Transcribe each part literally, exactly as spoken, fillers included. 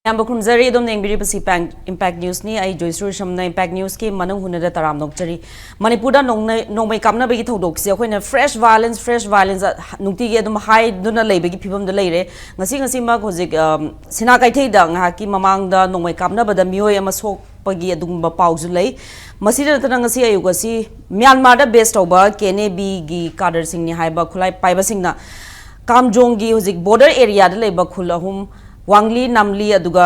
ꯑꯌꯥꯝꯕ ꯈꯨꯔꯨꯝꯖꯔꯤ꯫ ꯑꯗꯣꯝꯅ ꯌꯦꯡꯕꯤꯔꯤꯕꯁꯤ ꯄꯦꯡ-, Impact Newsꯅꯤ꯫ ꯑꯩ ꯖꯣꯏꯁ꯭ꯔꯤ ꯁꯝꯅ Impact Newsꯀꯤ ꯃꯅꯨꯡ ꯍꯨꯟꯅꯗ ꯇꯔꯥꯝꯅ ꯑꯣꯛꯆꯔꯤ꯫ ꯃꯅꯤꯄꯨꯔꯗ ꯅꯣꯡꯅꯩ-, ꯅꯣꯡꯃꯩ ꯀꯥꯞꯅꯕꯒꯤ ꯊꯧꯗꯣꯛꯁꯦ ꯑꯩꯈꯣꯏꯅ fresh violence, fresh violence ꯅꯨꯡꯇꯤꯒꯤ ꯑꯗꯨꯝ ꯍꯥꯏꯗꯨꯅ ꯂꯩꯕꯒꯤ ꯐꯤꯕꯝꯗ ꯂꯩꯔꯦ꯫ ꯉꯁꯤ ꯉꯁꯤꯃꯛ ꯍꯧꯖꯤꯛ, ꯑ, ꯁꯤꯅꯥ ꯀꯩꯊꯦꯜꯗ ꯉꯥꯏꯍꯥꯛꯀꯤ ꯃꯃꯥꯡꯗ ꯅꯣꯡꯃꯩ ꯀꯥꯞꯅꯕꯗ ꯃꯤꯑꯣꯏ ꯑꯃ ꯁꯣꯛꯄꯒꯤ ꯑꯗꯨꯒꯨꯝꯕ ꯄꯥꯎꯁꯨ ꯂꯩ꯫ ꯃꯁꯤꯗ ꯅꯠꯇꯅ ꯉꯁꯤ ꯑꯌꯨꯛ ꯑꯁꯤ ꯃ꯭ꯌꯥꯟꯃꯥꯔꯗ base ꯇꯧꯕ ꯀꯦ ꯑꯦꯟ ꯑꯦ ꯕꯤꯒꯤ ꯀꯥꯗꯔꯁꯤꯡꯅꯤ ꯍꯥꯏꯕ ꯈꯨꯠꯂꯥꯏ ꯄꯥꯏꯕꯁꯤꯡꯅ ꯀꯥꯝꯖꯣꯡꯒꯤ ꯍꯧꯖꯤꯛ border areaꯗ ꯂꯩꯕ ꯈꯨꯜ ꯑꯍꯨꯝ, ꯋꯥꯡꯂꯤ, ꯅꯥꯝꯂꯤ ꯑꯗꯨꯒ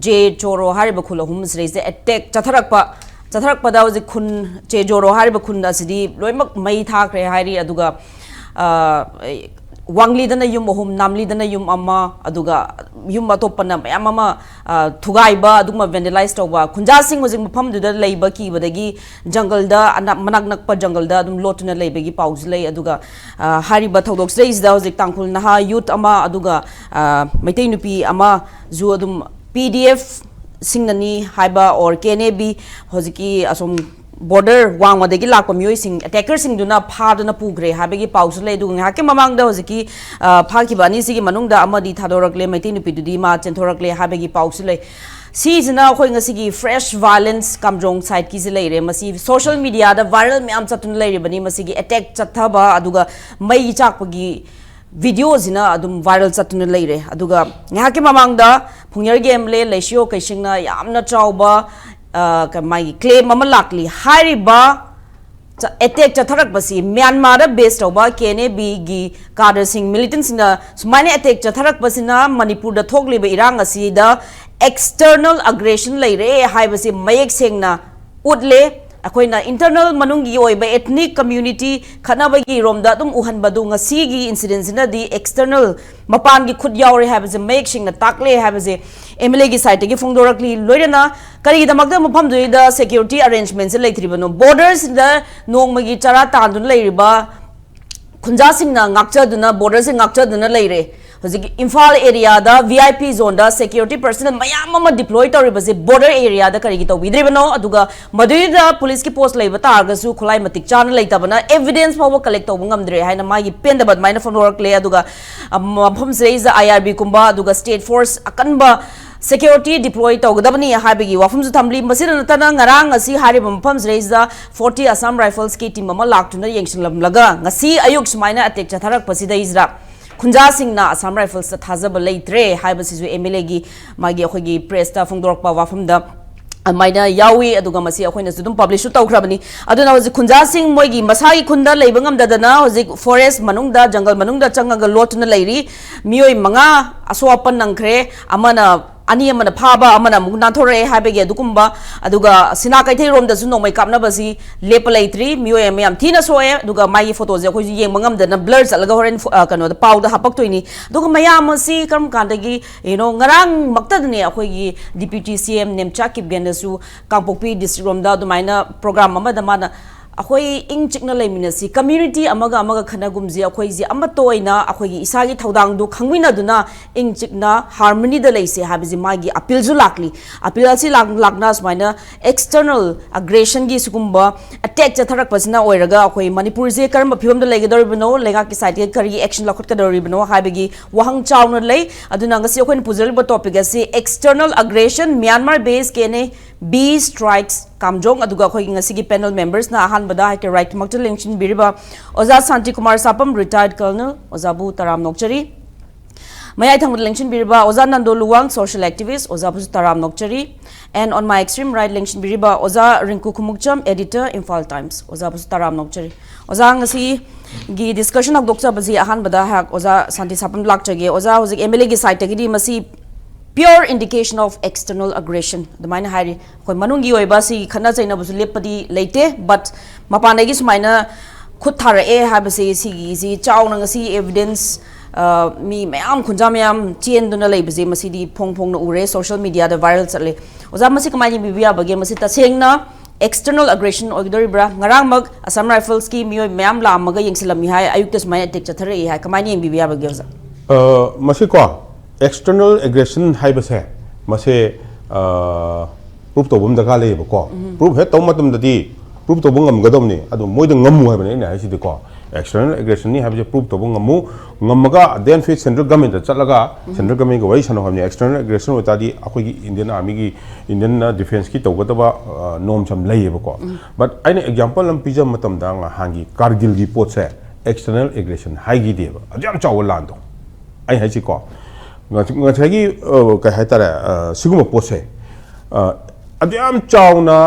ꯖꯦ ꯆꯣꯔꯣ ꯍꯥꯏꯔꯤꯕ ꯈꯨꯜ ꯑꯍꯨꯝ ꯁꯤꯗꯩꯁꯤꯗ attack ꯆꯠꯊꯔꯛꯄ, ꯆꯠꯊꯔꯛꯄꯗ ꯍꯧꯖꯤꯛ ꯈꯨꯟ ꯆꯦ ꯖꯣꯔꯣ ꯍꯥꯏꯔꯤꯕ ꯈꯨꯟ ꯑꯁꯤꯗꯤ ꯂꯣꯏꯅꯃꯛ ꯃꯩ ꯊꯥꯈ꯭ꯔꯦ ꯍꯥꯏꯔꯤ꯫ ꯑꯗꯨꯒ, ꯑ, ꯋꯥꯡꯂꯤꯗꯅ ꯌꯨꯝ ꯑꯍꯨꯝ, ꯅꯥꯝꯂꯤꯗꯅ ꯌꯨꯝ ꯑꯃ, ꯑꯗꯨꯒ ꯌꯨꯝ ꯑꯇꯣꯞꯄꯅ ꯃꯌꯥꯝ ꯑꯃ, ꯑ, ꯊꯨꯒꯥꯏꯕ, ꯑꯗꯨꯒꯨꯝꯕ vandalize ꯇꯧꯕ, ꯈꯨꯟꯖꯥꯁꯤꯡ ꯍꯧꯖꯤꯛ ꯃꯐꯝꯗꯨꯗ ꯂꯩꯕ ꯀꯤꯕꯗꯒꯤ ꯖꯪꯒꯜꯗ, ꯑꯅꯛ-, ꯃꯅꯥꯛ ꯅꯛꯄ ꯖꯪꯒꯜꯗ ꯑꯗꯨꯝ ꯂꯣꯠꯇꯨꯅ ꯂꯩꯕꯒꯤ ꯄꯥꯎꯁꯨ ꯂꯩ꯫ ꯑꯗꯨꯒ, ꯑ, ꯍꯥꯏꯔꯤꯕ ꯊꯧꯗꯣꯛꯁꯤꯗꯩꯁꯤꯗ ꯍꯧꯖꯤꯛ ꯇꯥꯡꯈꯨꯜ ꯅꯍꯥ youth ꯑꯃ, ꯑꯗꯨꯒ, ꯑ, ꯃꯩꯇꯩ ꯅꯨꯄꯤ ꯑꯃꯁꯨ ꯑꯗꯨꯝ P D F ꯁꯤꯡꯅꯅꯤ ꯍꯥꯏꯕ, or K N A B, ꯍꯧꯖꯤꯛꯀꯤ ꯑꯁꯣꯝ border ꯋꯥꯡꯃꯗꯒꯤ ꯂꯥꯛꯄ ꯃꯤꯑꯣꯏꯁꯤꯡ, attackerꯁꯤꯡꯗꯨꯅ ꯐꯥꯗꯨꯅ ꯄꯨꯈ꯭ꯔꯦ ꯍꯥꯏꯕꯒꯤ ꯄꯥꯎꯁꯨ ꯂꯩ꯫ ꯑꯗꯨꯒ ꯉꯥꯏꯍꯥꯛꯀꯤ ꯃꯃꯥꯡꯗ ꯍꯧꯖꯤꯛꯀꯤ, ꯑ, ꯐꯥꯈꯤꯕ ꯑꯅꯤꯁꯤꯒꯤ ꯃꯅꯨꯡꯗ ꯑꯃꯗꯤ ꯊꯥꯗꯣꯔꯛꯂꯦ, ꯃꯩꯇꯩ ꯅꯨꯄꯤꯗꯨꯗꯤ ꯃꯥ ꯆꯦꯟꯊꯣꯔꯛꯂꯦ ꯍꯥꯏꯕꯒꯤ ꯄꯥꯎꯁꯨ ꯂꯩ꯫ ꯁꯤꯁꯤꯅ ꯑꯩꯈꯣꯏ ꯉꯁꯤꯒꯤ fresh violence ꯀꯥꯝꯖꯣꯡ sideꯀꯤꯁꯤ ꯂꯩꯔꯦ꯫ ꯃꯁꯤ social mediaꯗ viral ꯃꯌꯥꯝ ꯆꯠꯇꯨꯅ ꯂꯩꯔꯤꯕꯅꯤ꯫ ꯃꯁꯤꯒꯤ attack ꯆꯠꯊꯕ ꯑꯗꯨꯒ ꯃꯩ ꯆꯥꯛꯄꯒꯤ videoꯁꯤꯅ ꯑꯗꯨꯝ viral ꯆꯠꯇꯨꯅ ꯂꯩꯔꯦ꯫ ꯑꯗꯨꯒ ꯉꯥꯏꯍꯥꯛꯀꯤ ꯃꯃꯥꯡꯗ ꯐꯨꯡꯌꯔꯒꯤ M L A ꯂꯩꯁꯤꯌꯣ ꯀꯩꯁꯤꯡꯅ ꯌꯥꯝꯅ ꯆꯥꯎꯕ, ꯑ, ꯀ-, ꯃꯥꯒꯤ claim ꯑꯃ ꯂꯥꯛꯂꯤ꯫ ꯍꯥꯏꯔꯤꯕ ꯆ-, attack ꯆꯠꯊꯔꯛꯄꯁꯤ ꯃ꯭ꯌꯥꯟꯃꯥꯔꯗ base ꯇꯧꯕ K N A Bꯒꯤ cadreꯁꯤꯡ, militantꯁꯤꯡꯅ ꯁꯨꯃꯥꯏꯅ attack ꯆꯠꯊꯔꯛꯄꯁꯤꯅ ꯃꯅꯤꯄꯨꯔꯗ ꯊꯣꯛꯂꯤꯕ ꯏꯔꯥꯡ ꯑꯁꯤꯗ external aggression ꯂꯩꯔꯦ ꯍꯥꯏꯕꯁꯤ ꯃꯌꯦꯛ ꯁꯦꯡꯅ ꯎꯠꯂꯦ꯫ ꯑꯩꯈꯣꯏꯅ internal ꯃꯅꯨꯡꯒꯤ ꯑꯣꯏꯕ ethnic community ꯈꯠꯅꯕꯒꯤ ꯔꯣꯝꯗ ꯑꯗꯨꯝ ꯎꯍꯟꯕꯗꯨ ꯉꯁꯤꯒꯤ incidentꯁꯤꯅꯗꯤ external ꯃꯄꯥꯟꯒꯤ ꯈꯨꯠ ꯌꯥꯎꯔꯦ ꯍꯥꯏꯕꯁꯦ ꯃꯌꯦꯛ ꯁꯦꯡꯅ ꯇꯥꯛꯂꯦ ꯍꯥꯏꯕꯁꯦ M L Aꯒꯤ sideꯇꯒꯤ ꯐꯣꯡꯗꯣꯔꯛꯂꯤ꯫ ꯂꯣꯏꯅꯅ ꯀꯔꯤꯒꯤꯗꯃꯛꯇ ꯃꯐꯝꯗꯨꯗ security arrangementꯁꯦ ꯂꯩꯇ꯭ꯔꯤꯕꯅꯣ? Borderꯁꯤꯗ ꯅꯣꯡꯃꯒꯤ ꯆꯔꯥ ꯇꯥꯟꯗꯨꯅ ꯂꯩꯔꯤꯕ ꯈꯨꯟꯖꯥꯁꯤꯡꯅ ꯉꯥꯛꯆꯗꯨꯅ, borderꯁꯦ ꯉꯥꯛꯆꯗꯨꯅ ꯂꯩꯔꯦ꯫ ꯍꯧꯖꯤꯛ Imphal areaꯗ V I P zoneꯗ security personnel ꯃꯌꯥꯝ ꯑꯃ deploy ꯇꯧꯔꯤꯕꯁꯦ border areaꯗ ꯀꯔꯤꯒꯤ ꯇꯧꯕꯤꯗ꯭ꯔꯤꯕꯅꯣ? ꯑꯗꯨꯒ ꯃꯗꯨꯗ policeꯀꯤ post ꯂꯩꯕ ꯇꯥꯔꯒꯁꯨ ꯈꯨꯠꯂꯥꯏ ꯃꯇꯤꯛ ꯆꯥꯅ ꯂꯩꯇꯕꯅ evidence ꯐꯥꯎꯕ collect ꯇꯧꯕ ꯉꯝꯗ꯭ꯔꯦ ꯍꯥꯏꯅ ꯃꯥꯒꯤ ꯄꯦꯟꯗꯕ ꯑꯗꯨꯃꯥꯏꯅ ꯐꯣꯡꯗꯣꯔꯛꯂꯦ꯫ ꯑꯗꯨꯒ, ꯑ, ꯃꯐꯝꯁꯤꯗꯩꯁꯤꯗ I R Bꯒꯨꯝꯕ ꯑꯗꯨꯒ state force ꯑꯀꯟꯕ ꯁꯦꯀ꯭ꯌꯨꯔꯤꯇꯤ ꯗꯤꯄ꯭ꯂꯣꯏ ꯇꯧꯒꯗꯕꯅꯤ ꯍꯥꯏꯕꯒꯤ ꯋꯥꯐꯝꯁꯨ ꯊꯝꯂꯤ꯫ ꯃꯁꯤꯗ ꯅꯠꯇꯅ ꯉꯔꯥꯡ ꯉꯁꯤ ꯍꯥꯏꯔꯤꯕ ꯃꯐꯝꯁꯤꯗꯩꯁꯤꯗ ꯐꯣꯔꯇꯤ ꯑꯁꯥꯝ ꯔꯥꯏꯐꯜꯁꯀꯤ ꯇꯤꯝ ꯑꯃ ꯂꯥꯛꯇꯨꯅ ꯌꯦꯡꯁꯤꯜꯂꯝꯂꯒ ꯉꯁꯤ ꯑꯌꯨꯛ ꯁꯨꯃꯥꯏꯅ ꯑꯦꯇꯦꯛ ꯆꯠꯊꯔꯛꯄꯁꯤꯗꯩꯁꯤꯗ ꯈꯨꯟꯖꯥꯁꯤꯡꯅ ꯑꯁꯥꯝ ꯔꯥꯏꯐꯜꯁꯇ ꯊꯥꯖꯕ ꯂꯩꯇ꯭ꯔꯦ ꯍꯥꯏꯕꯁꯤꯁꯨ ꯑꯦꯝ ꯑꯦꯜ ꯑꯦꯒꯤ ꯃꯥꯒꯤ ꯑꯩꯈꯣꯏꯒꯤ ꯄ꯭ꯔꯦꯁꯇ ꯐꯣꯡꯗꯣꯔꯛꯄ ꯋꯥꯐꯝꯗ ꯑꯗꯨꯃꯥꯏꯅ ꯌꯥꯎꯏ꯫ ꯑꯗꯨꯒ ꯃꯁꯤ ꯑꯩꯈꯣꯏꯅꯁꯨ ꯑꯗꯨꯝ ꯄꯕ꯭ꯂꯤꯁꯁꯨ ꯇꯧꯈ꯭ꯔꯕꯅꯤ꯫ ꯑꯗꯨꯅ ꯍꯧꯖꯤꯛ ꯈꯨꯟꯖꯥꯁꯤꯡ ꯃꯣꯏꯒꯤ ꯃꯁꯥꯒꯤ ꯈꯨꯟꯗ ꯂꯩꯕ ꯉꯝꯗꯗꯅ ꯍꯧꯖꯤꯛ ꯐꯣꯔꯦꯁ ꯃꯅꯨꯡꯗ, ꯖꯪꯒꯜ ꯃꯅꯨꯡꯗ ꯆꯪꯉꯒ ꯂꯣꯠꯇꯨꯅ ꯂꯩꯔꯤ꯫ ꯃꯤꯑꯣꯏ ꯃꯉꯥ ꯑꯁꯣꯛ ꯑꯄꯟ ꯅꯪꯈ꯭ꯔꯦ꯫ ꯑꯃꯅ, ꯑꯅꯤ ꯑꯃꯅ ꯐꯥꯕ, ꯑꯃꯅ ꯑꯃꯨꯛ ꯅꯥꯟꯊꯣꯔꯛꯑꯦ ꯍꯥꯏꯕꯒꯤ ꯑꯗꯨꯒꯨꯝꯕ, ꯑꯗꯨꯒ ꯁꯤꯅꯥ ꯀꯩꯊꯦꯜꯔꯣꯝꯗꯁꯨ ꯅꯣꯡꯃꯩ ꯀꯥꯞꯅꯕꯁꯤ ꯂꯦꯞꯄ ꯂꯩꯇ꯭ꯔꯤ꯫ ꯃꯤꯑꯣꯏ ꯑꯃ ꯌꯥꯝ ꯊꯤꯅ ꯁꯣꯛꯑꯦ꯫ ꯑꯗꯨꯒ ꯃꯥꯒꯤ ꯐꯣꯇꯣꯁꯦ ꯑꯩꯈꯣꯏꯁꯨ ꯌꯦꯡꯕ ꯉꯝꯗꯅ ꯕ꯭ꯂꯔ ꯆꯠꯂꯒ ꯍꯣꯔꯦꯟ ꯐꯣ-, ꯑ, ꯀꯩꯅꯣꯗ, ꯄꯥꯎꯗ ꯍꯥꯞꯄꯛꯇꯣꯏꯅꯤ꯫ ꯑꯗꯨꯒ ꯃꯌꯥꯝ ꯑꯁꯤ ꯀꯔꯝ ꯀꯥꯟꯗꯒꯤ, you know, ꯉꯔꯥꯡꯃꯛꯇꯗꯅꯦ ꯑꯩꯈꯣꯏꯒꯤ ꯗꯤꯄ꯭ꯌꯨꯇꯤ ꯁꯤ ꯑꯦꯝ ꯅꯦꯝꯆꯥ ꯀꯤꯞꯒꯦꯟꯗꯁꯨ ꯀꯥꯡꯄꯣꯛꯄꯤ ꯗꯤꯁꯇ꯭ꯔꯤꯛ ꯔꯣꯝꯗ ꯑꯗꯨꯃꯥꯏꯅ ꯄ꯭ꯔꯣꯒ꯭ꯔꯥꯝ ꯑꯃꯗ ꯃꯥꯅ ꯑꯩꯈꯣꯏ ꯏꯪ ꯆꯤꯛꯅ ꯂꯩꯃꯤꯟꯅꯁꯤ, ꯀꯝꯃ꯭ꯌꯨꯅꯤꯇꯤ ꯑꯃꯒ ꯑꯃꯒ ꯈꯠꯅꯒꯨꯝꯁꯤ, ꯑꯩꯈꯣꯏꯁꯦ ꯑꯃꯠꯇ ꯑꯣꯏꯅ ꯑꯩꯈꯣꯏꯒꯤ ꯏꯁꯥꯒꯤ ꯊꯧꯗꯥꯡꯗꯨ ꯈꯪꯃꯤꯟꯅꯗꯨꯅ ꯏꯪ ꯆꯤꯛꯅ ꯍꯥꯔꯃꯅꯤꯗ ꯂꯩꯁꯦ ꯍꯥꯏꯕꯁꯤ ꯃꯥꯒꯤ ꯑꯄꯤꯜꯁꯨ ꯂꯥꯛꯂꯤ꯫ ꯑꯄꯤꯜ ꯑꯁꯤ ꯂꯥꯛ-, ꯂꯥꯛꯅ ꯁꯨꯃꯥꯏꯅ ꯑꯦꯛꯁꯇꯔꯅꯦꯜ ꯑꯒ꯭ꯔꯦꯁꯟꯒꯤ ꯁꯤꯒꯨꯝꯕ ꯑꯦꯇꯦꯛ ꯆꯠꯊꯔꯛꯄꯁꯤꯅ ꯑꯣꯏꯔꯒ ꯑꯩꯈꯣꯏ ꯃꯅꯤꯄꯨꯔꯁꯦ ꯀꯔꯝꯕ ꯐꯤꯕꯝꯗ ꯂꯩꯒꯗꯧꯔꯤꯕꯅꯣ, ꯂꯩꯉꯥꯛꯀꯤ ꯁꯥꯏꯠꯇꯒꯤ ꯀꯔꯤ ꯑꯦꯛꯁꯟ ꯂꯧꯈꯠꯀꯗꯧꯔꯤꯕꯅꯣ ꯍꯥꯏꯕꯒꯤ ꯋꯥꯍꯪ ꯆꯥꯎꯅ ꯂꯩ꯫ ꯑꯗꯨꯅ ꯉꯁꯤ ꯑꯩꯈꯣꯏꯅ ꯄꯨꯖꯔꯤꯕ ꯇꯣꯄꯤꯛ ꯑꯁꯤ external aggression, Myanmar based K N A B strikes Kamjong, ꯑꯗꯨꯒ ꯑꯩꯈꯣꯏꯒꯤ ꯉꯁꯤꯒꯤ ꯄꯦꯅꯦꯜ ꯃꯦꯝꯕꯔꯁꯅ ꯑꯍꯥꯟꯕꯗ ꯍꯥꯏꯀꯦ ꯔꯥꯏꯠ ꯃꯛꯇ ꯂꯦꯡꯁꯤꯟꯕꯤꯔꯤꯕ ꯑꯣꯖꯥ ꯁꯥꯟꯇꯤ ꯀꯨꯃꯥꯔ ꯁꯥꯄꯝ, ꯔꯤꯇꯥꯌꯔꯗ ꯀꯔꯅꯦꯜ, ꯑꯣꯖꯥꯕꯨ ꯇꯔꯥꯝ ꯅꯣꯛꯆꯔꯤ꯫ ꯃꯌꯥꯏ ꯊꯪꯕꯗ ꯂꯦꯡꯁꯤꯟꯕꯤꯔꯤꯕ ꯑꯣꯖꯥ ꯅꯟꯗꯣ ꯂꯨꯋꯥꯡ, ꯁꯣꯁꯤꯌꯦꯜ ꯑꯦꯛꯇꯤꯚꯤꯁ, ꯑꯣꯖꯥꯕꯨꯁꯨ ꯇꯔꯥꯝ ꯅꯣꯛꯆꯔꯤ꯫ And on my extreme right ꯂꯦꯡꯁꯤꯟꯕꯤꯔꯤꯕ ꯑꯣꯖꯥ Rinku Khumukcham, editor, Imphal Times, ꯑꯣꯖꯥꯕꯨꯁꯨ ꯇꯔꯥꯝ ꯅꯣꯛꯆꯔꯤ꯫ ꯑꯣꯖꯥ, ꯉꯁꯤꯒꯤ ꯗꯤꯁꯀꯁꯟ ꯍꯧꯗꯣꯛꯆꯕꯁꯤ ꯑꯍꯥꯟꯕꯗ ꯑꯩꯍꯥꯛ ꯑꯣꯖꯥ ꯁꯥꯟꯇꯤ ꯁꯥꯄꯝ ꯂꯥꯛꯆꯒꯦ꯫ ꯑꯣꯖꯥ, ꯍꯧꯖꯤꯛ ꯑꯦꯝ ꯑꯦꯜ ꯑꯦꯒꯤ ꯁꯥꯏꯠꯇꯒꯤꯗꯤ ꯃꯁꯤ pure indication of external aggression ꯑꯗꯨꯃꯥꯏꯅ ꯍꯥꯏꯔꯤ꯫ ꯑꯩꯈꯣꯏ ꯃꯅꯨꯡꯒꯤ ꯑꯣꯏꯕ ꯁꯤꯒꯤ ꯈꯠꯅ ꯆꯩꯅꯕꯁꯨ ꯂꯦꯞꯄꯗꯤ ꯂꯩꯇꯦ, but ꯃꯄꯥꯟꯗꯒꯤ ꯁꯨꯃꯥꯏꯅ ꯈꯨꯠ ꯊꯥꯔꯛꯑꯦ ꯍꯥꯏꯕꯁꯦ, ꯁꯤꯒꯤꯁꯤ ꯆꯥꯎꯅ ꯉꯁꯤ ꯑꯦꯚꯤꯗꯦꯟꯁ, ꯑ, ꯃꯤ ꯃꯌꯥꯝ, ꯈꯨꯟꯖꯥ ꯃꯌꯥꯝ ꯆꯦꯟꯗꯨꯅ ꯂꯩꯕꯁꯦ, ꯃꯁꯤꯗꯤ ꯐꯣꯡ ꯐꯣꯡꯅ ꯎꯔꯦ, ꯁꯣꯁꯤꯌꯦꯜ ꯃꯤꯗꯤꯌꯥꯗ ꯚꯥꯏꯔꯦꯜ ꯆꯠꯂꯦ꯫ ꯑꯣꯖꯥ, ꯃꯁꯤ ꯀꯃꯥꯏꯅ ꯌꯦꯡꯕꯤꯕ ꯌꯥꯕꯒꯦ? ꯃꯁꯤ ꯇꯁꯦꯡꯅ external aggression ꯑꯣꯏꯒꯗꯧꯔꯤꯕ꯭ꯔꯥ? ꯉꯔꯥꯡꯃꯛ ꯑꯁꯥꯝ ꯔꯥꯏꯐꯜꯁꯀꯤ ꯃꯤꯑꯣꯏ ꯃꯌꯥꯝ ꯂꯥꯛꯑꯝꯃꯒ ꯌꯦꯡꯁꯤꯜꯂꯝꯃꯤ ꯍꯥꯏ, ꯑꯌꯨꯛꯇ ꯁꯨꯃꯥꯏꯅ ꯑꯦꯇꯦꯛ ꯆꯠꯊꯔꯛꯏ ꯍꯥꯏ, ꯀꯃꯥꯏꯅ ꯌꯦꯡꯕꯤꯕ ꯌꯥꯕꯒꯦ, ꯑꯣꯖꯥ? ꯑ, ꯃꯁꯤꯀꯣ, external aggression ꯍꯥꯏꯕꯁꯦ, ꯃꯁꯦ, ꯑ, ꯄ꯭ꯔꯨꯐ ꯇꯧꯕ ꯑꯃ ꯗꯔꯀꯥꯔ ꯂꯩꯌꯦꯕꯀꯣ꯫ ꯄ꯭ꯔꯨꯐ ꯍꯦꯛ ꯇꯧꯕ ꯃꯇꯝꯗꯗꯤ ꯄ꯭ꯔꯨꯐ ꯇꯧꯕ ꯉꯝꯒꯗꯕꯅꯤ, ꯑꯗꯨ ꯃꯣꯏꯗ ꯉꯝꯃꯨ ꯍꯥꯏꯕꯅꯤ ꯑꯩꯅ ꯍꯥꯏꯁꯤꯗꯤꯀꯣ꯫ ꯑꯦꯛꯁꯇꯔꯅꯦꯜ ꯑꯦꯒ꯭ꯔꯦꯁꯟꯅꯤ ꯍꯥꯏꯕꯁꯦ ꯄ꯭ꯔꯨꯞ ꯇꯧꯕ ꯉꯝꯃꯨ, ꯉꯝꯃꯒ then ꯐꯤꯠ ꯁꯦꯟꯇ꯭ꯔꯦꯜ ꯒꯃꯦꯟꯗ ꯆꯠꯂꯒ ꯁꯦꯟꯇ꯭ꯔꯦꯜ ꯒꯃꯦꯟꯒ ꯋꯥꯔꯤ ꯁꯥꯟꯅꯧ ꯍꯥꯏꯕꯅꯤ꯫ ꯑꯦꯛꯁꯇꯔꯅꯦꯜ ꯑꯦꯒ꯭ꯔꯦꯁꯟ ꯑꯣꯏꯇꯥꯔꯗꯤ ꯑꯩꯈꯣꯏꯒꯤ ꯏꯟꯗꯤꯌꯟ ꯑꯥꯔꯃꯤꯒꯤ, ꯏꯟꯗꯤꯌꯟ ꯗꯤꯐꯦꯟꯁꯀꯤ ꯇꯧꯒꯗꯕ ꯅꯣꯝꯁ ꯑꯃ ꯂꯩꯌꯦꯕꯀꯣ꯫ ꯕꯠ ꯑꯩꯅ ꯑꯦꯛꯖꯥꯝꯄꯜ ꯑꯃ ꯄꯤꯖꯕ ꯃꯇꯝꯗ ꯉꯍꯥꯟꯒꯤ ꯀꯥꯔꯒꯤꯜꯒꯤ ꯄꯣꯠꯁꯦ ꯑꯦꯛꯁꯇꯔꯅꯦꯜ ꯑꯦꯒ꯭ꯔꯦꯁꯟ ꯍꯥꯏꯈꯤꯗꯦꯕ꯫ ꯑꯗꯨ ꯌꯥꯝ ꯆꯥꯎꯕ ꯂꯥꯟꯗꯣ ꯑꯩ ꯍꯥꯏꯁꯤꯀꯣ꯫ ꯉꯁꯥꯏꯒꯤ ꯀꯩ ꯍꯥꯏꯇꯥꯔꯦ, ꯁꯤꯒꯨꯝꯕ ꯄꯣꯠꯁꯦ ꯑꯗꯨ ꯌꯥꯝ ꯆꯥꯎꯅ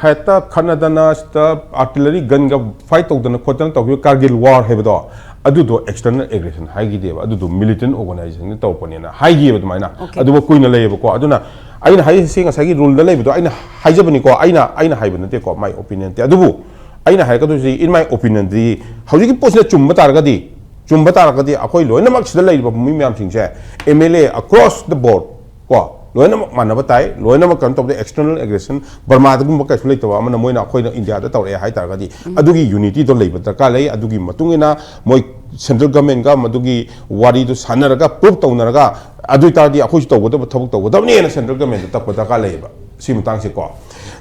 ꯍꯦꯛꯇ ꯈꯠꯅꯗꯅ ꯁꯤꯗ ꯑꯥꯔꯇꯤꯂꯔꯤ ꯒꯟꯒ ꯐꯥꯏꯠ ꯇꯧꯗꯅ ꯈꯣꯠꯇꯅ ꯇꯧꯈꯤꯕ ꯀꯥꯔꯒꯤꯜ ꯋꯥꯔ ꯍꯥꯏꯕꯗꯣ, ꯑꯗꯨꯗꯣ ꯑꯦꯛꯁꯇꯔꯅꯦꯜ ꯑꯦꯒ꯭ꯔꯦꯁꯟ ꯍꯥꯏꯈꯤꯗꯦꯕ, ꯑꯗꯨꯗꯣ ꯃꯤꯂꯤꯇꯦꯟ ꯑꯣꯔꯒꯅꯥꯏꯖꯦꯁꯟꯅ ꯇꯧꯔꯛꯄꯅꯦꯅ ꯍꯥꯏꯈꯤꯕ ꯑꯗꯨꯃꯥꯏꯅ꯫ ꯑꯗꯨꯕꯨ ꯀꯨꯏꯅ ꯂꯩꯌꯦꯕꯀꯣ꯫ ꯑꯗꯨꯅ ꯑꯩꯅ ꯍꯥꯏꯔꯤꯁꯤ ꯉꯁꯥꯏꯒꯤ ꯔꯨꯜꯗ ꯂꯩꯕꯗꯣ ꯑꯩꯅ ꯍꯥꯏꯖꯕꯅꯤꯀꯣ, ꯑꯩꯅ ꯑꯩꯅ ꯍꯥꯏꯕ ꯅꯠꯇꯦꯀꯣ, my opinion ꯅꯠꯇꯦ꯫ ꯑꯗꯨꯕꯨ ꯑꯩꯅ ꯍꯥꯏꯔꯛꯀꯗꯣꯏꯁꯤ, in my opinion ꯗꯤ, ꯍꯧꯖꯤꯛꯀꯤ ꯄꯣꯠꯁꯤꯗ ꯆꯨꯝꯕ ꯇꯥꯔꯒꯗꯤ, ꯆꯨꯝꯕ ꯇꯥꯔꯒꯗꯤ ꯑꯩꯈꯣꯏ ꯂꯣꯏꯅꯃꯛ ꯁꯤꯗ ꯂꯩꯔꯤꯕ ꯃꯤ ꯃꯌꯥꯝꯁꯤꯡꯁꯦ, M L A across the board ꯀꯣ, ꯂꯣꯏꯅꯃꯛ ꯃꯥꯟꯅꯕ ꯇꯥꯏ, ꯂꯣꯏꯅꯃꯛ ꯀꯩꯅꯣ ꯇꯧꯕꯗ ꯑꯦꯛꯁꯇꯔꯅꯦꯜ ꯑꯦꯒ꯭ꯔꯦꯁꯟ ꯕꯔꯃꯥꯗꯒꯨꯝꯕ ꯀꯩꯁꯨ ꯂꯩꯇꯕ ꯑꯃꯅ ꯃꯣꯏꯅ ꯑꯩꯈꯣꯏꯅ ꯏꯟꯗꯤꯌꯥꯗ ꯇꯧꯔꯛꯑꯦ ꯍꯥꯏ ꯇꯥꯔꯒꯗꯤ, ꯑꯗꯨꯒꯤ ꯌꯨꯅꯤꯇꯤꯗꯣ ꯂꯩꯕ ꯗꯔꯀꯥꯔ ꯂꯩ꯫ ꯑꯗꯨꯒꯤ ꯃꯇꯨꯡ ꯏꯟꯅ ꯃꯣꯏ ꯁꯦꯟꯇ꯭ꯔꯦꯜ ꯒꯃꯦꯟꯒ ꯃꯗꯨꯒꯤ ꯋꯥꯔꯤꯗꯨ ꯁꯥꯟꯅꯔꯒ, ꯄ꯭ꯔꯨꯞ ꯇꯧꯅꯔꯒ, ꯑꯗꯨ ꯑꯣꯏꯇꯥꯔꯗꯤ ꯑꯩꯈꯣꯏꯁꯨ ꯇꯧꯒꯗꯕ ꯊꯕꯛ ꯇꯧꯒꯗꯕꯅꯦꯅ ꯁꯦꯟꯇ꯭ꯔꯦꯜ ꯒꯃꯦꯟꯗ ꯇꯛꯄ ꯗꯔꯀꯥꯔ ꯂꯩꯌꯦꯕ ꯁꯤ ꯃꯇꯥꯡꯁꯦꯀꯣ꯫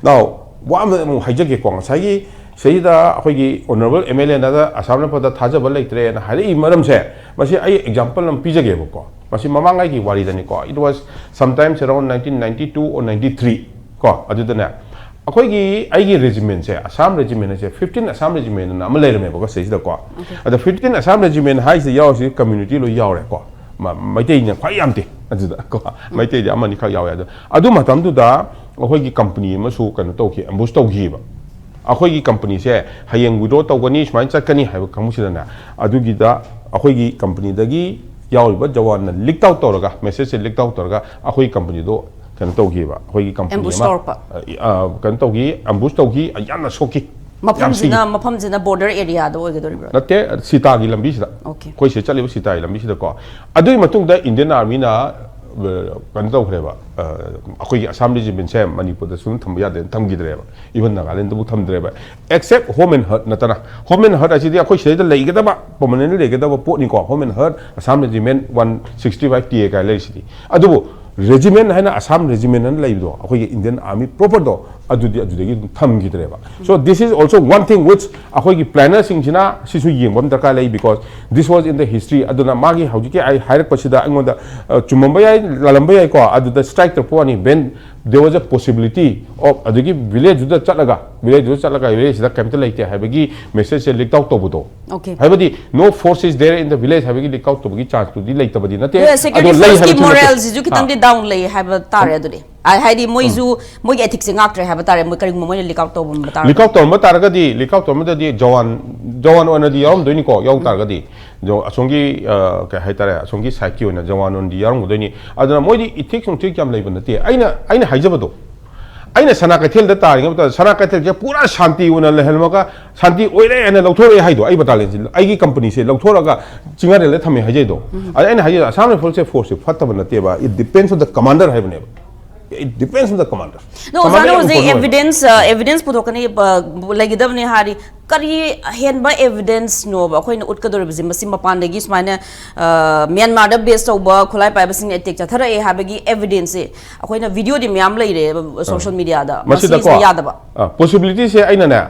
Now, ꯋꯥ ꯑꯃ ꯑꯃꯨꯛ ꯍꯥꯏꯖꯒꯦꯀꯣ꯫ ꯉꯁꯥꯏꯒꯤ ꯁꯤꯗꯩꯁꯤꯗ ꯑꯩꯈꯣꯏꯒꯤ ꯑꯣꯅꯔꯦꯕꯜ M L A ꯅꯗ ꯑꯁꯥꯝ ꯔꯥꯏꯐꯜꯗ ꯊꯥꯖꯕ ꯂꯩꯇ꯭ꯔꯦꯅ ꯍꯥꯏꯔꯛꯏ ꯃꯔꯝꯁꯦ, ꯃꯁꯤ ꯑꯩ ꯑꯦꯛꯖꯥꯝꯄꯜ ꯑꯃ ꯄꯤꯖꯒꯦꯕꯀꯣ꯫ ꯃꯁꯤ ꯃꯃꯥꯡꯉꯩꯒꯤ ꯋꯥꯔꯤꯗꯅꯤꯀꯣ, it was sometimes around nineteen ninety two or ninety three ꯀꯣ꯫ ꯑꯗꯨꯗꯅꯦ, ꯑꯩꯈꯣꯏꯒꯤ, ꯑꯩꯒꯤ ꯔꯦꯖꯤꯃꯦꯟꯁꯦ, ꯑꯁꯥꯝ ꯔꯦꯖꯤꯃꯦꯟ ꯍꯥꯏꯁꯦ, ꯐꯤꯐꯇꯤꯟ ꯑꯁꯥꯝ ꯔꯦꯖꯤꯃꯦꯟ ꯑꯅ ꯑꯃ ꯂꯩꯔꯝꯃꯦꯕꯀꯣ ꯁꯤꯗꯩꯁꯤꯗꯀꯣ꯫ ꯑꯗꯣ ꯐꯤꯐꯇꯤꯟ ꯑꯁꯥꯝ ꯔꯦꯖꯤꯃꯦꯟ ꯍꯥꯏꯁꯤꯗ ꯌꯥꯎꯔꯤꯁꯤ ꯀꯝꯃ꯭ꯌꯨꯅꯤꯇꯤ ꯂꯣꯏ ꯌꯥꯎꯔꯦꯀꯣ꯫ ꯃ-, ꯃꯩꯇꯩꯅ ꯈ꯭ꯋꯥꯏ ꯌꯥꯝꯗꯦ ꯑꯗꯨꯗ ꯀꯣ꯫ ꯃꯩꯇꯩꯗꯤ ꯑꯃꯅꯤꯈꯛ ꯌꯥꯎꯋꯦ꯫ ꯑꯗꯣ ꯑꯗꯨ ꯃꯇꯝꯗꯨꯗ ꯑꯩꯈꯣꯏꯒꯤ ꯀꯝꯄꯅꯤ ꯑꯃꯁꯨ ꯀꯩꯅꯣ ꯇꯧꯈꯤ, ꯑꯦꯝꯕꯨꯁ ꯇꯧꯈꯤꯕ꯫ ꯑꯩꯈꯣꯏꯒꯤ ꯀꯝꯄꯅꯤꯁꯦ ꯍꯌꯦꯡ ꯋꯤꯗ꯭ꯔꯣ ꯇꯧꯒꯅꯤ, ꯁꯨꯃꯥꯏꯅ ꯆꯠꯀꯅꯤ ꯍꯥꯏꯕ ꯀꯥꯡꯕꯨꯁꯤꯗꯅꯦ, ꯑꯗꯨꯒꯤꯗ ꯑꯩꯈꯣꯏꯒꯤ ꯀꯝꯄꯅꯤꯗꯒꯤ ꯌꯥꯎꯔꯤꯕ ꯖꯋꯥꯟꯅ ꯂꯤꯛ ꯑꯥꯎꯠ ꯇꯧꯔꯒ, ꯃꯦꯁꯦꯖꯁꯦ ꯂꯤꯛ ꯑꯥꯎꯠ ꯇꯧꯔꯒ ꯑꯩꯈꯣꯏꯒꯤ ꯀꯝꯄꯅꯤꯗꯣ ꯀꯩꯅꯣ ꯇꯧꯈꯤꯕ, ꯑꯩꯈꯣꯏꯒꯤ ꯀꯝꯄꯅꯤ ꯑꯦꯝꯕꯨꯁ ꯑꯃ, ꯇꯧꯔꯛꯄ꯫ ꯑ, ꯑ, ꯀꯩꯅꯣ ꯇꯧꯈꯤ, ꯑꯦꯝꯕꯨꯁ ꯇꯧꯈꯤ, ꯌꯥꯝꯅ ꯁꯣꯛꯈꯤ꯫ ꯌꯥꯝ ꯃꯐꯝꯁꯤꯅ, ꯁꯤꯈꯤ꯫ ꯃꯐꯝꯁꯤꯅ ꯕꯣꯔꯗꯔ ꯑꯦꯔꯤꯌꯥꯗ ꯑꯣꯏꯒꯗꯣꯔꯤꯕ꯭ꯔꯥ? ꯅꯠꯇꯦ, ꯁꯤꯇꯥꯒꯤ ꯂꯝꯕꯤꯁꯤꯗ꯫ ꯑꯣꯀꯦ꯫ ꯑꯩꯈꯣꯏ ꯁꯤꯗ ꯆꯠꯂꯤꯕ ꯁꯤꯇꯥꯒꯤ ꯂꯝꯕꯤꯁꯤꯗꯀꯣ꯫ ꯑꯗꯨꯒꯤ ꯃꯇꯨꯡꯗ ꯏꯟꯗꯤꯌꯟ ꯑꯥꯔꯃꯤꯅ, ꯑ, ꯀꯩꯅꯣ ꯇꯧꯈ꯭ꯔꯦꯕ, ꯑ, ꯑꯩꯈꯣꯏꯒꯤ ꯑꯁꯥꯝ ꯔꯦꯖꯤꯃꯦꯟꯁꯦ ꯃꯅꯤꯄꯨꯔꯗ ꯁꯨꯝ ꯊꯝꯕ ꯌꯥꯗꯦꯅ ꯊꯝꯈꯤꯗ꯭ꯔꯦꯕ꯫ Even ꯅꯥꯒꯥꯂꯦꯟꯗꯕꯨ ꯊꯝꯗ꯭ꯔꯦꯕ꯫ Except Home and Health ꯅꯠꯇꯅ꯫ Home and Health ꯑꯁꯤꯗꯤ ꯑꯩꯈꯣꯏ ꯁꯤꯗꯩꯗ ꯂꯩꯒꯗꯕ, permanently ꯂꯩꯒꯗꯕ ꯄꯣꯠꯅꯤꯀꯣ꯫ Home and Health, Assam Regiment one sixty five T A ꯀꯥꯏꯅ ꯂꯩꯔꯤꯁꯤꯗꯤ꯫ ꯑꯗꯨꯕꯨ regiment ꯍꯥꯏꯅ, ꯑꯁꯥꯝ ꯔꯦꯖꯤꯃꯦꯟ ꯍꯥꯏꯅ ꯂꯩꯕꯗꯣ, ꯑꯩꯈꯣꯏꯒꯤ ꯏꯟꯗꯤꯌꯟ ꯑꯥꯔꯃꯤ ꯄ꯭ꯔꯣꯄꯔꯗꯣ, ꯑꯗꯨꯗꯤ ꯑꯗꯨꯗꯒꯤ ꯑꯗꯨꯝ ꯊꯝꯈꯤꯗ꯭ꯔꯦꯕ꯫ So this is also one thing which ꯑꯩꯈꯣꯏꯒꯤ planner ꯁꯤꯡꯁꯤꯅ ꯁꯤꯁꯨ ꯌꯦꯡꯕ ꯑꯃ ꯗꯔꯀꯥꯔ ꯂꯩ, because this was in the history. ꯑꯗꯨꯅ ꯃꯥꯒꯤ ꯍꯧꯖꯤꯛꯀꯤ ꯑꯩ ꯍꯥꯏꯔꯛꯄꯁꯤꯗ ꯑꯩꯉꯣꯟꯗ ꯑ, ꯆꯨꯝꯃꯝꯕ ꯌꯥꯏ, ꯂꯥꯜꯂꯝꯕ ꯌꯥꯏꯀꯣ, ꯑꯗꯨꯗ strike ꯇꯧꯔꯛꯄ ꯋꯥꯅꯤ, when there was a possibility of ꯑꯗꯨꯒꯤ village ꯗꯨꯗ ꯆꯠꯂꯒ, village ꯗꯨꯗ ꯆꯠꯂꯒ village ꯁꯤꯗ ꯀꯩꯝꯇ ꯂꯩꯇꯦ ꯍꯥꯏꯕꯒꯤ message ꯁꯦ leak out ꯇꯧꯕꯗꯣ꯫ Okay. ꯍꯥꯏꯕꯗꯤ no force is there in the village ꯍꯥꯏꯕꯒꯤ leak out ꯇꯧꯕꯒꯤ chance ꯇꯨꯗꯤ ꯂꯩꯇꯕꯗꯤ ꯅꯠꯇꯦ꯫ Security ꯑꯗꯣ ꯂꯩ force ꯀꯤ ꯍꯥꯏꯕꯁꯨ ꯅꯠꯇꯦ꯫ morale ꯁꯤꯁꯨ ꯈꯤꯇꯪꯗꯤ down ꯂꯩ ꯍꯥꯏꯕ ꯇꯥꯔꯦ ꯑꯗꯨꯗꯤ꯫ ꯑ, ꯍꯥꯏꯗꯤ ꯃꯣꯏꯁꯨ ꯃꯣꯏꯒꯤ ethics ꯁꯦ ꯉꯥꯛꯇ꯭ꯔꯦ ꯍꯥꯏꯕ ꯇꯥꯔꯦ, ꯃꯣꯏ ꯀꯔꯤꯒꯨꯝꯕ ꯃꯣꯏꯅ leak out ꯇꯧꯕ ꯇꯥꯔꯒꯗꯤ꯫ Leak out ꯇꯧꯔꯝꯕ ꯇꯥꯔꯒꯗꯤ, leak out ꯇꯧꯔꯝꯕꯗꯗꯤ ꯖꯋꯥꯟ, ꯖꯋꯥꯟ ꯑꯣꯏꯅꯗꯤ ꯌꯥꯎꯔꯝꯗꯣꯏꯅꯤꯀꯣ, ꯌꯥꯎ ꯇꯥꯔꯒꯗꯤ꯫ ꯖꯣ-, ꯑꯁꯣꯝꯒꯤ, ꯑ, ꯀꯩ ꯍꯥꯏꯇꯥꯔꯦ, ꯑꯁꯣꯝꯒꯤ side ꯀꯤ ꯑꯣꯏꯅ ꯖꯋꯥꯟ ꯑꯣꯏꯅꯗꯤ ꯌꯥꯎꯔꯝꯒꯗꯣꯏꯅꯤ꯫ ꯑꯗꯨꯅ ꯃꯣꯏꯗꯤ ethics ꯅꯨꯡꯊꯤꯛꯁ ꯌꯥꯝ ꯂꯩꯕ ꯅꯠꯇꯦ꯫ ꯑꯩꯅ, ꯑꯩꯅ ꯍꯥꯏꯖꯕꯗꯣ, ꯑꯩꯅ ꯁꯅꯥ ꯀꯩꯊꯦꯜꯗ ꯇꯥꯔꯤꯉꯩ ꯃꯇꯝꯗ ꯁꯅꯥ ꯀꯩꯊꯦꯜꯁꯦ ꯄꯨꯔꯥ ꯁꯥꯟꯇꯤ ꯑꯣꯏꯅ ꯂꯩꯍꯜꯂꯝꯃꯒ ꯁꯥꯟꯇꯤ ꯑꯣꯏꯔꯦ ꯍꯥꯏꯅ ꯂꯧꯊꯣꯔꯛꯑꯦ ꯍꯥꯏꯗꯣ, ꯑꯩ battalion ꯁꯦ, ꯑꯩꯒꯤ company ꯁꯦ ꯂꯧꯊꯣꯔꯛꯑꯒ ꯆꯤꯡꯉꯥꯔꯦꯜꯗ ꯊꯝꯃꯦ ꯍꯥꯏꯖꯩꯗꯣ꯫ ꯑꯗ ꯑꯩꯅ ꯍꯥꯏꯖꯩ, Assam Rifles ꯁꯦ force ꯁꯦ ꯐꯠꯇꯕ ꯅꯠꯇꯦꯕ, it depends on the commander ꯍꯥꯏꯕꯅꯦꯕ꯫ It depends on the commander. ꯑꯗꯣ Commander ꯑꯣꯖꯥꯅ ꯌꯥꯝ ꯍꯧꯖꯤꯛ important ꯑꯣꯏ꯫ Evidence, evidence ꯄꯨꯊꯣꯛꯀꯅꯤ, ꯕ-, ꯂꯩꯒꯗꯕꯅꯤ ꯍꯥꯏꯔꯤ꯫ ꯀꯔꯤ ꯑꯍꯦꯟꯕ evidence ꯅꯣꯕ ꯑꯩꯈꯣꯏꯅ ꯎꯠꯀꯗꯧꯔꯤꯕꯁꯦ? ꯃꯁꯤ ꯃꯄꯥꯟꯗꯒꯤ ꯁꯨꯃꯥꯏꯅ, ꯑ, ꯃ꯭ꯌꯥꯟꯃꯥꯔꯗ base ꯇꯧꯕ ꯈꯨꯠꯂꯥꯏ ꯄꯥꯏꯕꯁꯤꯡꯅ attack ꯆꯠꯊꯔꯛꯑꯦ ꯍꯥꯏꯕꯒꯤ evidence ꯁꯦ ꯑꯩꯈꯣꯏꯅ video ꯗꯤ ꯃꯌꯥꯝ ꯂꯩꯔꯦ social media ꯗ꯫ ꯃꯁꯤꯗꯀꯣ, ꯃꯁꯤꯁꯤꯅ ꯌꯥꯗꯕ꯫ ꯑ, possibility ꯁꯦ ꯑꯩꯅꯅꯦ,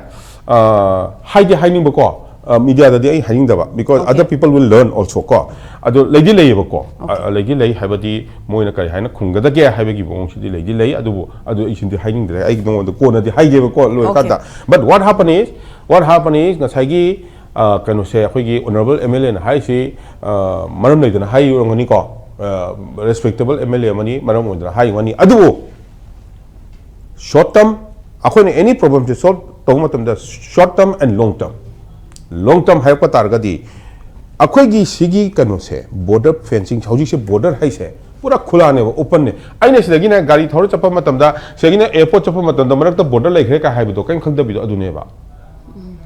ꯑ, ꯍꯥꯏꯗꯤ ꯍꯥꯏꯅꯤꯡꯕꯀꯣ, ꯑ, media ꯗꯗꯤ ꯑꯩ ꯍꯥꯏꯅꯤꯡꯗꯕ, because Okay. Other people will learn also ꯀꯣ꯫ ꯑꯗꯣ ꯂꯩꯗꯤ ꯂꯩꯌꯦꯕꯀꯣ꯫ ꯑ, ꯂꯩꯗꯤ ꯂꯩ ꯍꯥꯏꯕꯗꯤ ꯃꯣꯏꯅ ꯀꯔꯤ ꯍꯥꯏꯅ ꯈꯨꯝꯒꯗꯒꯦ ꯍꯥꯏꯕꯒꯤ ꯃꯑꯣꯡꯁꯤꯗꯤ ꯂꯩꯗꯤ ꯂꯩ, ꯑꯗꯨꯕꯨ ꯑꯗꯨ ꯑꯩ ꯁꯤꯗꯤ ꯍꯥꯏꯅꯤꯡꯗ꯭ꯔꯦ, ꯑꯩ ꯅꯉꯣꯟꯗ ꯀꯣꯟꯅꯗꯤ ꯍꯥꯏꯒꯦꯕꯀꯣ ꯂꯣꯏꯔꯀꯥꯟꯗ꯫ But what happen is, what happen is ꯉꯁꯥꯏꯒꯤ, ꯑ, ꯀꯩꯅꯣꯁꯦ, ꯑꯩꯈꯣꯏꯒꯤ honourable M L A ꯅ ꯍꯥꯏꯔꯤꯁꯤ, ꯑ, ꯃꯔꯝ ꯂꯩꯗꯅ ꯍꯥꯏꯔꯝꯒꯅꯤꯀꯣ, ꯑ, respectable M L A ꯑꯃꯅꯤ, ꯃꯔꯝ ꯑꯣꯏꯗꯅ ꯍꯥꯏꯔꯝꯒꯅꯤ, ꯑꯗꯨꯕꯨ short term, ꯑꯩꯈꯣꯏꯅ any problem ꯁꯦ solve ꯇꯧꯕ ꯃꯇꯝꯗ short term and long term, long term ꯍꯥꯏꯔꯛꯄ ꯇꯥꯔꯒꯗꯤ, ꯑꯩꯈꯣꯏꯒꯤ ꯁꯤꯒꯤ ꯀꯩꯅꯣꯁꯦ, border fencing, ꯍꯧꯖꯤꯛꯁꯦ border ꯍꯥꯏꯁꯦ ꯄꯨꯔꯥ ꯈꯨꯂꯥꯅꯦꯕ, open ꯅꯦ꯫ ꯑꯩꯅ ꯁꯤꯗꯒꯤꯅꯦ ꯒꯥꯔꯤ ꯊꯧꯔ ꯆꯠꯄ ꯃꯇꯝꯗ, ꯁꯤꯗꯒꯤꯅ airport ꯆꯠꯄ ꯃꯇꯝꯗ ꯃꯔꯛꯇ border ꯂꯩꯈ꯭ꯔꯦ ꯀꯥꯏ ꯍꯥꯏꯕꯗꯣ ꯀꯩꯝ ꯈꯪꯗꯕꯤꯗꯣ ꯑꯗꯨꯅꯦꯕ꯫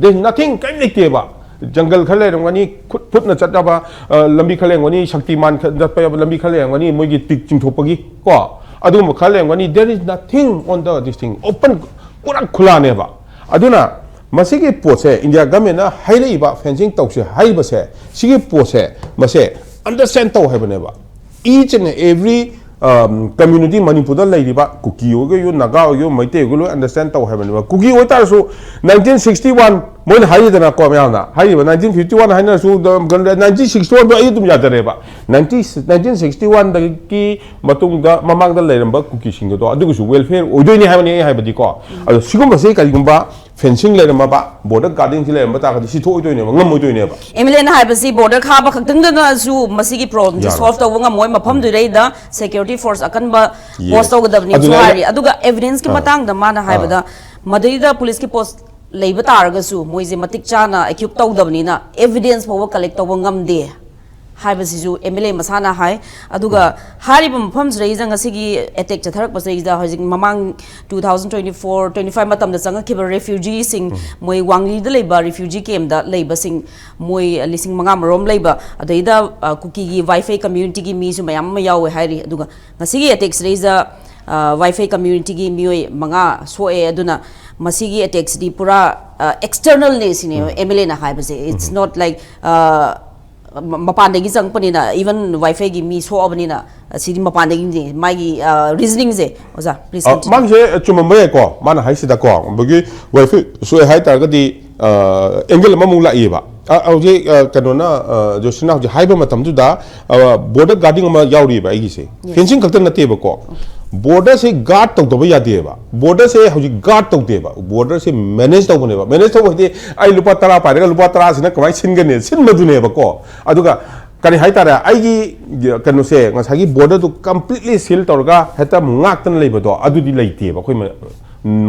There is nothing, ꯀꯩꯝ ꯂꯩꯇꯦꯕ꯫ ꯖꯪꯒꯜ ꯈꯔ ꯂꯩꯔꯝꯒꯅꯤ, ꯈꯨꯠ ꯐꯨꯠꯅ ꯆꯠꯅꯕ, ꯑ, ꯂꯝꯕꯤ ꯈꯔ ꯂꯩꯔꯝꯒꯅꯤ, ꯁꯛꯇꯤꯃꯥꯟ ꯈ-, ꯆꯠꯄ ꯌꯥꯕ ꯂꯝꯕꯤ ꯈꯔ ꯂꯩꯔꯝꯒꯅꯤ, ꯃꯣꯏꯒꯤ ꯇꯤꯛ ꯆꯤꯡꯊꯣꯛꯄꯒꯤ ꯀꯣ, ꯑꯗꯨꯒꯨꯝꯕ ꯈꯔ ꯂꯩꯔꯝꯒꯅꯤ꯫ There is nothing on the this thing, open, ꯄꯨꯔꯥ ꯈꯨꯂꯥꯅꯦꯕ꯫ ꯑꯗꯨꯅ ꯃꯁꯤꯒꯤ ꯄꯣꯠꯁꯦ India government ꯅ ꯍꯥꯏꯔꯛꯏꯕ fencing ꯇꯧꯁꯦ ꯍꯥꯏꯔꯤꯕꯁꯦ, ꯁꯤꯒꯤ ꯄꯣꯠꯁꯦ ꯃꯁꯦ understand ꯇꯧ ꯍꯥꯏꯕꯅꯦꯕ꯫ Each and every ꯀꯝꯃ꯭ꯌꯨꯅꯤꯇꯤ ꯃꯅꯤꯄꯨꯔꯗ ꯂꯩꯔꯤꯕ ꯀꯨꯀꯤ ꯑꯣꯏꯒꯦ ꯑꯣꯏꯌꯨ, ꯅꯥꯒꯥ ꯑꯣꯏꯒꯦ ꯑꯣꯏꯌꯨ, ꯃꯩꯇꯩ ꯑꯣꯏꯒꯦ ꯑꯣꯏꯌꯨ, ꯑꯟꯗꯔꯁ꯭ꯇꯦꯟ ꯇꯧ ꯍꯥꯏꯕꯅꯦꯕ꯫ ꯀꯨꯀꯤ ꯑꯣꯏꯇꯥꯔꯁꯨ ꯅꯥꯏꯟꯇꯤꯟ ꯁꯤꯛꯁꯇꯤ ꯋꯥꯟ ꯃꯣꯏꯅ ꯍꯥꯏꯔꯤꯗꯅꯀꯣ, ꯃꯌꯥꯝꯅ ꯍꯥꯏꯔꯤꯕ ꯅꯥꯏꯟꯇꯤꯟ ꯐꯤꯐꯇꯤ ꯋꯥꯟ ꯍꯥꯏꯅꯔꯁꯨ, ꯅꯥꯏꯟꯇꯤꯟ ꯁꯤꯛꯁꯇꯤ ꯋꯥꯟꯗꯣ ꯑꯩ ꯑꯗꯨꯝ ꯌꯥꯖꯔꯦꯕ꯫ ꯅꯥꯏꯟꯇꯤꯟ ꯁꯤꯛꯁꯇꯤ ꯋꯥꯟꯗꯒꯤ ꯃꯇꯨꯡꯗ, ꯃꯃꯥꯡꯗ ꯂꯩꯔꯝꯕ ꯀꯨꯀꯤꯁꯤꯡꯒꯗꯣ ꯑꯗꯨꯒꯤꯁꯨ ꯋꯦꯜꯐꯤꯌꯔ ꯑꯣꯏꯗꯣꯏꯅꯤ ꯍꯥꯏꯕꯅꯤ ꯑꯩ ꯍꯥꯏꯕꯗꯤꯀꯣ꯫ ꯑꯗꯣ ꯁꯤꯒꯨꯝꯕꯁꯦ ꯀꯔꯤꯒꯨꯝꯕ ꯐꯦꯟꯁꯤꯡ ꯂꯩꯔꯝꯃꯕ, ꯕꯣꯔꯗꯔ ꯒꯥꯔꯗꯤꯡꯁꯤ ꯂꯩꯔꯝꯕ ꯇꯥꯔꯒꯗꯤ ꯁꯤ ꯊꯣꯛꯑꯣꯏꯗꯣꯏꯅꯦꯕ, ꯉꯝꯃꯣꯏꯗꯣꯏꯅꯦꯕ꯫ ꯑꯦꯝ ꯑꯦꯜ ꯑꯦꯅ ꯍꯥꯏꯕꯁꯤ ꯕꯣꯔꯗꯔ ꯈꯥꯕ ꯈꯛꯇꯪꯗꯅꯁꯨ ꯃꯁꯤꯒꯤ ꯄ꯭ꯔꯣꯕ꯭ꯂꯦꯝꯁꯤ ꯌꯥꯔꯣꯏ꯫ ꯁꯣꯜꯕ ꯇꯧꯕ ꯉꯝꯃꯣꯏ꯫ ꯃꯐꯝꯗꯨꯗꯩꯗ ꯁꯦꯀ꯭ꯌꯨꯔꯤꯇꯤ ꯐꯣꯔꯁ ꯑꯀꯟꯕ Yes. ꯄꯣꯁ ꯇꯧꯒꯗꯕꯅꯤꯁꯨ ꯑꯗꯨꯅ ꯑꯩꯅ ꯍꯥꯏꯔꯤ꯫ ꯑꯗꯨꯒ ꯑꯦꯚꯤꯗꯦꯟꯁꯀꯤ ꯑꯥ꯫ ꯃꯇꯥꯡꯗ ꯃꯥꯅ ꯑꯥ꯫ ꯍꯥꯏꯕꯗ ꯃꯗꯩꯗ ꯄꯨꯂꯤꯁꯀꯤ ꯄꯣꯁ ꯂꯩꯕ ꯇꯥꯔꯒꯁꯨ ꯃꯣꯏꯁꯦ ꯃꯇꯤꯛ ꯆꯥꯅ ꯏꯀ꯭ꯌꯨꯞ ꯇꯧꯗꯕꯅꯤꯅ ꯑꯦꯚꯤꯗꯦꯟꯁ ꯐꯥꯎꯕ ꯀꯂꯦꯛ ꯇꯧꯕ ꯉꯝꯗꯦ ꯍꯥꯏꯕꯁꯤꯁꯨ ꯑꯦꯝ ꯑꯦꯜ ꯑꯦ ꯃꯁꯥꯅ ꯍꯥꯏ꯫ ꯑꯗꯨꯒ ꯍꯥꯏꯔꯤꯕ ꯃꯐꯝꯁꯤꯗꯩꯗ ꯉꯁꯤꯒꯤ ꯑꯦꯇꯦꯛ ꯆꯠꯊꯔꯛꯄꯁꯤꯗꯩꯗ ꯍꯧꯖꯤꯛ ꯃꯃꯥꯡ two thousand twenty four twenty five ꯃꯇꯝꯗ ꯆꯪꯉꯛꯈꯤꯕ ꯔꯦꯐ꯭ꯌꯨꯖꯤꯁꯤꯡ, ꯃꯣꯏ ꯋꯥꯡꯂꯤꯗ ꯂꯩꯕ ꯔꯤꯐ꯭ꯌꯨꯖꯤ ꯀꯦꯝꯗ ꯂꯩꯕꯁꯤꯡ, ꯃꯣꯏ ꯂꯤꯁꯤꯡ ꯃꯉꯥ ꯃꯔꯣꯝ ꯂꯩꯕ, ꯑꯗꯩꯗ ꯑ, ꯀꯨꯀꯤꯒꯤ ꯋꯥꯏꯐꯩ ꯀꯝꯃ꯭ꯌꯨꯅꯤꯇꯤꯒꯤ ꯃꯤꯁꯨ ꯃꯌꯥꯝ ꯑꯃ ꯌꯥꯎꯋꯦ ꯍꯥꯏꯔꯤ꯫ ꯑꯗꯨꯒ ꯉꯁꯤꯒꯤ ꯑꯦꯇꯦꯛꯁꯤꯗꯩꯗ ꯋꯥꯏꯐꯩ ꯀꯝꯃ꯭ꯌꯨꯅꯤꯇꯤꯒꯤ ꯃꯤꯑꯣꯏ ꯃꯉꯥ ꯁꯣꯛꯑꯦ꯫ ꯑꯗꯨꯅ ꯃꯁꯤꯒꯤ ꯑꯦꯇꯦꯛꯁꯤꯗꯤ ꯄꯨꯔꯥ ꯑꯦꯛꯁꯇꯔꯅꯦꯜꯅꯦ ꯁꯤꯅꯦ ꯑꯦꯝ ꯑꯦꯜ ꯑꯦꯅ ꯍꯥꯏꯕꯁꯦ꯫ It's not like ꯃꯄꯥꯟꯗꯒꯤ ꯆꯪꯉꯛꯄꯅꯤꯅ, ꯏꯚꯟ ꯋꯥꯏꯐꯩꯒꯤ ꯃꯤ ꯁꯣꯛꯑꯕꯅꯤꯅ, ꯁꯤꯗꯤ ꯃꯄꯥꯟꯗꯒꯤꯅꯦ꯫ ꯃꯥꯒꯤ ꯔꯤꯖꯅꯤꯡꯁꯦ ꯑꯣꯖꯥ, please ꯑ, continue. ꯃꯥꯒꯤꯁꯦ ꯆꯨꯝꯃꯝꯕ ꯌꯥꯏꯀꯣ, ꯃꯥꯅ ꯍꯥꯏꯁꯤꯗꯀꯣ꯫ ꯑꯗꯒꯤ ꯋꯥꯏꯐꯩ ꯁꯣꯛꯑꯦ ꯍꯥꯏ ꯇꯥꯔꯒꯗꯤ ꯑꯦꯡꯒꯜ ꯑꯃꯃꯨꯛ ꯂꯥꯛꯏꯕ꯫ ꯑ, ꯍꯧꯖꯤꯛ ꯑ, ꯀꯩꯅꯣꯅ ꯑ, ꯖꯣꯁꯤꯅ ꯍꯧꯖꯤꯛ ꯍꯥꯏꯕ ꯃꯇꯝꯗꯨꯗ ꯕꯣꯔꯗꯔ ꯒꯥꯔꯗꯤꯡ ꯑꯃ ꯌꯥꯎꯔꯤꯕ ꯑꯩꯒꯤꯁꯦ꯫ Yes. ꯐꯦꯟꯁꯤꯡ ꯈꯛꯇ ꯅꯠꯇꯦꯕꯀꯣ, ꯕꯣꯔꯗꯔꯁꯦ ꯒꯥꯔꯗ ꯇꯧꯗꯕ ꯌꯥꯗꯦꯕ꯫ ꯕꯣꯔꯗꯔꯁꯦ ꯍꯧꯖꯤꯛ ꯒꯥꯔꯗ ꯇꯧꯗꯦꯕ, ꯕꯣꯔꯗꯔꯁꯦ ꯃꯦꯅꯦꯖ ꯇꯧꯕꯅꯦꯕ꯫ ꯃꯦꯅꯦꯖ ꯇꯧꯕ ꯍꯥꯏꯗꯤ ꯑꯩ ꯂꯨꯄꯥ ꯇꯔꯥ ꯄꯥꯏꯔꯒ ꯂꯨꯄꯥ ꯇꯔꯥꯁꯤꯅ ꯀꯃꯥꯏꯅ ꯁꯤꯟꯒꯅꯤ, ꯁꯤꯟꯕꯗꯨꯅꯦꯕꯀꯣ꯫ ꯑꯗꯨꯒ ꯀꯔꯤ ꯍꯥꯏꯇꯥꯔꯦ, ꯑꯩꯒꯤ ꯀꯩꯅꯣꯁꯦ, ꯉꯁꯥꯏꯒꯤ ꯕꯣꯔꯗꯔꯗꯨ ꯀꯝꯄ꯭ꯂꯤꯠꯂꯤ ꯁꯤꯜ ꯇꯧꯔꯒ ꯍꯦꯛꯇ ꯉꯥꯛꯇꯅ ꯂꯩꯕꯗꯣ ꯑꯗꯨꯗꯤ ꯂꯩꯇꯦꯕ꯫ ꯑꯩꯈꯣꯏ ꯃ-,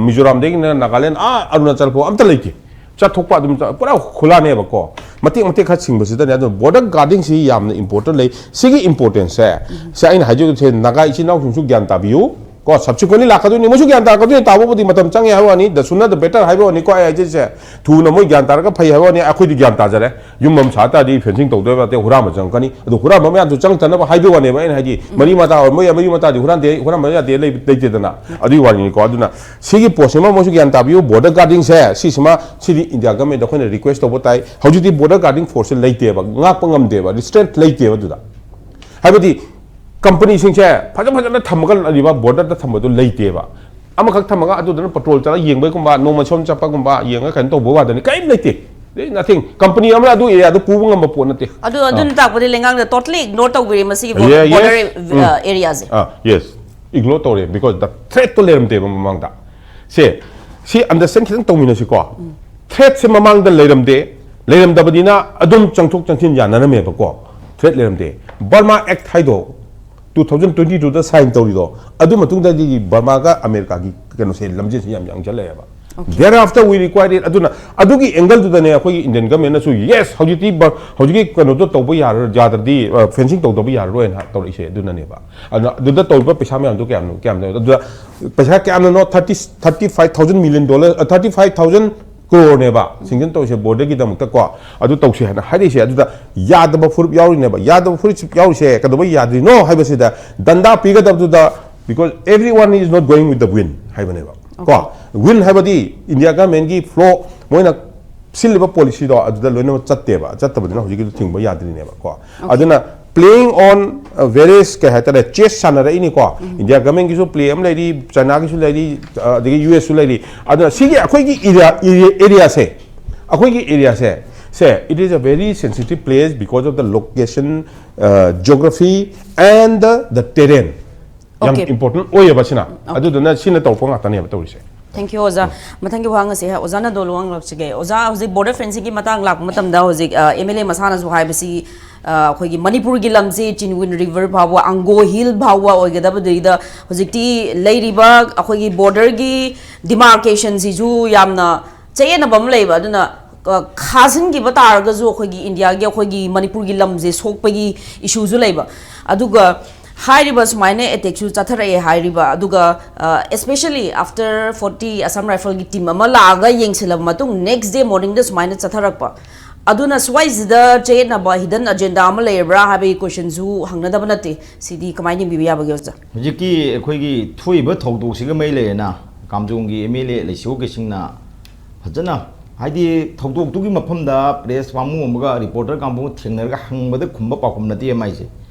ꯃꯤꯖꯣꯔꯥꯝꯗꯒꯤꯅ ꯅꯥꯒꯥꯂꯦꯟ ꯑꯥ ꯑꯔꯨꯅꯥꯆꯜ ꯐꯥꯎ ꯑꯝꯇ ꯂꯩꯇꯦ꯫ ꯆꯠꯊꯣꯛꯄ ꯑꯗꯨꯝ ꯆ-, ꯄꯨꯔꯥ ꯈꯨꯂꯥꯅꯦꯕꯀꯣ꯫ ꯃꯇꯦꯛ ꯃꯇꯦꯛ ꯈꯔ ꯁꯤꯡꯕꯁꯤꯗꯅꯦ꯫ ꯑꯗꯨꯅ ꯕꯣꯔꯗꯔ ꯒꯥꯔꯗꯤꯡꯁꯤ ꯌꯥꯝꯅ ꯏꯝꯄꯣꯔꯇꯦꯟ ꯂꯩ꯫ ꯁꯤꯒꯤ ꯏꯝꯄꯣꯔꯇꯦꯟꯁꯁꯦ, ꯁꯤ ꯑꯩꯅ ꯍꯥꯏꯖꯒꯗꯕꯁꯦ, ꯅꯥꯒꯥ ꯏꯆꯤꯟ ꯏꯅꯥꯎꯁꯤꯡꯁꯨ ꯒ꯭ꯌꯥꯟ ꯇꯥꯕꯤꯌꯨ ꯀꯣ꯫ ꯁꯕꯁꯤꯀ꯭ꯋꯦꯟꯂꯤ ꯂꯥꯛꯀꯗꯣꯏꯅꯤ, ꯃꯣꯏꯁꯨ ꯒ꯭ꯌꯥꯟ ꯇꯥꯔꯛꯀꯗꯣꯏꯅꯤ꯫ ꯇꯥꯕꯕꯨꯗꯤ ꯃꯇꯝ ꯆꯪꯉꯦ ꯍꯥꯏꯕ ꯋꯥꯅꯤ, the sooner the better ꯍꯥꯏꯕ ꯋꯥꯅꯤꯀꯣ꯫ ꯑꯩ ꯍꯥꯏꯖꯔꯤꯁꯦ, ꯊꯨꯅ ꯃꯣꯏ ꯒ꯭ꯌꯥꯟ ꯇꯥꯔꯒ ꯐꯩ ꯍꯥꯏꯕ ꯋꯥꯅꯤ꯫ ꯑꯩꯈꯣꯏꯗꯤ ꯒ꯭ꯌꯥꯟ ꯇꯥꯖꯔꯦ꯫ ꯌꯨꯝ ꯑꯃ ꯁꯥ ꯇꯥꯔꯗꯤ ꯐꯦꯟꯁꯤꯡ ꯇꯧꯗꯣꯏꯕ ꯅꯠꯇꯦ, ꯍꯨꯔꯥꯟꯕ ꯆꯪꯉꯛꯀꯅꯤ꯫ ꯑꯗꯨ ꯍꯨꯔꯥꯟꯕ ꯃꯌꯥꯝꯗꯨ ꯆꯪꯗꯅꯕ ꯍꯥꯏꯕꯒꯤ ꯋꯥꯅꯦꯕ꯫ ꯑꯩꯅ ꯍꯥꯏꯗꯤ ꯃꯔꯤ ꯃꯇꯥ ꯑꯣꯏ, ꯃꯣꯏ ꯃꯔꯤ ꯃꯇꯥꯗꯤ ꯍꯨꯔꯥꯟꯗꯦ, ꯍꯨꯔꯥꯟꯕ ꯌꯥꯗꯦ ꯂꯩ-, ꯂꯩꯇꯦꯗꯅ꯫ ꯑꯗꯨꯒꯤ ꯋꯥꯔꯤꯅꯤꯀꯣ꯫ ꯑꯗꯨꯅ ꯁꯤꯒꯤ ꯄꯣꯠꯁꯤꯃ ꯃꯣꯏꯁꯨ ꯒ꯭ꯌꯥꯟ ꯇꯥꯕꯤꯌꯨ꯫ ꯕꯣꯔꯗꯔ ꯒꯥꯔꯗꯤꯡꯁꯦ ꯁꯤꯁꯤꯃ, ꯁꯤꯗꯤ ꯏꯟꯗꯤꯌꯥ ꯒꯃꯦꯟꯗ ꯑꯩꯈꯣꯏꯅ ꯔꯤꯀ꯭ꯋꯦꯁ ꯇꯧꯕ ꯇꯥꯏ꯫ ꯍꯧꯖꯤꯛꯇꯤ ꯕꯣꯔꯗꯔ ꯒꯥꯔꯗꯤꯡ ꯐꯣꯔꯁꯁꯦ ꯂꯩꯇꯦꯕ, ꯉꯥꯛꯄ ꯉꯝꯗꯦꯕ, ꯔꯤꯁꯇ꯭ꯔꯦꯟꯠ ꯂꯩꯇꯦꯕ ꯑꯗꯨꯗ꯫ ꯍꯥꯏꯕꯗꯤ ꯀꯝꯄꯅꯤꯁꯤꯡꯁꯦ ꯐꯖ ꯐꯖꯅ ꯊꯝꯃꯒ ꯂꯩꯔꯤꯕ, ꯕꯣꯔꯗꯔꯗ ꯊꯝꯕꯗꯣ ꯂꯩꯇꯦꯕ꯫ ꯑꯃꯈꯛ ꯊꯝꯃꯒ ꯑꯗꯨꯗꯨꯅ ꯄꯦꯇ꯭ꯔꯣꯜ ꯆꯠꯂ ꯌꯦꯡꯕꯩꯒꯨꯝꯕ, ꯅꯣꯡꯃ ꯁꯣꯝ ꯆꯠꯄꯒꯨꯝꯕ, ꯌꯦꯡꯉ ꯀꯩꯅꯣ ꯇꯧꯕ ꯋꯥꯗꯅꯤ, ꯀꯔꯤꯝ ꯂꯩꯇꯦ꯫ There is nothing. ꯀꯝꯄꯅꯤ ꯑꯃꯅ ꯑꯗꯨ ꯑꯦꯔꯤꯌꯥꯗꯣ ꯄꯨꯕ ꯉꯝꯕ ꯄꯣꯠ ꯅꯠꯇꯦ꯫ ꯑꯗꯨ ꯑꯗꯨꯅ ꯇꯥꯛꯄꯗꯤ ꯂꯩꯉꯥꯛꯅ totally ignore ꯇꯧꯕꯤꯔꯦ ꯃꯁꯤꯒꯤ Yeah, yes. border ꯎꯝ. area ꯁꯦ꯫ ꯑꯥ, yes. Ignore ꯇꯧꯔꯦ, because the threat ꯇꯣ ꯂꯩꯔꯝꯗꯦꯕ ꯃꯃꯥꯡꯗ꯫ ꯁꯦ, ꯁꯤ understand ꯈꯤꯇꯪ ꯇꯧꯃꯤꯟꯅꯁꯤꯀꯣ꯫ Threat ꯁꯦ ꯃꯃꯥꯡꯗ ꯂꯩꯔꯝꯗꯦ, ꯂꯩꯔꯝꯗꯕꯅꯤꯅ ꯑꯗꯨꯝ ꯆꯪꯊꯣꯛ ꯆꯪꯁꯤꯟ ꯌꯥꯅꯔꯝꯃꯦꯕꯀꯣ꯫ Threat ꯂꯩꯔꯝꯗꯦ꯫ Burma Act ꯍꯥꯏꯗꯣ two thousand twenty two ꯗ sign ꯇꯧꯔꯤꯗꯣ, ꯑꯗꯨ ꯃꯇꯨꯡꯗꯗꯤ ꯕꯔꯃꯥꯒ ꯑꯃꯦꯔꯤꯀꯥꯒꯤ ꯀꯩꯅꯣꯁꯦ, ꯂꯝꯖꯦꯜꯁꯦ ꯌꯥꯝ ꯌꯥꯡꯁꯜꯂꯛꯑꯦꯕ꯫ Thereafter we required it. ꯑꯗꯨꯅ ꯑꯗꯨꯒꯤ angle ꯗꯨꯗꯅꯦ ꯑꯩꯈꯣꯏꯒꯤ Indian government ꯅꯁꯨ, "Yes, ꯍꯧꯖꯤꯛꯇꯤ ꯕ-, ꯍꯧꯖꯤꯛꯀꯤ ꯀꯩꯅꯣꯗꯣ ꯇꯧꯕ ꯌꯥꯔ-, ꯌꯥꯗ꯭ꯔꯗꯤ, ꯑ, fencing ꯇꯧꯗꯕ ꯌꯥꯔꯔꯣꯏꯅ" ꯍꯥꯏ-, ꯇꯧꯔꯛꯏꯁꯦ ꯑꯗꯨꯅꯅꯦꯕ꯫ ꯑꯗꯨꯅ ꯑꯗꯨꯗ ꯇꯧꯔꯤꯕ ꯄꯩꯁꯥ ꯃꯌꯥꯝꯗꯣ ꯀꯌꯥꯝꯅꯣ, ꯀꯌꯥꯝꯅꯣ? ꯑꯗꯨꯗ ꯄꯩꯁꯥ ꯀꯌꯥꯝꯅꯅꯣ? Thirty, thirty five thousand million dollar, ꯑ, thirty five thousand crore ꯅꯦꯕ sanction ꯇꯧꯔꯤꯁꯦ border ꯒꯤꯗꯃꯛꯇ ꯀꯣ, ꯑꯗꯨ ꯇꯧꯁꯦ ꯍꯥꯏꯅ ꯍꯥꯏꯔꯛꯏꯁꯦ꯫ ꯑꯗꯨꯗ ꯌꯥꯗꯕ ꯐꯨꯔꯨꯞ ꯌꯥꯎꯔꯤꯅꯦꯕ꯫ ꯌꯥꯗꯕ ꯐꯨꯔꯨꯞ ꯌꯥꯎꯔꯤꯁꯦ ꯀꯩꯗꯧꯕꯩ ꯌꯥꯗ꯭ꯔꯤꯅꯣ ꯍꯥꯏꯕꯁꯤꯗ, danda ꯄꯤꯒꯗꯕꯗꯨꯗ, because everyone is not going with the wind ꯍꯥꯏꯕꯅꯦꯕ꯫ ꯀꯣ, wind ꯍꯥꯏꯕꯗꯤ India government ꯀꯤ flow, ꯃꯣꯏꯅ ꯁꯤꯜꯂꯤꯕ policy ꯗꯣ ꯑꯗꯨꯗ ꯂꯣꯏꯅꯃꯛ ꯆꯠꯇꯦꯕ꯫ ꯆꯠꯇꯕꯅꯤꯅ ꯍꯧꯖꯤꯛꯀꯤꯗꯣ ꯊꯤꯡꯕ ꯌꯥꯗ꯭ꯔꯤꯅꯦꯕ ꯀꯣ꯫ ꯑꯗꯨꯅ playing on, uh, various, ꯀꯩ ꯍꯥꯏꯇꯥꯔꯦ, chess ꯁꯥꯟꯅꯔꯛꯏꯅꯤꯀꯣ꯫ India government ꯒꯤꯁꯨ play ꯑꯃ ꯂꯩꯔꯤ, China ꯒꯤꯁꯨ ꯂꯩꯔꯤ, ꯑ, ꯑꯗꯒꯤ U S ꯁꯨ ꯂꯩꯔꯤ꯫ ꯑꯗꯨꯅ ꯁꯤꯒꯤ ꯑꯩꯈꯣꯏꯒꯤ area, area, area ꯁꯦ, ꯑꯩꯈꯣꯏꯒꯤ area say, say, it is a very sensitive place because of the location, uh, geography and the, the terrain. ꯌꯥꯝ Okay. important ꯑꯣꯏꯌꯦꯕ ꯁꯤꯅ꯫ Okay. ꯑꯗꯨꯗꯨꯅ ꯁꯤꯅ ꯇꯧꯔꯛꯄ ꯉꯥꯛꯇꯅꯦꯕ ꯇꯧꯔꯤꯁꯦ꯫ Thank you, ꯑꯣꯖꯥ꯫ ꯃꯊꯪꯒꯤ ꯋꯥꯍꯪ ꯑꯁꯦ ꯑꯣꯖꯥꯅ ꯗꯣꯂꯨ ꯍꯪꯂꯛꯆꯒꯦ꯫ ꯑꯣꯖꯥ, ꯍꯧꯖꯤꯛ border fencing ꯒꯤ ꯃꯇꯥꯡ ꯂꯥꯛꯄ ꯃꯇꯝꯗ ꯍꯧꯖꯤꯛ, ꯑ, M L A ꯃꯁꯥꯅꯁꯨ ꯍꯥꯏꯕꯁꯤ, ꯑ, ꯑꯩꯈꯣꯏꯒꯤ ꯃꯅꯤꯄꯨꯔꯒꯤ ꯂꯝꯁꯤ Chindwin River ꯐꯥꯎꯕ, Ango Hill ꯐꯥꯎꯕ ꯑꯣꯏꯒꯗꯕꯗꯨꯗ ꯍꯧꯖꯤꯛꯇꯤ ꯂꯩꯔꯤꯕ ꯑꯩꯈꯣꯏꯒꯤ border ꯒꯤ demarcation ꯁꯤꯁꯨ ꯌꯥꯝꯅ ꯆꯌꯦꯠꯅꯕ ꯑꯃ ꯂꯩꯕ꯫ ꯑꯗꯨꯅ, ꯑ, ꯈꯥꯖꯤꯟꯈꯤꯕ ꯇꯥꯔꯒꯁꯨ ꯑꯩꯈꯣꯏꯒꯤ India ꯒꯤ, ꯑꯩꯈꯣꯏꯒꯤ ꯃꯅꯤꯄꯨꯔꯒꯤ ꯂꯝꯁꯦ ꯁꯣꯛꯄꯒꯤ issue ꯁꯨ ꯂꯩꯕ꯫ ꯑꯗꯨꯒ ꯍꯥꯏꯔꯤꯕ ꯁꯨꯃꯥꯏꯅ attack ꯁꯨ ꯆꯠꯊꯔꯛꯑꯦ ꯍꯥꯏꯔꯤꯕ, ꯑꯗꯨꯒ, ꯑ, especially after forty Assam Rifle ꯒꯤ team ꯑꯃ ꯂꯥꯛꯑꯒ ꯌꯦꯡꯁꯤꯜꯂꯕ ꯃꯇꯨꯡ next day morning ꯗ ꯁꯨꯃꯥꯏꯅ ꯆꯠꯊꯔꯛꯄ꯫ ꯑꯗꯨꯅ ꯁ꯭ꯋꯥꯏꯁꯤꯗ ꯆꯌꯦꯠꯅꯕ hidden agenda ꯑꯃ ꯂꯩꯔꯕ꯭ꯔꯥ ꯍꯥꯏꯕꯒꯤ question ꯁꯨ ꯍꯪꯅꯗꯕ ꯅꯠꯇꯦ꯫ ꯁꯤꯗꯤ ꯀꯃꯥꯏꯅ ꯌꯦꯡꯕꯤꯕ ꯌꯥꯕꯒꯦ, ꯑꯣꯖꯥ? ꯍꯧꯖꯤꯛꯀꯤ ꯑꯩꯈꯣꯏꯒꯤ ꯊꯣꯛꯏꯕ ꯊꯧꯗꯣꯛꯁꯤꯒ ꯃꯔꯤ ꯂꯩꯅꯅ ꯀꯥꯝꯖꯣꯡꯒꯤ M L A ꯂꯩꯁꯤꯍꯧ ꯀꯦꯁꯤꯡꯅ ꯐꯖꯅ, ꯍꯥꯏꯗꯤ, ꯊꯧꯗꯣꯛꯇꯨꯒꯤ ꯃꯐꯝꯗ press ꯀꯥꯡꯕꯨ ꯑꯃꯒ reporter ꯀꯥꯡꯕꯨ ꯑꯃꯒ ꯊꯦꯡꯅꯔꯒ ꯍꯪꯕꯗ ꯈꯨꯝꯕ ꯄꯥꯎꯈꯨꯝ ꯅꯠꯇꯦ ꯃꯥꯏꯁꯦ꯫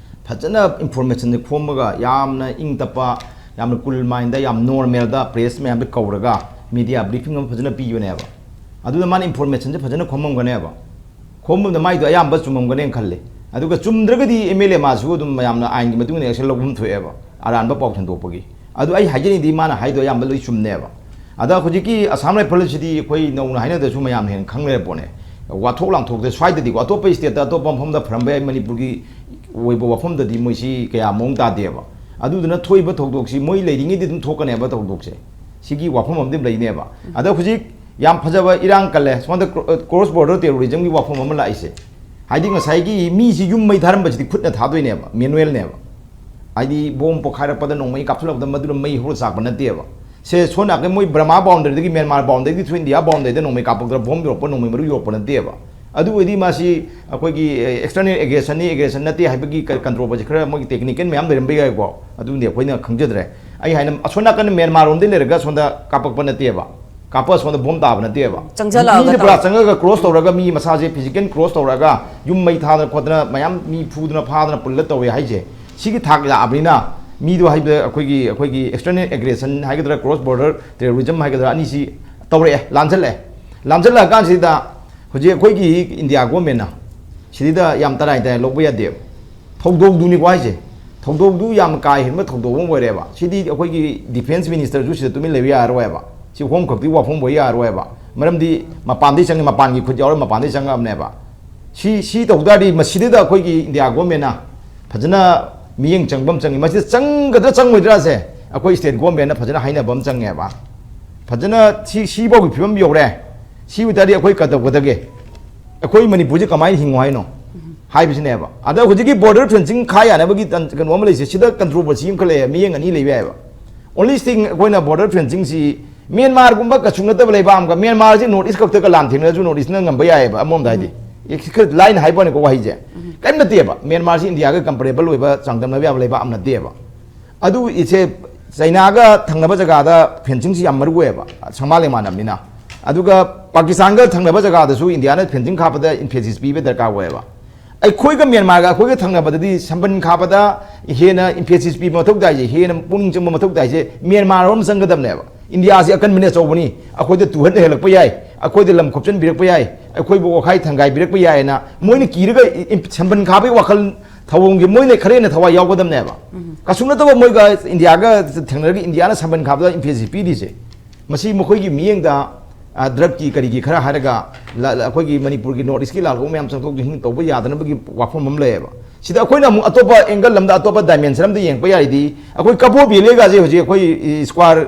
ꯐꯖꯅ ꯏꯟꯐꯣꯔꯃꯦꯁꯟꯁꯦ ꯈꯣꯝꯃꯒ, ꯌꯥꯝꯅ ꯏꯪ ꯇꯞꯄ, ꯌꯥꯝꯅ ꯀꯨꯜ ꯃꯥꯏꯟꯗ, ꯌꯥꯝ ꯅꯣꯔꯃꯦꯜꯗ ꯄ꯭ꯔꯦꯁ ꯃꯌꯥꯝꯗ ꯀꯧꯔꯒ ꯃꯤꯗꯤꯌꯥ ꯕ꯭ꯔꯤꯐꯤꯡ ꯑꯃ ꯐꯖꯅ ꯄꯤꯕꯅꯦꯕ꯫ ꯑꯗꯨꯗ ꯃꯥꯅ ꯏꯟꯐꯣꯔꯃꯦꯁꯟꯁꯦ ꯐꯖꯅ ꯈꯣꯝꯃꯝꯒꯅꯦꯕ꯫ ꯈꯣꯝꯕꯗ ꯃꯥꯏꯗꯣ ꯑꯌꯥꯝꯕ ꯆꯨꯝꯃꯝꯒꯅꯦꯅ ꯈꯜꯂꯦ꯫ ꯑꯗꯨꯒ ꯆꯨꯝꯗ꯭ꯔꯒꯗꯤ ꯑꯦꯝ ꯑꯦꯜ ꯑꯦ ꯃꯥꯁꯨ ꯑꯗꯨꯝ ꯃꯌꯥꯝꯅ ꯑꯥꯏꯟꯒꯤ ꯃꯇꯨꯡ ꯏꯟꯅ ꯑꯦꯛꯁꯟ ꯂꯧꯐꯝ ꯊꯣꯛꯑꯦꯕ, ꯑꯔꯥꯟꯕ ꯄꯥꯎ ꯁꯟꯗꯣꯛꯄꯒꯤ꯫ ꯑꯗꯨ ꯑꯩ ꯍꯥꯏꯖꯅꯤꯡꯗꯤ, ꯃꯥꯅ ꯍꯥꯏꯗꯣ ꯑꯌꯥꯝꯕ ꯂꯣꯏ ꯆꯨꯝꯅꯦꯕ꯫ ꯑꯗ ꯍꯧꯖꯤꯛꯀꯤ ꯑꯁꯥꯝ ꯔꯥꯏꯐꯜꯁꯤꯗꯤ ꯑꯩꯈꯣꯏ ꯅꯧꯅ ꯍꯥꯏꯅꯗ꯭ꯔꯁꯨ ꯃꯌꯥꯝꯅ ꯍꯦꯟꯅ ꯈꯪ ꯂꯩꯔ ꯄꯣꯠꯅꯦ꯫ ꯋꯥꯊꯣꯛ ꯂꯥꯡꯊꯣꯛꯇꯦ ꯁ꯭ꯋꯥꯏꯗꯗꯤꯀꯣ, ꯑꯇꯣꯞꯄ ꯁ꯭ꯇꯦꯠꯇ, ꯑꯇꯣꯞꯄ ꯃꯐꯝꯗ ꯐꯔꯝꯕ ꯌꯥꯏ, ꯃꯅꯤꯄꯨꯔꯒꯤ ꯑꯣꯏꯕ ꯋꯥꯐꯝꯗꯗꯤ ꯃꯣꯏꯁꯤ ꯀꯌꯥ ꯃꯑꯣꯡ ꯇꯥꯗꯦꯕ꯫ ꯑꯗꯨꯗꯨꯅ ꯊꯣꯛꯏꯕ ꯊꯧꯗꯣꯛꯁꯤ ꯃꯣꯏ ꯂꯩꯔꯤꯉꯩꯗꯤ ꯑꯗꯨꯝ ꯊꯣꯛꯀꯅꯦꯕ ꯊꯧꯗꯣꯛꯁꯦ꯫ ꯁꯤꯒꯤ ꯋꯥꯐꯝ ꯑꯃꯗꯤ ꯂꯩꯅꯦꯕ꯫ ꯑꯗ ꯍꯧꯖꯤꯛ ꯌꯥꯝ ꯐꯖꯕ ꯏꯔꯥꯡ ꯀꯜꯂꯦ꯫ ꯁꯣꯝꯗ ꯀ꯭ꯔꯣ-, ꯀ꯭ꯔꯣꯁ ꯕꯣꯔꯗꯔ ꯇꯦꯔꯣꯔꯤꯖꯝꯒꯤ ꯋꯥꯐꯝ ꯑꯃ ꯂꯥꯛꯏꯁꯦ꯫ ꯍꯥꯏꯗꯤ ꯉꯁꯥꯏꯒꯤ ꯃꯤꯁꯤ ꯌꯨꯝ ꯃꯩ ꯊꯥꯔꯝꯕꯁꯤꯗꯤ ꯈꯨꯠꯅ ꯊꯥꯗꯣꯏꯅꯦꯕ, ꯃꯦꯅꯨꯋꯦꯜꯅꯦꯕ꯫ ꯍꯥꯏꯗꯤ ꯕꯣꯝ ꯄꯣꯈꯥꯏꯔꯛꯄꯗ ꯅꯣꯡꯃꯩ ꯀꯥꯞꯁꯤꯜꯂꯛꯄꯗ ꯃꯗꯨꯅ ꯃꯩ ꯍꯧꯔ ꯆꯥꯛꯄ ꯅꯠꯇꯦꯕ꯫ ꯁꯦ ꯁꯣꯝ ꯅꯥꯀꯟ ꯃꯣꯏ ꯕꯔꯃꯥ ꯕꯥꯎꯟꯗꯔꯤꯗꯒꯤ, ꯃ꯭ꯌꯥꯟꯃꯥꯔ ꯕꯥꯎꯟꯗꯔꯤꯗꯒꯤ ꯊ꯭ꯔꯨ ꯏꯟꯗꯤꯌꯥ ꯕꯥꯎꯟꯗꯔꯤꯗ ꯅꯣꯡꯃꯩ ꯀꯥꯞꯄꯛꯇꯅ ꯕꯣꯝ ꯌꯧꯔꯛꯄ, ꯅꯣꯡꯃꯩ ꯃꯔꯨ ꯌꯧꯔꯛꯄ ꯅꯠꯇꯦꯕ꯫ ꯑꯗꯨ ꯑꯣꯏꯗꯤ ꯃꯥꯁꯤ ꯑꯩꯈꯣꯏꯒꯤ, ꯑꯦ, ꯑꯦꯛꯁꯇꯔꯅꯦꯜ ꯑꯦꯒ꯭ꯔꯦꯁꯟꯅꯤ, ꯑꯦꯒ꯭ꯔꯦꯁꯟ ꯅꯠꯇꯦ ꯍꯥꯏꯕꯒꯤ ꯀ-, ꯀꯟꯇ꯭ꯔꯣꯕꯔꯁꯤ ꯈꯔ ꯃꯣꯏꯒꯤ ꯇꯦꯛꯅꯤꯀꯦꯜ ꯃꯌꯥꯝ ꯂꯩꯔꯝꯕ ꯌꯥꯏꯀꯣ, ꯑꯗꯨꯗꯤ ꯑꯩꯈꯣꯏꯅ ꯈꯪꯖꯗ꯭ꯔꯦ꯫ ꯑꯩ ꯍꯥꯏꯅ ꯑꯁꯣꯝ ꯅꯥꯀꯟꯗ ꯃ꯭ꯌꯥꯟꯃꯥꯔ ꯔꯣꯝꯗꯒꯤ ꯂꯩꯔꯒ ꯁꯣꯝꯗ ꯀꯥꯞꯄꯛꯄ ꯅꯠꯇꯦꯕ, ꯀꯥꯞꯄ ꯁꯣꯝꯗ ꯕꯣꯝ ꯇꯥꯕ ꯅꯠꯇꯦꯕ꯫ ꯆꯪꯁꯜꯂꯛꯑꯒ ꯃꯤꯗ ꯄꯨꯔꯥ ꯇꯧꯔꯦ꯫ ꯆꯪꯉꯒ ꯀ꯭ꯔꯣꯁ ꯇꯧꯔꯒ, ꯃꯤ ꯃꯁꯥꯁꯦ ꯐꯤꯖꯤꯀꯦꯜ ꯀ꯭ꯔꯣꯁ ꯇꯧꯔꯒ ꯌꯨꯝ ꯃꯩ ꯊꯥꯗꯅ ꯈꯣꯠꯇꯅ ꯃꯌꯥꯝ ꯃꯤ ꯐꯨꯗꯅ ꯐꯥꯗꯅ ꯄꯨꯜꯂ ꯇꯧꯋꯦ ꯍꯥꯏꯁꯦ, ꯁꯤꯒꯤ ꯊꯥꯛ ꯂꯥꯛꯑꯕꯅꯤꯅ ꯃꯤꯗꯣ ꯍꯥꯏꯕꯗ ꯑꯩꯈꯣꯏꯒꯤ, ꯑꯩꯈꯣꯏꯒꯤ ꯑꯦꯛꯁꯇꯔꯅꯦꯜ ꯑꯦꯒ꯭ꯔꯦꯁꯟ ꯍꯥꯏꯒꯗ꯭ꯔꯥ, ꯀ꯭ꯔꯣꯁ ꯕꯣꯔꯗꯔ ꯇꯦꯔꯣꯔꯤꯖꯝ ꯍꯥꯏꯒꯗ꯭ꯔꯥ, ꯑꯅꯤꯁꯤ ꯇꯧꯔꯛꯑꯦ, ꯂꯥꯟꯖꯜꯂꯛꯑꯦ꯫ ꯂꯥꯟꯖꯜꯂꯛꯑꯀꯥꯟꯁꯤꯗ ꯍꯧꯖꯤꯛ ꯑꯩꯈꯣꯏꯒꯤ ꯏꯟꯗꯤꯌꯥ ꯒꯣꯔꯃꯦꯟꯅ ꯁꯤꯗ ꯌꯥꯝ ꯇꯔꯥꯏ ꯇꯔꯥꯏ ꯂꯧꯕ ꯌꯥꯗꯦꯕ꯫ ꯊꯧꯗꯣꯛꯇꯨꯅꯤꯀꯣ ꯍꯥꯏꯁꯦ꯫ ꯊꯧꯗꯣꯛꯇꯨ ꯌꯥꯝ ꯀꯥ ꯍꯦꯟꯕ ꯊꯧꯗꯣꯛ ꯑꯃ ꯑꯣꯏꯔꯦꯕ꯫ ꯁꯤꯗꯤ ꯑꯩꯈꯣꯏꯒꯤ ꯗꯤꯐꯦꯟꯁ ꯃꯤꯅꯤꯁꯇꯔꯁꯨ ꯁꯤꯗ ꯇꯨꯃꯤꯟ ꯂꯩꯕ ꯌꯥꯔꯔꯣꯏꯕ꯫ ꯁꯤ ꯍꯣꯝ ꯈꯛꯇꯤ ꯋꯥꯐꯝ ꯑꯣꯏ ꯌꯥꯔꯔꯣꯏꯕ꯫ ꯃꯔꯝꯗꯤ ꯃꯄꯥꯟꯗꯩ ꯆꯪꯉꯤ, ꯃꯄꯥꯟꯒꯤ ꯈꯨꯠ ꯌꯥꯎꯔ ꯃꯄꯥꯟꯗꯩ ꯆꯪꯉꯛꯑꯕꯅꯦꯕ꯫ ꯁꯤ, ꯁꯤ ꯇꯧ ꯇꯥꯔꯗꯤ ꯃꯁꯤꯗꯩꯗ ꯑꯩꯈꯣꯏꯒꯤ ꯏꯟꯗꯤꯌꯥ ꯒꯣꯔꯃꯦꯟꯅ ꯐꯖꯅ ꯃꯤꯠꯌꯦꯡ ꯆꯪꯕ ꯑꯃ ꯆꯪꯉꯤ꯫ ꯃꯁꯤꯗ ꯆꯪꯒꯗ꯭ꯔꯥ ꯆꯪꯉꯣꯏꯗ꯭ꯔꯥꯁꯦ ꯑꯩꯈꯣꯏ ꯁ꯭ꯇꯦꯠ ꯒꯣꯔꯃꯦꯟꯅ ꯐꯖꯅ ꯍꯥꯏꯅꯕ ꯑꯃ ꯆꯪꯉꯦꯕ꯫ ꯐꯖꯅ ꯁꯤ, ꯁꯤꯐꯥꯎꯒꯤ ꯐꯤꯕꯝ ꯌꯧꯔꯦ꯫ ꯁꯤ ꯑꯣꯏ ꯇꯥꯔꯗꯤ ꯑꯩꯈꯣꯏ ꯀꯩꯗꯧꯒꯗꯒꯦ? ꯑꯩꯈꯣꯏ ꯃꯅꯤꯄꯨꯔꯁꯦ ꯀꯃꯥꯏꯅ ꯍꯤꯡꯉꯨ ꯍꯥꯏꯅꯣ ꯍꯥꯏꯕꯁꯤꯅꯦꯕ꯫ ꯑꯗ ꯍꯧꯖꯤꯛꯀꯤ ꯕꯣꯔꯗꯔ ꯐꯦꯟꯁꯤꯡ ꯈꯥ ꯌꯥꯅꯕꯒꯤ ꯇꯟ-, ꯀꯩꯅꯣ ꯑꯃ ꯂꯩꯁꯦ, ꯁꯤꯗ ꯀꯟꯇ꯭ꯔꯣꯕꯔꯁꯤ ꯑꯃꯈꯛ ꯂꯩꯌꯦ, ꯃꯤꯠꯌꯦꯡ ꯑꯅꯤ ꯂꯩꯕ ꯌꯥꯏꯑꯕ꯫ ꯑꯣꯟꯂꯤ ꯊꯤꯡ ꯑꯩꯈꯣꯏꯅ ꯕꯣꯔꯗꯔ ꯐꯦꯟꯁꯤꯡꯁꯤ ꯃ꯭ꯌꯥꯟꯃꯥꯔꯒꯨꯝꯕ ꯀꯩꯁꯨ ꯅꯠꯇꯕ ꯂꯩꯕꯥꯛ ꯑꯃꯒ, ꯃ꯭ꯌꯥꯟꯃꯥꯔꯁꯤ ꯅꯣꯔꯠ ꯏꯁ ꯈꯛꯇꯒ ꯂꯥꯟ ꯊꯦꯡꯅꯔꯁꯨ ꯅꯣꯔꯠ ꯏꯁꯅ ꯉꯝꯕ ꯌꯥꯏꯑꯕ, ꯑꯃꯔꯣꯝꯗ ꯍꯥꯏꯗꯤ꯫ ꯎꯝ꯫ ꯑꯦ, ꯁꯤ ꯈꯔ ꯂꯥꯏꯅ ꯍꯥꯏꯕ ꯋꯥꯅꯤꯀꯣ ꯋꯥꯍꯩꯁꯦ꯫ ꯎꯝ꯫ ꯀꯔꯤꯝ ꯅꯠꯇꯦꯕ꯫ ꯃ꯭ꯌꯥꯟꯃꯥꯔꯁꯤ ꯏꯟꯗꯤꯌꯥꯒ ꯀꯝꯄꯦꯔꯦꯕꯜ ꯑꯣꯏꯕ, ꯆꯥꯡꯗꯝꯅꯕ ꯌꯥꯕ ꯂꯩꯕꯥꯛ ꯑꯃ ꯅꯠꯇꯦꯕ꯫ ꯑꯗꯨ ꯏꯁꯦ ꯆꯩꯅꯥꯒ ꯊꯪꯅꯕ ꯖꯒꯥꯗ ꯐꯦꯟꯁꯤꯡꯁꯤ ꯌꯥꯝ ꯃꯔꯨ ꯑꯣꯏꯌꯦꯕ, ꯁꯪꯕꯥꯜ ꯂꯩꯃꯥꯟꯅꯕꯅꯤꯅ꯫ ꯑꯗꯨꯒ ꯄꯥꯀꯤꯁꯇꯥꯟꯒ ꯊꯪꯅꯕ ꯖꯒꯥꯗꯁꯨ ꯏꯟꯗꯤꯌꯥꯅ ꯐꯦꯟꯁꯤꯡ ꯈꯥꯞꯄꯗ ꯏꯝꯐꯦꯁꯤꯁ ꯄꯤꯕ ꯗꯔꯀꯥꯔ ꯑꯣꯏꯌꯦꯕ꯫ ꯑꯩꯈꯣꯏꯒ ꯃ꯭ꯌꯥꯟꯃꯥꯔꯒ ꯑꯩꯈꯣꯏꯒ ꯊꯪꯅꯕꯗꯗꯤ ꯁꯝꯕꯟ ꯈꯥꯕꯗ ꯍꯦꯟꯅ emphasis ꯄꯤꯕ ꯃꯊꯧ ꯇꯥꯏꯁꯦ, ꯍꯦꯟꯅ ꯄꯨꯛꯅꯤꯡ ꯆꯪꯕ ꯃꯊꯧ ꯇꯥꯏꯁꯦ ꯃ꯭ꯌꯥꯟꯃꯥꯔ ꯑꯃ ꯆꯪꯒꯗꯕꯅꯦꯕ꯫ ꯏꯟꯗꯤꯌꯥꯁꯤ ꯑꯀꯟꯕꯅ ꯑꯆꯧꯕꯅꯤ, ꯑꯩꯈꯣꯏꯗ ꯇꯨꯍꯠꯅ ꯍꯦꯜꯂꯛꯄ ꯌꯥꯏ, ꯑꯩꯈꯣꯏꯗ ꯂꯝ ꯈꯣꯞꯆꯟꯕꯤꯔꯛꯄ ꯌꯥꯏ, ꯑꯩꯈꯣꯏꯕꯨ ꯋꯥꯈꯥꯏ ꯊꯪꯒꯥꯏꯕꯤꯔꯛꯄ ꯌꯥꯏꯅ ꯃꯣꯏꯅ ꯀꯤꯔꯒ ꯏꯝ-, ꯁꯝꯕꯟ ꯈꯥꯕꯒꯤ ꯋꯥꯈꯜ ꯊꯧꯑꯣꯡꯁꯦ ꯃꯣꯏꯅ ꯈꯔ ꯍꯦꯟꯅ ꯊꯋꯥꯏ ꯌꯥꯎꯒꯗꯕꯅꯦꯕ꯫ ꯀꯩꯁꯨ ꯅꯠꯇꯕ ꯃꯣꯏꯒ ꯏꯟꯗꯤꯌꯥꯒ ꯊꯦꯡꯅꯔꯒ ꯏꯟꯗꯤꯌꯥꯅ ꯁꯝꯕꯟ ꯈꯥꯕꯗ emphasis ꯄꯤꯔꯤꯁꯦ꯫ ꯃꯁꯤ ꯃꯈꯣꯏꯒꯤ ꯃꯤꯠꯌꯦꯡꯗ, ꯑ, drug ꯀꯤ ꯀꯔꯤꯒꯤ ꯈꯔ ꯍꯥꯏꯔꯒ ꯂ-, ꯂ-, ꯑꯩꯈꯣꯏꯒꯤ ꯃꯅꯤꯄꯨꯔꯒꯤ North East ꯀꯤ ꯂꯥꯜꯍꯧꯕ ꯃꯌꯥꯝ ꯆꯪꯊꯣꯛ ꯆꯪꯁꯤꯟ ꯇꯧꯕ ꯌꯥꯗꯅꯕꯒꯤ ꯋꯥꯐꯝ ꯑꯃ ꯂꯩꯌꯦꯕ꯫ ꯁꯤꯗ ꯑꯩꯈꯣꯏꯅ ꯑꯃꯨꯛ ꯑꯇꯣꯞꯄ angle ꯑꯃꯗ, ꯑꯇꯣꯞꯄ dimension ꯑꯃꯗ ꯌꯦꯡꯕ ꯌꯥꯔꯗꯤ, ꯑꯩꯈꯣꯏ ꯀꯕꯣ valley ꯒꯁꯦ ꯍꯧꯖꯤꯛ ꯑꯩꯈꯣꯏ square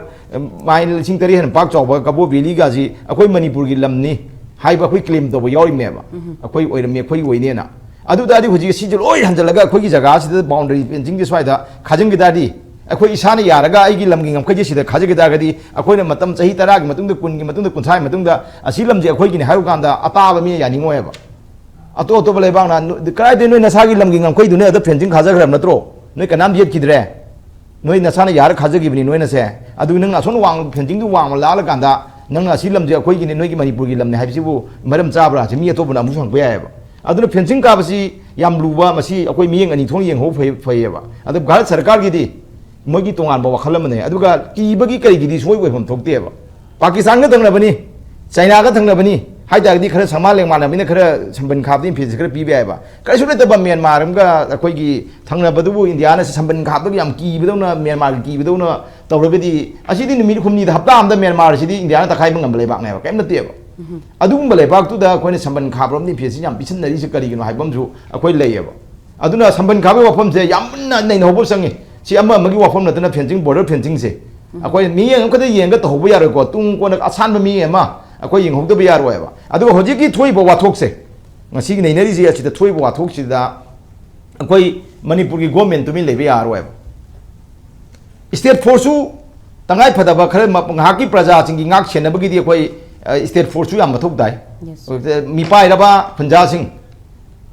mile ꯂꯤꯁꯤꯡ ꯇꯔꯦꯠ ꯍꯦꯟꯅ ꯄꯥꯛ ꯆꯥꯎꯕ ꯀꯕꯣ valley ꯒꯁꯤ ꯑꯩꯈꯣꯏ ꯃꯅꯤꯄꯨꯔꯒꯤ ꯂꯝꯅꯤ ꯍꯥꯏꯕ ꯑꯩꯈꯣꯏ claim ꯇꯧꯕ ꯌꯥꯎꯔꯤꯕꯅꯦꯕ꯫ ꯑꯩꯈꯣꯏ ꯑꯣꯏꯔꯝꯃꯤ, ꯑꯩꯈꯣꯏ ꯑꯣꯏꯅꯦꯅ꯫ ꯑꯗꯨ ꯇꯥꯔꯗꯤ ꯍꯧꯖꯤꯛ ꯁꯤꯁꯦ ꯂꯣꯏ ꯍꯟꯖꯜꯂꯒ ꯑꯩꯈꯣꯏꯒꯤ ꯖꯒꯥꯁꯤꯗ boundary fencing ꯁꯦ ꯁ꯭ꯋꯥꯏꯗ ꯈꯥꯖꯤꯟꯈꯤ ꯇꯥꯔꯗꯤ, ꯑꯩꯈꯣꯏ ꯏꯁꯥꯅ ꯌꯥꯔꯒ ꯑꯩꯒꯤ ꯂꯝꯒꯤ ꯉꯝꯈꯩꯁꯦ ꯁꯤꯗ ꯈꯥꯖꯤꯟꯈꯤ ꯇꯥꯔꯒꯗꯤ, ꯑꯩꯈꯣꯏꯅ ꯃꯇꯝ ꯆꯍꯤ ꯇꯔꯥꯒꯤ ꯃꯇꯨꯡꯗ, ꯀꯨꯟꯒꯤ ꯃꯇꯨꯡꯗ, ꯀꯨꯟꯊ꯭ꯔꯥꯒꯤ ꯃꯇꯨꯡꯗ ꯑꯁꯤ ꯂꯝꯁꯦ ꯑꯩꯈꯣꯏꯒꯤꯅꯤ ꯍꯥꯏꯕ ꯀꯥꯟꯗ ꯑꯇꯥꯕ ꯃꯤꯅ ꯌꯥꯅꯤꯡꯉꯣꯏꯕ꯫ ꯑꯇꯣꯞ ꯑꯇꯣꯞꯄ ꯂꯩꯕꯥꯛꯅ, "ꯅꯣ-, ꯀꯗꯥꯏꯗꯩ ꯅꯣꯏ ꯅꯁꯥꯒꯤ ꯂꯝꯒꯤ ꯉꯝꯈꯩꯗꯨꯅ ꯑꯗ fencing ꯈꯥꯖꯈ꯭ꯔꯕ ꯅꯠꯇ꯭ꯔꯣ? ꯅꯣꯏ ꯀꯅꯥꯝ ꯌꯦꯠꯈꯤꯗ꯭ꯔꯦ꯫ ꯅꯣꯏ ꯅꯁꯥꯅ ꯌꯥꯔ ꯈꯥꯖꯈꯤꯕꯅꯤ ꯅꯣꯏꯅꯁꯦ꯫ ꯑꯗꯨ ꯅꯪ ꯑꯁꯣꯝ ꯋꯥꯡ fencing ꯗꯨ ꯋꯥꯡꯃ ꯂꯥꯜꯂꯀꯥꯟꯗ ꯅꯪꯅ ꯑꯁꯤ ꯂꯝꯁꯦ ꯑꯩꯈꯣꯏꯒꯤꯅꯤ, ꯅꯣꯏꯒꯤ ꯃꯅꯤꯄꯨꯔꯒꯤ ꯂꯝꯅꯤ ꯍꯥꯏꯕꯁꯤꯕꯨ ꯃꯔꯝ ꯆꯥꯕ꯭ꯔꯥ?" ꯁꯤ ꯃꯤ ꯑꯇꯣꯞꯄꯅ ꯑꯃꯨꯛꯁꯨ ꯍꯪꯕ ꯌꯥꯏꯑꯕ꯫ ꯑꯗꯨꯅ fencing ꯀꯥꯕꯁꯤ ꯌꯥꯝ ꯂꯨꯕ, ꯃꯁꯤ ꯑꯩꯈꯣꯏ ꯃꯤꯠꯌꯦꯡ ꯑꯅꯤ ꯊꯣꯛꯅ ꯌꯦꯡꯍꯧ ꯐꯩ-, ꯐꯩꯌꯦꯕ꯫ ꯑꯗꯣ ꯚꯥꯔꯠ ꯁꯔꯀꯥꯔꯒꯤꯗꯤ ꯃꯣꯏꯒꯤ ꯇꯣꯉꯥꯟꯕ ꯋꯥꯈꯜ ꯑꯃꯅꯦ꯫ ꯑꯗꯨꯒ ꯀꯤꯕꯒꯤ ꯀꯔꯤꯒꯤꯗꯤ ꯁꯨꯡꯑꯣꯏ ꯑꯣꯏꯐꯝ ꯊꯣꯛꯇꯦꯕ꯫ ꯄꯥꯀꯤꯁꯇꯥꯟꯒ ꯊꯪꯅꯕꯅꯤ, ꯆꯥꯏꯅꯥꯒ ꯊꯪꯅꯕꯅꯤ ꯍꯥꯏ ꯇꯥꯔꯒꯗꯤ ꯈꯔ ꯁꯃꯥ ꯂꯦꯡꯃꯥꯟꯅꯕꯅꯤꯅ ꯈꯔ ꯁꯝꯕꯟ ꯈꯥꯕꯗ emphasis ꯈꯔ ꯄꯤꯕ ꯌꯥꯏꯑꯕ꯫ ꯀꯔꯤꯁꯨ ꯅꯠꯇꯕ ꯃ꯭ꯌꯥꯟꯃꯥꯔ ꯑꯃꯒ ꯑꯩꯈꯣꯏꯒꯤ ꯊꯪꯅꯕꯗꯨꯕꯨ ꯏꯟꯗꯤꯌꯥꯅ ꯁꯝꯕꯟ ꯈꯥꯕꯗꯒꯤ ꯌꯥꯝ ꯀꯤꯕꯗꯧꯅ, ꯃ꯭ꯌꯥꯟꯃꯥꯔꯒꯤ ꯀꯤꯕꯗꯧꯅ ꯇꯧꯔꯒꯗꯤ, ꯑꯁꯤꯗꯤ ꯅꯨꯃꯤꯠ ꯍꯨꯝꯅꯤꯗ, ꯍꯞꯇꯥ ꯑꯃꯗ ꯃ꯭ꯌꯥꯟꯃꯥꯔꯁꯤꯗꯤ ꯏꯟꯗꯤꯌꯥꯅ ꯇꯛꯈꯥꯏꯕ ꯉꯝꯕ ꯂꯩꯕꯥꯛꯅꯦꯕ, ꯀꯔꯤꯝ ꯅꯠꯇꯦꯕ꯫ ꯑꯗꯨꯒꯨꯝꯕ ꯂꯩꯕꯥꯛꯇꯨꯗ ꯑꯩꯈꯣꯏꯅ ꯁꯝꯕꯟ ꯈꯥꯕꯔꯣꯝꯗ emphasis ꯌꯥꯝ ꯄꯤꯁꯤꯟꯅꯔꯤꯁꯦ ꯀꯔꯤꯒꯤꯅꯣ ꯍꯥꯏꯕ ꯑꯃꯁꯨ ꯑꯩꯈꯣꯏ ꯂꯩꯌꯦꯕ꯫ ꯑꯗꯨꯅ ꯁꯝꯕꯟ ꯈꯥꯕꯒꯤ ꯋꯥꯐꯝꯁꯦ ꯌꯥꯝꯅ ꯅꯩꯅꯍꯧꯕ ꯆꯪꯉꯤ꯫ ꯁꯤ ꯑꯃ ꯑꯃꯒꯤ ꯋꯥꯐꯝ ꯅꯠꯇꯅ fencing, border fencing ꯁꯦ ꯑꯩꯈꯣꯏ ꯃꯤꯠꯌꯦꯡ ꯑꯃꯈꯛꯇ ꯌꯦꯡꯉꯒ ꯇꯧꯍꯧꯕ ꯌꯥꯔꯣꯏꯀꯣ꯫ ꯇꯨꯡ ꯀꯣꯟꯅ ꯑꯁꯥꯟꯕ ꯃꯤ ꯑꯃ ꯑꯩꯈꯣꯏ ꯌꯦꯡꯍꯧꯗꯕ ꯌꯥꯔꯣꯏꯕ꯫ ꯑꯗꯨꯒ ꯍꯧꯖꯤꯛꯀꯤ ꯊꯣꯛꯏꯕ ꯋꯥꯊꯣꯛꯁꯦ, ꯉꯁꯤꯒꯤ ꯅꯩꯅꯔꯤꯁꯦ, ꯑꯁꯤꯗ ꯊꯣꯛꯏꯕ ꯋꯥꯊꯣꯛꯁꯤꯗ ꯑꯩꯈꯣꯏ ꯃꯅꯤꯄꯨꯔꯒꯤ government ꯇꯨꯃꯤꯟ ꯂꯩꯕ ꯌꯥꯔꯣꯏꯕ꯫ State force ꯁꯨ ꯇꯉꯥꯏ ꯐꯗꯕ ꯈꯔ ꯃ-, ꯉꯥꯏꯍꯥꯛꯀꯤ ꯄ꯭ꯔꯖꯥꯁꯤꯡꯒꯤ ꯉꯥꯛ ꯁꯦꯟꯅꯕꯒꯤꯗꯤ ꯑꯩꯈꯣꯏ, ꯑ, state force ꯁꯨ ꯌꯥꯝ ꯃꯊꯧ ꯇꯥꯏ꯫ Yes. ꯃꯤꯄꯥꯏꯔꯕ ꯈꯨꯟꯖꯥꯁꯤꯡ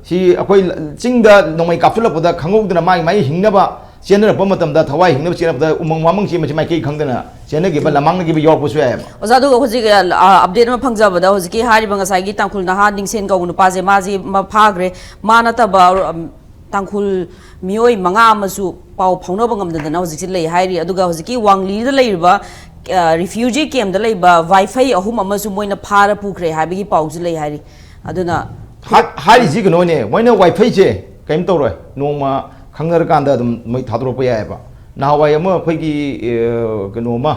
ꯁꯤ ꯑꯩꯈꯣꯏ ꯆꯤꯡꯗ ꯅꯣꯡꯃꯩ ꯀꯥꯞꯁꯤꯜꯂꯛꯄꯗ ꯈꯪꯍꯧꯗꯅ ꯃꯥꯒꯤ, ꯃꯥꯒꯤ ꯍꯤꯡꯅꯕ ꯆꯦꯟꯅꯔꯛꯄ ꯃꯇꯝꯗ, ꯊꯋꯥꯏ ꯍꯤꯡꯅꯕ ꯆꯦꯟꯅꯔꯛꯄꯗ ꯎꯃꯪ ꯋꯥꯃꯪ ꯆꯦꯟꯕꯁꯤ ꯃꯥꯏꯀꯩ ꯈꯪꯗꯅ ꯆꯦꯟꯅꯈꯤꯕ, ꯂꯃꯥꯡꯅꯈꯤꯕ ꯌꯥꯎꯔꯛꯄꯁꯨ ꯌꯥꯏꯑꯕ꯫ ꯑꯣꯖꯥ, ꯑꯗꯨꯒ ꯍꯧꯖꯤꯛ ꯑꯞꯗꯦꯠ ꯑꯃ ꯐꯪꯖꯕꯗ, ꯍꯧꯖꯤꯛꯀꯤ ꯍꯥꯏꯔꯤꯕ ꯉꯁꯥꯏꯒꯤ ꯇꯥꯡꯈꯨꯜ ꯅꯍꯥ ꯅꯤꯡꯁꯦꯟ ꯀꯧꯕ ꯅꯨꯄꯥꯁꯦ, ꯃꯥꯁꯤ ꯃ- ꯐꯥꯈ꯭ꯔꯦ꯫ ꯃꯥ ꯅꯠꯇꯕ ꯎꯝ, ꯇꯥꯡꯈꯨꯜ ꯃꯤꯑꯣꯏ ꯃꯉꯥ ꯑꯃꯁꯨ ꯄꯥꯎ ꯐꯥꯎꯅꯕ ꯉꯝꯗꯗꯅ ꯍꯧꯖꯤꯛꯁꯤ ꯂꯩ ꯍꯥꯏꯔꯤ꯫ ꯑꯗꯨꯒ ꯍꯧꯖꯤꯛꯀꯤ ꯋꯥꯡꯂꯤꯗ ꯂꯩꯔꯤꯕ ꯔꯤꯐ꯭ꯌꯨꯖꯤ ꯀꯦꯝꯗ ꯂꯩꯕ ꯋꯥꯏꯐꯩ ꯑꯍꯨꯝ ꯑꯃꯁꯨ ꯃꯣꯏꯅ ꯐꯥꯔ ꯄꯨꯈ꯭ꯔꯦ ꯍꯥꯏꯕꯒꯤ ꯄꯥꯎꯁꯨ ꯂꯩ ꯍꯥꯏꯔꯤ꯫ ꯑꯗꯨꯅ ꯍꯥ- ꯍꯥꯏꯔꯤꯁꯤ ꯀꯩꯅꯣꯅꯦ, ꯃꯣꯏꯅ ꯋꯥꯏꯐꯩꯁꯦ ꯀꯔꯤꯝ ꯇꯧꯔꯣꯏ, ꯅꯣꯡꯃ ꯈꯪꯅꯔꯀꯥꯟꯗ ꯑꯗꯨꯝ ꯃꯣꯏ ꯊꯥꯗꯣꯔꯛꯄ ꯌꯥꯏꯑꯕ꯫ ꯅꯍꯥꯟꯋꯥꯏ ꯑꯃ ꯑꯩꯈꯣꯏꯒꯤ ꯑ, ꯀꯩꯅꯣ ꯑꯃ,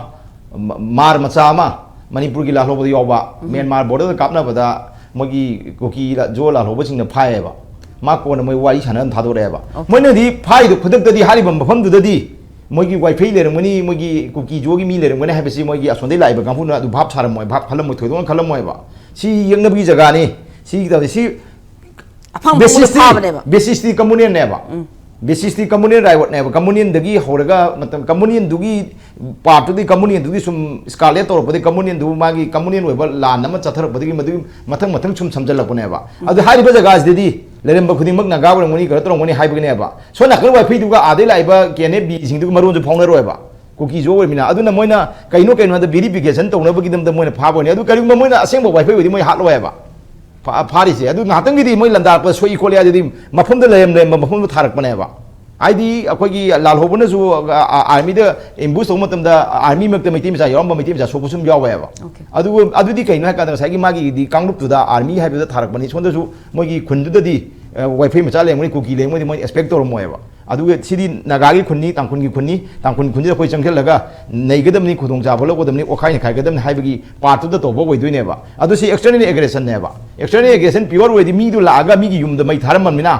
ꯃ- ꯃꯥꯔ ꯃꯆꯥ ꯑꯃ ꯃꯅꯤꯄꯨꯔꯒꯤ ꯂꯥꯜꯍꯧꯕꯗ ꯌꯥꯎꯕ, ꯃ꯭ꯌꯥꯟꯃꯥꯔ ꯕꯣꯔꯗꯔꯗ ꯀꯥꯞꯅꯕꯗ ꯃꯣꯏꯒꯤ ꯀꯨꯀꯤ ꯂ- ꯖꯣ ꯂꯥꯜꯍꯧꯕꯁꯤꯡꯅ ꯐꯥꯏꯌꯦꯕ꯫ ꯃꯥ ꯀꯣꯟꯅ ꯃꯣꯏ ꯋꯥꯔꯤ ꯁꯥꯟꯅ ꯑꯗꯨꯝ ꯊꯥꯗꯣꯔꯛꯑꯦꯕ꯫ ꯃꯣꯏꯅꯗꯤ ꯐꯥꯏꯗꯣ ꯈꯨꯗꯛꯇꯗꯤ ꯍꯥꯏꯔꯤꯕ ꯃꯐꯝꯗꯨꯗꯗꯤ ꯃꯣꯏꯒꯤ ꯋꯥꯏꯐꯩ ꯂꯩꯔꯝꯒꯅꯤ, ꯃꯣꯏꯒꯤ ꯀꯨꯀꯤ ꯖꯣꯒꯤ ꯃꯤ ꯂꯩꯔꯝꯒꯅꯤ ꯍꯥꯏꯕꯁꯤ ꯃꯣꯏꯒꯤ ꯑꯁꯣꯝꯗꯩ ꯂꯥꯛꯏꯕ ꯀꯥꯡꯕꯨꯅ ꯑꯗꯨ ꯚꯥꯞ ꯁꯥꯔꯝꯃꯣꯏ, ꯚꯥꯞ ꯈꯜꯂꯝꯃꯣꯏ, ꯊꯣꯏꯗꯣꯛꯅ ꯈꯜꯂꯝꯃꯣꯏꯕ꯫ ꯁꯤ ꯌꯦꯛꯅꯕꯒꯤ ꯖꯒꯥꯅꯤ, ꯁꯤ ꯇꯧꯗꯦ, ꯁꯤ ꯑꯐꯪ ꯑꯐꯪꯕꯗ ꯕꯦꯁꯤꯁꯇꯤ ꯐꯥꯕꯅꯦꯕ꯫ ꯕꯦꯁꯤꯁꯇꯤ ꯀꯝꯃꯨꯅꯦꯜꯅꯦꯕ꯫ ꯕꯦꯁꯤꯁꯇꯤ ꯀꯝꯃꯨꯅꯦꯜ ꯔꯥꯏꯋꯠꯅꯦꯕ꯫ ꯀꯝꯃꯨꯅꯦꯜꯗꯒꯤ ꯍꯧꯔꯒ ꯃꯇꯝ ꯀꯝꯃꯨꯅꯦꯜꯗꯨꯒꯤ ꯄꯥꯔꯠꯇꯨꯗꯤ, ꯀꯝꯃꯨꯅꯦꯜꯗꯨꯒꯤ ꯁꯨꯝ ꯏꯁꯀꯥꯂꯦꯠ ꯇꯧꯔꯛꯄꯗꯒꯤ, ꯀꯝꯃꯨꯅꯦꯜꯗꯨ ꯃꯥꯒꯤ ꯀꯝꯃꯨꯅꯦꯜ ꯑꯣꯏꯕ ꯂꯥꯟ ꯑꯃ ꯆꯠꯊꯔꯛꯄꯗꯒꯤ ꯃꯗꯨꯒꯤ ꯃꯊꯪ ꯃꯊꯪ ꯁꯨꯝ ꯁꯝꯖꯜꯂꯛꯄꯅꯦꯕ꯫ ꯑꯗꯨ ꯍꯥꯏꯔꯤꯕ ꯖꯒꯥꯁꯤꯗꯗꯤ ꯂꯩꯔꯝꯕ ꯈꯨꯗꯤꯡꯃꯛ ꯅꯥꯒꯥ ꯑꯣꯏꯔꯝꯒꯅꯤ, ꯀꯩꯅꯣ ꯇꯧꯔꯝꯒꯅꯤ ꯍꯥꯏꯕꯒꯤꯅꯦꯕ꯫ ꯁꯣꯝ ꯅꯥꯀꯟ ꯋꯥꯏꯐꯩꯗꯨꯒ ꯑꯥꯗꯩ ꯂꯥꯛꯏꯕ ꯀꯦ ꯑꯦꯟ ꯑꯦꯐ ꯕꯤꯁꯤꯡꯗꯨꯒ ꯃꯔꯣꯟꯁꯨ ꯐꯥꯎꯅꯔꯣꯏꯕ, ꯀꯨꯀꯤꯁꯨ ꯑꯣꯏꯔꯃꯤꯅ꯫ ꯑꯗꯨꯅ ꯃꯣꯏꯅ ꯀꯩꯅꯣ ꯀꯩꯅꯣ ꯍꯥꯏꯗ ꯚꯦꯔꯤꯐꯤꯀꯦꯁꯟ ꯇꯧꯅꯕꯒꯤꯗꯃꯛꯇ ꯃꯣꯏꯅ ꯐꯥꯕ ꯑꯣꯏꯅꯤ꯫ ꯑꯗꯨ ꯀꯔꯤꯒꯨꯝꯕ ꯃꯣꯏꯅ ꯑꯁꯦꯡꯕ ꯋꯥꯏꯐꯩ ꯑꯣꯏꯗꯤ ꯃꯣꯏ ꯍꯥꯠꯂꯣꯏ ꯍꯥꯏꯕ꯫ ꯐꯥ- ꯐꯥꯔꯤꯁꯦ ꯑꯗꯨ ꯉꯥꯏꯍꯥꯛꯇꯪꯒꯤꯗꯤ ꯃꯣꯏ ꯂꯥꯟꯗꯥꯔꯛꯄꯗ ꯁꯣꯛꯏ ꯈꯣꯠꯂꯤ ꯍꯥꯏꯗꯨꯗꯤ ꯃꯐꯝꯗ ꯂꯩꯔꯝ ꯂꯩꯔꯝꯕ ꯃꯐꯝꯗ ꯊꯥꯔꯛꯄꯅꯦꯕ꯫ ꯍꯥꯏꯗꯤ ꯑꯩꯈꯣꯏꯒꯤ ꯂꯥꯜꯍꯧꯕꯅꯁꯨ ꯑ- ꯑ- ꯑꯥꯔꯃꯤꯗ ꯑꯦꯝꯕꯨꯁ ꯇꯧꯕ ꯃꯇꯝꯗ ꯑꯥꯔꯃꯤ ꯃꯔꯛꯇ ꯃꯩꯇꯩ ꯃꯆꯥ ꯌꯥꯎꯔꯝꯕ, ꯃꯩꯇꯩ ꯃꯆꯥ ꯁꯣꯛꯄꯁꯨ ꯑꯗꯨꯝ ꯌꯥꯎꯋꯦꯕ꯫ Okay. ꯑꯗꯨꯒ ꯑꯗꯨꯗꯤ ꯀꯩꯅꯣ ꯍꯥꯏꯀꯥꯟꯗ ꯉꯁꯥꯏꯒꯤ ꯃꯥꯒꯤꯗꯤ ꯀꯥꯡꯂꯨꯞꯇꯨꯗ ꯑꯥꯔꯃꯤ ꯍꯥꯏꯕꯗ ꯊꯥꯔꯛꯄꯅꯤ, ꯁꯣꯝꯗꯁꯨ ꯃꯣꯏꯒꯤ ꯈꯨꯟꯗꯨꯗꯗꯤ ꯑ, ꯋꯥꯏꯐꯩ ꯃꯆꯥ ꯂꯩꯔꯝꯒꯅꯤ, ꯀꯨꯀꯤ ꯂꯩꯔꯝꯒꯅꯤ, ꯃꯣꯏ ꯑꯦꯛꯁꯄꯦꯛ ꯇꯧꯔꯝꯃꯣꯏꯕ꯫ ꯑꯗꯨꯒ ꯁꯤꯗꯤ ꯅꯥꯒꯥꯒꯤ ꯈꯨꯟꯅꯤ, ꯇꯥꯡꯈꯨꯜꯒꯤ ꯈꯨꯟꯅꯤ, ꯇꯥꯡꯈꯨꯜ ꯈꯨꯟꯁꯤꯗ ꯑꯩꯈꯣꯏ ꯆꯪꯁꯤꯜꯂꯒ ꯅꯩꯒꯗꯕꯅꯤ, ꯈꯨꯗꯣꯡꯆꯥꯕ ꯂꯧꯒꯗꯕꯅꯤ, ꯑꯣꯠꯈꯥꯏ ꯅꯩꯈꯥꯏꯒꯗꯕꯅꯤ ꯍꯥꯏꯕꯒꯤ ꯄꯥꯔꯠꯇꯨꯗ ꯇꯧꯕ ꯑꯣꯏꯗꯣꯏꯅꯦꯕ꯫ ꯑꯗꯨ ꯁꯤ ꯑꯦꯛꯁꯇꯔꯅꯦꯜ ꯑꯦꯒ꯭ꯔꯦꯁꯟꯅꯦꯕ꯫ ꯑꯦꯛꯁꯇꯔꯅꯦꯜ ꯑꯦꯒ꯭ꯔꯦꯁꯟ ꯄꯤꯌꯣꯔ ꯑꯣꯏꯔꯗꯤ ꯃꯤꯗꯨ ꯂꯥꯛꯑꯒ ꯃꯤꯒꯤ ꯌꯨꯝꯗ ꯃꯩ ꯊꯥꯔꯝꯃꯕꯅꯤꯅ,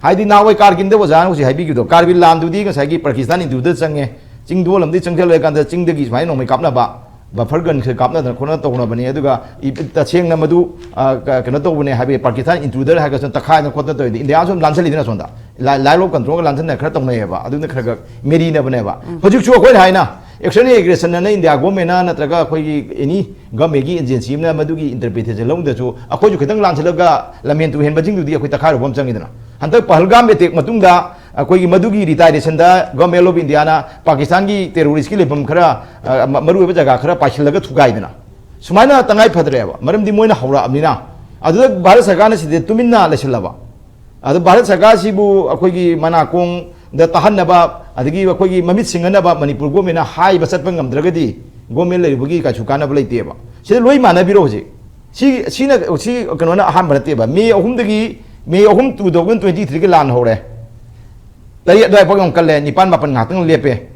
ꯍꯥꯏꯗꯤ ꯅꯍꯥꯟꯋꯥꯏ ꯀꯥꯔꯒꯤꯜꯗ ꯑꯣꯖꯥꯅ ꯍꯧꯖꯤꯛ ꯍꯥꯏꯕꯤꯈꯤꯕꯗꯣ, ꯀꯥꯔꯒꯤꯜ ꯂꯥꯟꯗꯨꯗꯤ ꯉꯁꯥꯏꯒꯤ ꯄꯥꯀꯤꯁꯇꯥꯟ ꯏꯟꯇꯨꯗ ꯆꯪꯉꯦ, ꯆꯤꯡꯗꯣꯜ ꯑꯃꯗꯤ ꯆꯪꯁꯤꯜꯂꯀꯥꯟꯗ ꯆꯤꯡꯗꯒꯤ ꯁꯨꯃꯥꯏꯅ ꯅꯣꯡꯃꯩ ꯀꯥꯞꯅꯕ, ꯕꯐꯔ ꯒꯟꯁꯦ ꯀꯥꯞꯅꯗꯅ ꯈꯣꯠꯅ ꯇꯧꯅꯕꯅꯦ꯫ ꯑꯗꯨꯒ ꯏ- ꯇꯁꯦꯡꯅ ꯃꯗꯨ ꯑ, ꯀ- ꯀꯩꯅꯣ ꯇꯧꯕꯅꯦ ꯍꯥꯏꯕꯗꯤ ꯄꯥꯀꯤꯁꯇꯥꯟ ꯏꯟꯇ꯭ꯔꯨꯗꯔ ꯍꯥꯏꯔꯒ ꯁꯨꯝ ꯇꯛꯈꯥꯏꯗꯅ ꯈꯣꯠꯇꯅ ꯇꯧꯔꯤꯗꯤ ꯏꯟꯗꯤꯌꯥꯁꯨ ꯑꯗꯨꯝ ꯂꯥꯟꯁꯤꯜꯂꯤꯗꯅ ꯁꯣꯝꯗ, ꯂꯥꯏ ꯂꯣꯞ ꯀꯟꯇ꯭ꯔꯣꯜꯒ ꯂꯥꯟꯁꯤꯟꯗꯅ ꯈꯔ ꯇꯧꯅꯩꯌꯦꯕ꯫ ꯑꯗꯨꯅ ꯈꯔ ꯈꯔ ꯃꯦꯔꯤꯅꯕꯅꯦꯕ꯫ ꯍꯧꯖꯤꯛꯁꯨ ꯑꯩꯈꯣꯏꯅ ꯍꯥꯏꯅ ꯑꯦꯛꯁꯇꯔꯅꯦꯜ ꯑꯦꯒ꯭ꯔꯦꯁꯟ ꯑꯅ ꯏꯟꯗꯤꯌꯥ ꯒꯣꯔꯃꯦꯟꯅ ꯅꯠꯇ꯭ꯔꯒ ꯑꯩꯈꯣꯏꯒꯤ ꯑꯦꯅꯤ ꯒꯣꯔꯃꯦꯟꯒꯤ ꯑꯦꯖꯦꯟꯁꯤ ꯑꯃꯅ ꯃꯗꯨꯒꯤ ꯏꯟꯇꯔꯄ꯭ꯔꯤꯇꯦꯁꯟ ꯂꯧꯗ꯭ꯔꯁꯨ ꯑꯩꯈꯣꯏꯁꯨ ꯈꯤꯇꯪ ꯂꯥꯟꯁꯤꯜꯂꯒ ꯂꯝꯍꯦꯟ ꯇꯨꯍꯦꯟꯕꯁꯤꯡꯗꯨꯗꯤ ꯑꯩꯈꯣꯏ ꯇꯛꯈꯥꯏꯔꯨꯕ ꯑꯃ ꯆꯪꯉꯤꯗꯅ꯫ ꯍꯟꯗꯛ ꯄꯍꯜꯒꯥꯝ ꯑꯦꯇꯦꯛ ꯃꯇꯨꯡꯗ ꯑꯩꯈꯣꯏꯒꯤ ꯃꯗꯨꯒꯤ ꯔꯤꯇꯥꯏꯔꯦꯁꯟꯗ ꯒꯣꯔꯃꯦꯟ ꯑꯣꯐ ꯏꯟꯗꯤꯌꯥꯅ ꯄꯥꯀꯤꯁꯇꯥꯟꯒꯤ ꯇꯦꯔꯣꯔꯤꯁꯀꯤ ꯂꯩꯐꯝ ꯈꯔ, ꯑ, ꯃ-, ꯃꯔꯨꯑꯣꯏꯕ ꯖꯒꯥ ꯈꯔ ꯄꯥꯏꯁꯤꯜꯂꯒ ꯊꯨꯒꯥꯏꯗꯅ, ꯁꯨꯃꯥꯏꯅ ꯇꯉꯥꯏ ꯐꯗ꯭ꯔꯦꯕ, ꯃꯔꯝꯗꯤ ꯃꯣꯏꯅ ꯍꯧꯔꯛꯑꯕꯅꯤꯅ꯫ ꯑꯗꯨꯗ ꯚꯥꯔꯠ ꯁꯔꯀꯥꯔꯅ ꯁꯤꯗ ꯇꯨꯃꯤꯟꯅ ꯂꯩꯁꯤꯜꯂꯕ꯫ ꯑꯗꯣ ꯚꯥꯔꯠ ꯁꯔꯀꯥꯔꯁꯤꯕꯨ ꯑꯩꯈꯣꯏꯒꯤ ꯃꯅꯥꯀꯣꯡꯗ ꯇꯥꯍꯟꯅꯕ, ꯑꯗꯒꯤ ꯑꯩꯈꯣꯏꯒꯤ ꯃꯃꯤꯠ ꯁꯤꯡꯍꯟꯅꯕ ꯃꯅꯤꯄꯨꯔ ꯒꯣꯔꯃꯦꯟꯅ ꯍꯥꯏꯕ ꯆꯠꯄ ꯉꯝꯗ꯭ꯔꯒꯗꯤ ꯒꯣꯔꯃꯦꯟ ꯂꯩꯔꯨꯕꯒꯤ ꯀꯩꯁꯨ ꯀꯥꯟꯅꯕ ꯂꯩꯇꯦꯕ꯫ ꯁꯤꯗ ꯂꯣꯏ ꯃꯥꯟꯅꯕꯤꯔꯣ ꯍꯧꯖꯤꯛ꯫ ꯁꯤ, ꯁꯤꯅ, ꯁꯤ ꯀꯩꯅꯣꯅ ꯑꯍꯥꯟꯕ ꯅꯠꯇꯦꯕ꯫ ꯃꯦ ꯑꯍꯨꯝꯗꯒꯤ, ꯃꯦ ꯑꯍꯨꯝ two thousand twenty threeꯒꯤ ꯂꯥꯟ ꯍꯧꯔꯦ꯫ ꯇꯔꯦꯠ ꯑꯗꯨꯋꯥꯏꯐꯥꯎ ꯌꯥꯝ ꯀꯜꯂꯦ, ꯅꯤꯄꯥꯟ ꯃꯥꯄꯟ ꯉꯥꯏꯍꯥꯛꯇꯪ ꯂꯦꯞꯄꯦ꯫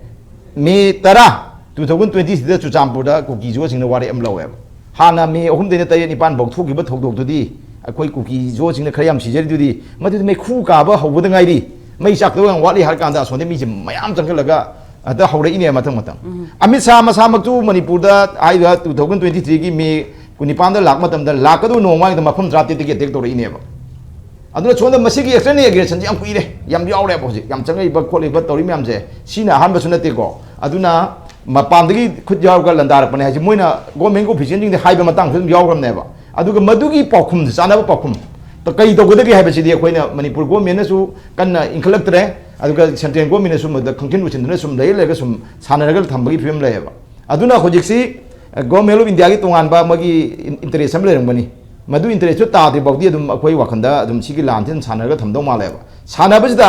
ꯃꯦ ꯇꯔꯥ, two thousand twenty threeꯗ ꯆꯨꯔꯆꯥꯟꯄꯨꯔꯗ ꯀꯨꯀꯤ ꯖꯣꯁꯤꯡꯅ ꯋꯥꯔꯦꯞ ꯑꯃ ꯂꯧꯋꯦꯕ꯫ ꯍꯥꯟꯅ ꯃꯦ ꯑꯍꯨꯝꯗꯩꯅ ꯇꯔꯦꯠ ꯅꯤꯄꯥꯟ ꯐꯥꯎ ꯊꯣꯛꯈꯤꯕ ꯊꯧꯗꯣꯛꯇꯨꯗꯤ ꯑꯩꯈꯣꯏ ꯀꯨꯀꯤ ꯖꯣꯁꯤꯡꯅ ꯈꯔ ꯌꯥꯝ ꯁꯤꯖꯔꯤꯗꯨꯗꯤ, ꯃꯗꯨꯗꯤ ꯃꯩꯈꯨ ꯀꯥꯕ ꯍꯧꯕꯗ ꯉꯥꯏꯔꯤ, ꯃꯩ ꯆꯥꯛꯇꯧ ꯌꯥꯝ ꯋꯥꯠꯂꯤ ꯍꯥꯏꯔ ꯀꯥꯟꯗ ꯑꯁꯣꯝꯗ ꯃꯤꯁꯦ ꯃꯌꯥꯝ ꯆꯪꯁꯤꯜꯂꯒ ꯍꯦꯛꯇ ꯍꯧꯔꯛꯏꯅꯦ ꯃꯊꯪ ꯃꯊꯪ꯫ ꯑꯃꯤꯠ ꯁꯥ ꯃꯁꯥꯃꯛꯇꯨ ꯃꯅꯤꯄꯨꯔꯗ ꯍꯥꯏꯔꯤꯕ two thousand twenty threeꯒꯤ ꯃꯦ ꯀꯨꯟꯅꯤꯄꯥꯟꯗ ꯂꯥꯛꯄ ꯃꯇꯝꯗ ꯂꯥꯛꯀꯗꯧꯕ ꯅꯣꯡꯃ ꯃꯃꯥꯡꯗ ꯃꯐꯝ ꯇꯔꯥꯇꯔꯦꯠꯇꯒꯤ ꯑꯦꯇꯦꯛ ꯇꯧꯔꯛꯏꯅꯦꯕ꯫ ꯑꯗꯨꯅ ꯁꯣꯝꯗ ꯃꯁꯤꯒꯤ external aggressionꯁꯦ ꯌꯥꯝ ꯀꯨꯏꯔꯦ, ꯌꯥꯝ ꯌꯥꯎꯔꯦꯕ ꯍꯧꯖꯤꯛ, ꯌꯥꯝ ꯆꯪꯉꯛꯏꯕ ꯈꯣꯠꯂꯤꯕ ꯇꯧꯔꯤ ꯃꯌꯥꯝꯁꯦ꯫ ꯁꯤꯅ ꯑꯍꯥꯟꯕꯁꯨ ꯅꯠꯇꯦꯀꯣ꯫ ꯑꯗꯨꯅ ꯃꯄꯥꯟꯗꯒꯤ ꯈꯨꯠ ꯌꯥꯎꯔꯒ ꯂꯥꯟꯗꯥꯔꯛꯄꯅꯦ ꯍꯥꯏꯁꯦ ꯃꯣꯏꯅ government officialꯁꯤꯡꯗ ꯍꯥꯏꯕ ꯃꯇꯥꯡꯁꯨ ꯑꯗꯨꯝ ꯌꯥꯎꯈ꯭ꯔꯕꯅꯦꯕ꯫ ꯑꯗꯨꯒ ꯃꯗꯨꯒꯤ ꯄꯥꯎꯈꯨꯝꯁꯦ, ꯆꯥꯅꯕ ꯄꯥꯎꯈꯨꯝ ꯀ-, ꯀꯩ ꯇꯧꯒꯗꯒꯦ ꯍꯥꯏꯕꯁꯤꯗꯤ ꯑꯩꯈꯣꯏꯅ ꯃꯅꯤꯄꯨꯔ governmentꯅꯁꯨ ꯀꯟꯅ ꯏꯟꯈꯠꯂꯛꯇ꯭ꯔꯦ, ꯑꯗꯨꯒ central governmentꯅꯁꯨ ꯃꯗꯨꯗ ꯈꯪꯖꯤꯟ ꯎꯁꯤꯟꯗꯅ ꯁꯨꯝ ꯂꯩꯔ ꯂꯩꯔꯒ ꯁꯨꯝ ꯁꯥꯟꯅꯔꯒ ꯊꯝꯕꯒꯤ ꯐꯤꯕꯝ ꯂꯩꯌꯦꯕ꯫ ꯑꯗꯨꯅ ꯍꯧꯖꯤꯛꯁꯤ, ꯑ, Government of Indiaꯒꯤ ꯇꯣꯉꯥꯟꯕ ꯃꯣꯏꯒꯤ ꯏꯟ-, interest ꯑꯃ ꯂꯩꯔꯝꯒꯅꯤ꯫ ꯃꯗꯨ interestꯇꯨ ꯇꯥꯗ꯭ꯔꯤ ꯐꯥꯎꯗꯤ ꯑꯗꯨꯝ ꯑꯩꯈꯣꯏ ꯋꯥꯈꯜꯗ ꯑꯗꯨꯝ ꯁꯤꯒꯤ ꯂꯥꯟꯁꯤ ꯑꯗꯨꯝ ꯁꯥꯟꯅꯔꯒ ꯊꯝꯗꯧ ꯃꯥꯜꯂꯦꯕ꯫ ꯁꯥꯟꯅꯕꯁꯤꯗ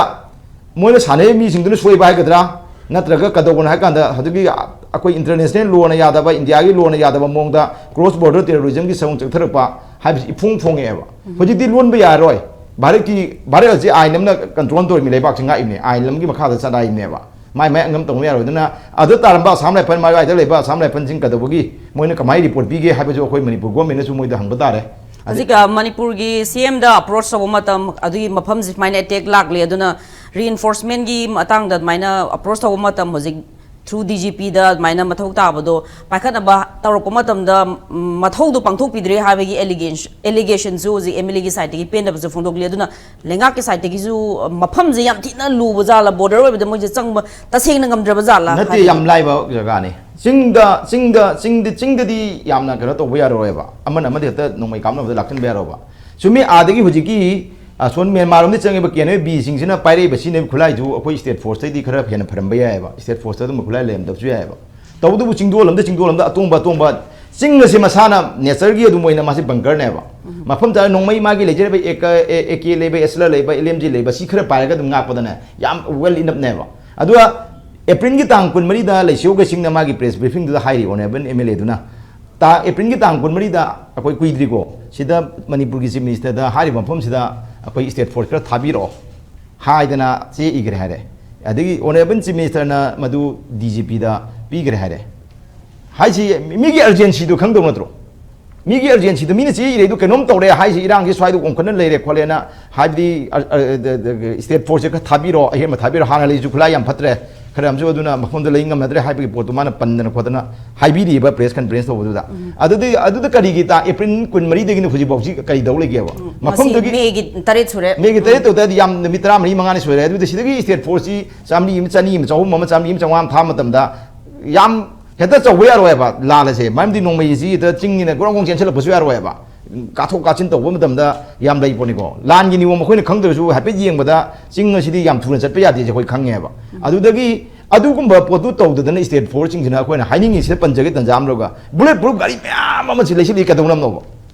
ꯃꯣꯏꯅ ꯁꯥꯟꯅꯔꯤꯕ ꯃꯤꯁꯤꯡꯗꯨꯅ ꯁꯣꯏꯕ ꯍꯥꯏꯒꯗ꯭ꯔꯥ, ꯅꯠꯇ꯭ꯔꯒ ꯀꯩꯗꯧꯕꯅꯣ ꯍꯥꯏ ꯀꯥꯟꯗ ꯍꯧꯖꯤꯛꯀꯤ ꯑꯩꯈꯣꯏ international lawꯅ ꯌꯥꯗꯕ, ꯏꯟꯗꯤꯌꯥꯒꯤ lawꯅ ꯌꯥꯗꯕ ꯃꯑꯣꯡꯗ cross border terrorismꯒꯤ ꯆꯪ ꯆꯪꯊꯔꯛꯄ ꯍꯥꯏꯕꯁꯤ ꯏꯐꯣꯡ ꯐꯣꯡꯉꯛꯑꯦꯕ꯫ ꯍꯧꯖꯤꯛꯇꯤ ꯂꯣꯟꯕ ꯌꯥꯔꯣꯏ꯫ ꯚꯥꯔꯠꯀꯤ, ꯚꯥꯔꯠ ꯑꯁꯤ ꯑꯥꯏꯟ ꯑꯃꯅ control ꯇꯧꯔꯤꯕꯅꯤ, ꯂꯩꯕꯥꯛꯁꯤ ꯉꯥꯛꯏꯕꯅꯤ, ꯑꯥꯏꯟ ꯑꯃꯒꯤ ꯃꯈꯥꯗ ꯆꯠꯅꯔꯤꯕꯅꯦꯕ꯫ ꯃꯥꯏ ꯃꯥꯏ ꯑꯉꯝ ꯇꯧꯕ ꯌꯥꯔꯣꯏ꯫ ꯑꯗꯨꯅ ꯑꯗꯨ ꯇꯥꯔꯝꯕ ꯑꯁꯥꯝ ꯔꯥꯏꯐꯜ, ꯃꯥꯏꯋꯥꯏꯗ ꯂꯩꯕ ꯑꯁꯥꯝ ꯔꯥꯏꯐꯜꯁꯤꯡ ꯀꯩꯗꯧꯕꯒꯤ, ꯃꯣꯏꯅ ꯀꯃꯥꯏꯅ report ꯄꯤꯒꯦ ꯍꯥꯏꯕꯁꯨ ꯑꯩꯈꯣꯏ ꯃꯅꯤꯄꯨꯔ governmentꯅꯁꯨ ꯃꯣꯏꯗ ꯍꯪꯕ ꯇꯥꯔꯦ꯫ ꯑꯗꯩ ꯍꯧꯖꯤꯛ, ꯑ, ꯃꯅꯤꯄꯨꯔꯒꯤ CMꯗ approach ꯇꯧꯕ ꯃꯇꯝ, ꯑꯗꯨꯒꯤ ꯃꯐꯝꯁꯤ ꯁꯨꯃꯥꯏꯅ attack ꯂꯥꯛꯂꯤ, ꯑꯗꯨꯅ reinforcementꯀꯤ ꯃꯇꯥꯡꯗ ꯑꯗꯨꯃꯥꯏꯅ approach ꯇꯧꯕ ꯃꯇꯝ, ꯍꯧꯖꯤꯛ through DGPꯗ ꯑꯗꯨꯃꯥꯏꯅ ꯃꯊꯧ ꯇꯥꯕꯗꯣ ꯄꯥꯏꯈꯠꯅꯕ ꯇꯧꯔꯛꯄ ꯃꯇꯝꯗ, ꯎꯝ, ꯃꯊꯧꯗꯣ ꯄꯥꯡꯊꯣꯛꯄꯤꯗ꯭ꯔꯦ ꯍꯥꯏꯕꯒꯤ allegation, allegationꯁꯨ ꯍꯧꯖꯤꯛ MLAꯒꯤ sideꯇꯒꯤ ꯄꯦꯟꯗꯕꯁꯨ ꯐꯣꯡꯗꯣꯛꯂꯤ꯫ ꯑꯗꯨꯅ ꯂꯩꯉꯥꯛꯀꯤ sideꯇꯒꯤꯁꯨ, ꯑ, ꯃꯐꯝꯁꯦ ꯌꯥꯝ ꯊꯤꯅ ꯂꯨꯕ ꯖꯥꯠꯂ, border ꯑꯣꯏꯕꯗ ꯃꯣꯏꯁꯦ ꯆꯪꯕ ꯇꯁꯦꯡꯅ ꯉꯝꯗ꯭ꯔꯕ ꯖꯥꯠꯂ? ꯅꯠꯇꯦ, ꯍꯥꯏꯗꯤ ꯌꯥꯝ ꯂꯥꯏꯕ ꯖꯒꯥꯅꯤ꯫ ꯆꯤꯡꯗ, ꯆꯤꯡꯗ, ꯆꯤꯡꯗ, ꯆꯤꯡꯗꯗꯤ ꯌꯥꯝꯅ ꯀꯩꯅꯣ ꯇꯧꯕ ꯌꯥꯔꯣꯏꯕ꯫ ꯑꯃꯅ ꯑꯃꯗ ꯍꯦꯛꯇ ꯅꯣꯡꯃꯩ ꯀꯥꯞꯅꯕꯗ ꯂꯥꯛꯁꯤꯟꯕ ꯌꯥꯔꯣꯏꯕ꯫ ꯆꯨꯝꯃꯤ, ꯑꯥꯗꯒꯤ ꯍꯧꯖꯤꯛꯀꯤ, ꯑꯁꯣꯝ ꯃ꯭ꯌꯥꯟꯃꯥꯔ ꯂꯣꯝꯗ ꯆꯪꯉꯤꯕ ꯀꯦ ꯑꯦꯟ ꯑꯦ ꯕꯤꯁꯤꯡꯁꯤꯅ ꯄꯥꯏꯔꯛꯏꯕ ꯁꯤꯖꯤꯟꯅꯔꯤꯕ ꯈꯨꯠꯂꯥꯏꯗꯨ ꯑꯩꯈꯣꯏ ꯁ꯭ꯇꯦꯠ ꯐꯣꯔꯁꯇꯩꯗꯤ ꯈꯔ ꯍꯦꯟꯅ ꯐꯔꯝꯕ ꯌꯥꯏꯑꯕ, ꯁ꯭ꯇꯦꯠ ꯐꯣꯔꯁꯇ ꯑꯗꯨꯝꯕ ꯈꯨꯠꯂꯥꯏ ꯂꯩꯔꯝꯗꯕꯁꯨ ꯌꯥꯏꯑꯕ꯫ ꯇꯧꯕꯇꯕꯨ ꯆꯤꯡꯗꯣꯜ ꯑꯃꯗ, ꯆꯤꯡꯗꯣꯜ ꯑꯃꯗ ꯑꯇꯣꯡꯕ ꯑꯇꯣꯡꯕ ꯆꯤꯡ ꯑꯁꯤ ꯃꯁꯥꯅ ꯅꯦꯆꯔꯒꯤ ꯑꯗꯨꯝ ꯑꯣꯏꯅ ꯃꯥꯁꯤ ꯕꯪꯀꯔꯅꯦꯕ꯫ ꯃꯐꯝ ꯆꯥꯅ ꯅꯣꯡꯃꯩ ꯃꯥꯒꯤ ꯂꯩꯖꯔꯤꯕ ꯑꯦ ꯀꯦ ꯂꯩꯕ, ꯑꯦꯁꯂ ꯂꯩꯕ, ꯑꯦꯜ ꯑꯦꯝ ꯖꯤ ꯂꯩꯕ, ꯁꯤ ꯈꯔ ꯄꯥꯏꯔꯒ ꯑꯗꯨꯝ ꯉꯥꯛꯄꯗꯅꯦ ꯌꯥꯝ ꯋꯦꯜ ꯏꯅꯞꯅꯦꯕ꯫ ꯑꯗꯨꯒ ꯑꯦꯄ꯭ꯔꯤꯜꯒꯤ ꯇꯥꯡ ꯀꯨꯟꯃꯔꯤꯗ ꯂꯩꯁꯤꯌꯣꯒ ꯁꯤꯡꯅ ꯃꯥꯒꯤ ꯄ꯭ꯔꯦꯁ ꯕ꯭ꯔꯤꯐꯤꯡꯗꯨꯗ ꯍꯥꯏꯔꯤ, ꯑꯣꯅꯔꯦꯕꯜ ꯑꯦꯝ ꯑꯦꯜ ꯑꯦꯗꯨꯅ, ꯇꯥ-, ꯑꯦꯄ꯭ꯔꯤꯜꯒꯤ ꯇꯥꯡ ꯀꯨꯟꯃꯔꯤꯗ ꯑꯩꯈꯣꯏ ꯀꯨꯏꯗ꯭ꯔꯤꯀꯣ, ꯁꯤꯗ ꯃꯅꯤꯄꯨꯔꯒꯤ ꯆꯤꯐ ꯃꯤꯅꯤꯁꯇꯔꯗ ꯍꯥꯏꯔꯤꯕ ꯃꯐꯝꯁꯤꯗ ꯑꯩꯈꯣꯏ ꯁ꯭ꯇꯦꯠ ꯐꯣꯔꯁ ꯈꯔ ꯊꯥꯕꯤꯔꯛꯑꯣ ꯍꯥꯏꯗꯅ ꯆꯦ ꯏꯈ꯭ꯔꯦ ꯍꯥꯏꯔꯦ꯫ ꯑꯗꯒꯤ ꯑꯣꯅꯔꯦꯕꯜ ꯆꯤꯐ ꯃꯤꯅꯤꯁꯇꯔꯅ ꯃꯗꯨ ꯗꯤ ꯖꯤ ꯄꯤꯗ ꯄꯤꯈ꯭ꯔꯦ ꯍꯥꯏꯔꯦ꯫ ꯍꯥꯏꯁꯤ ꯃꯤꯒꯤ ꯑꯔꯖꯦꯟꯁꯤꯗꯣ ꯈꯪꯗꯧ ꯅꯠꯇ꯭ꯔꯣ? ꯃꯤꯒꯤ ꯑꯔꯖꯦꯟꯁꯤꯗꯣ ꯃꯤꯅ ꯆꯦ ꯏꯔꯩꯗꯣ ꯀꯩꯅꯣꯝ ꯇꯧꯔꯦ ꯍꯥꯏꯁꯤ, ꯏꯔꯥꯡꯁꯤ ꯁ꯭ꯋꯥꯏꯗ ꯑꯣꯡꯈꯠꯅ ꯂꯩꯔꯦ ꯈꯣꯠꯂꯦꯅ, ꯍꯥꯏꯕꯗꯤ, ꯑ, ꯑ, ꯗ-, ꯗ-, ꯁ꯭ꯇꯦꯠ ꯐꯣꯔꯁꯁꯦ ꯈꯔ ꯊꯥꯕꯤꯔꯣ, ꯑꯍꯦꯟꯕ ꯊꯥꯕꯤꯔꯣ, ꯍꯥꯟꯅ ꯂꯩꯁꯨ ꯈꯨꯠꯂꯥꯏ ꯌꯥꯝ ꯐꯠꯇ꯭ꯔꯦ, ꯈꯔ ꯑꯃꯁꯨ ꯑꯗꯨꯅ ꯃꯐꯝꯗ ꯂꯩ ꯉꯝꯅꯗ꯭ꯔꯦ ꯍꯥꯏꯕꯒꯤ ꯄꯣꯠꯇꯨ ꯃꯥꯅ ꯄꯟꯗꯅ ꯈꯣꯠꯇꯅ ꯍꯥꯏꯕꯤꯔꯤꯕ ꯄ꯭ꯔꯦꯁ ꯀꯟꯐꯔꯦꯟꯁ ꯇꯧꯕꯗꯨꯗ꯫ ꯑꯗꯨꯗꯤ, ꯑꯗꯨꯗ ꯀꯔꯤꯒꯤ ꯇꯥ-, ꯑꯦꯄ꯭ꯔꯤꯜ ꯀꯨꯟꯃꯔꯤꯗꯒꯤꯅ ꯍꯧꯖꯤꯛꯐꯥꯎꯁꯤ ꯀꯔꯤ ꯇꯧ ꯂꯩꯒꯦꯕ? ꯉꯁꯤ ꯃꯐꯝꯗꯨꯒꯤ ꯃꯦꯒꯤ ꯇꯔꯦꯠ ꯁꯨꯔꯦ꯫ ꯃꯦꯒꯤ ꯇꯔꯦꯠ ꯇꯧ ꯇꯥꯔꯗꯤ ꯌꯥꯝ ꯅꯨꯃꯤꯠ ꯇꯔꯥꯃꯔꯤ ꯃꯉꯥꯅꯤ ꯁꯣꯏꯔꯦ꯫ ꯑꯗꯨꯗ ꯁꯤꯗꯒꯤ ꯁ꯭ꯇꯦꯠ ꯐꯣꯔꯁꯁꯤ ꯆꯥꯝꯃꯔꯤ ꯑꯃ, ꯆꯅꯤ ꯑꯃ, ꯆꯍꯨꯝ ꯑꯃ, ꯆꯥꯝꯃꯔꯤ ꯑꯃ, ꯆꯥꯝꯃꯉꯥ ꯑꯃ ꯊꯥꯕ ꯃꯇꯝꯗ ꯌꯥꯝ ꯍꯦꯛꯇ ꯆꯧꯕ ꯌꯥꯔꯣꯏ ꯍꯥꯏꯕ ꯂꯥꯟ ꯑꯁꯦ, ꯃꯔꯝꯗꯤ ꯅꯣꯡꯃꯩꯁꯤ ꯍꯦꯛꯇ ꯆꯤꯡꯅꯤꯅ ꯒ꯭ꯔꯣꯡ ꯒ꯭ꯔꯣꯡ ꯆꯦꯟꯁꯤꯜꯂꯛꯄꯁꯨ ꯌꯥꯔꯣꯏ ꯍꯥꯏꯕ꯫ ꯀꯥꯊꯣꯛ ꯀꯥꯁꯤꯟ ꯇꯧꯕ ꯃꯇꯝꯗ ꯌꯥꯝ ꯂꯩ ꯄꯣꯠꯅꯤꯀꯣ꯫ ꯂꯥꯟꯒꯤ ꯅꯤꯌꯣꯝ ꯑꯩꯈꯣꯏꯅ ꯈꯪꯗ꯭ꯔꯁꯨ ꯍꯥꯏꯐꯦꯠ ꯌꯦꯡꯕꯗ ꯆꯤꯡ ꯑꯁꯤꯗꯤ ꯌꯥꯝ ꯊꯨꯅ ꯆꯠꯄ ꯌꯥꯗꯦꯁꯦ ꯑꯩꯈꯣꯏ ꯈꯪꯉꯦꯕ꯫ ꯑꯗꯨꯗꯒꯤ ꯑꯗꯨꯒꯨꯝꯕ ꯄꯣꯠꯇꯨ ꯇꯧꯗꯗꯅ ꯁ꯭ꯇꯦꯠ ꯐꯣꯔꯁꯁꯤꯡꯁꯤꯅ ꯑꯩꯈꯣꯏꯅ ꯍꯥꯏꯅꯤꯡꯉꯤꯁꯤꯗ ꯄꯟꯖꯒꯦ ꯇꯟꯖꯥ ꯑꯃ ꯂꯧꯔꯒ, ꯕꯨꯂꯦꯠ ꯄ꯭ꯔꯨꯐ ꯒꯥꯔꯤ ꯃꯌꯥꯝ ꯑꯃ ꯁꯤ ꯂꯩꯁꯤꯜꯂꯤ ꯀꯩꯗꯧꯅꯕꯅꯣꯕ?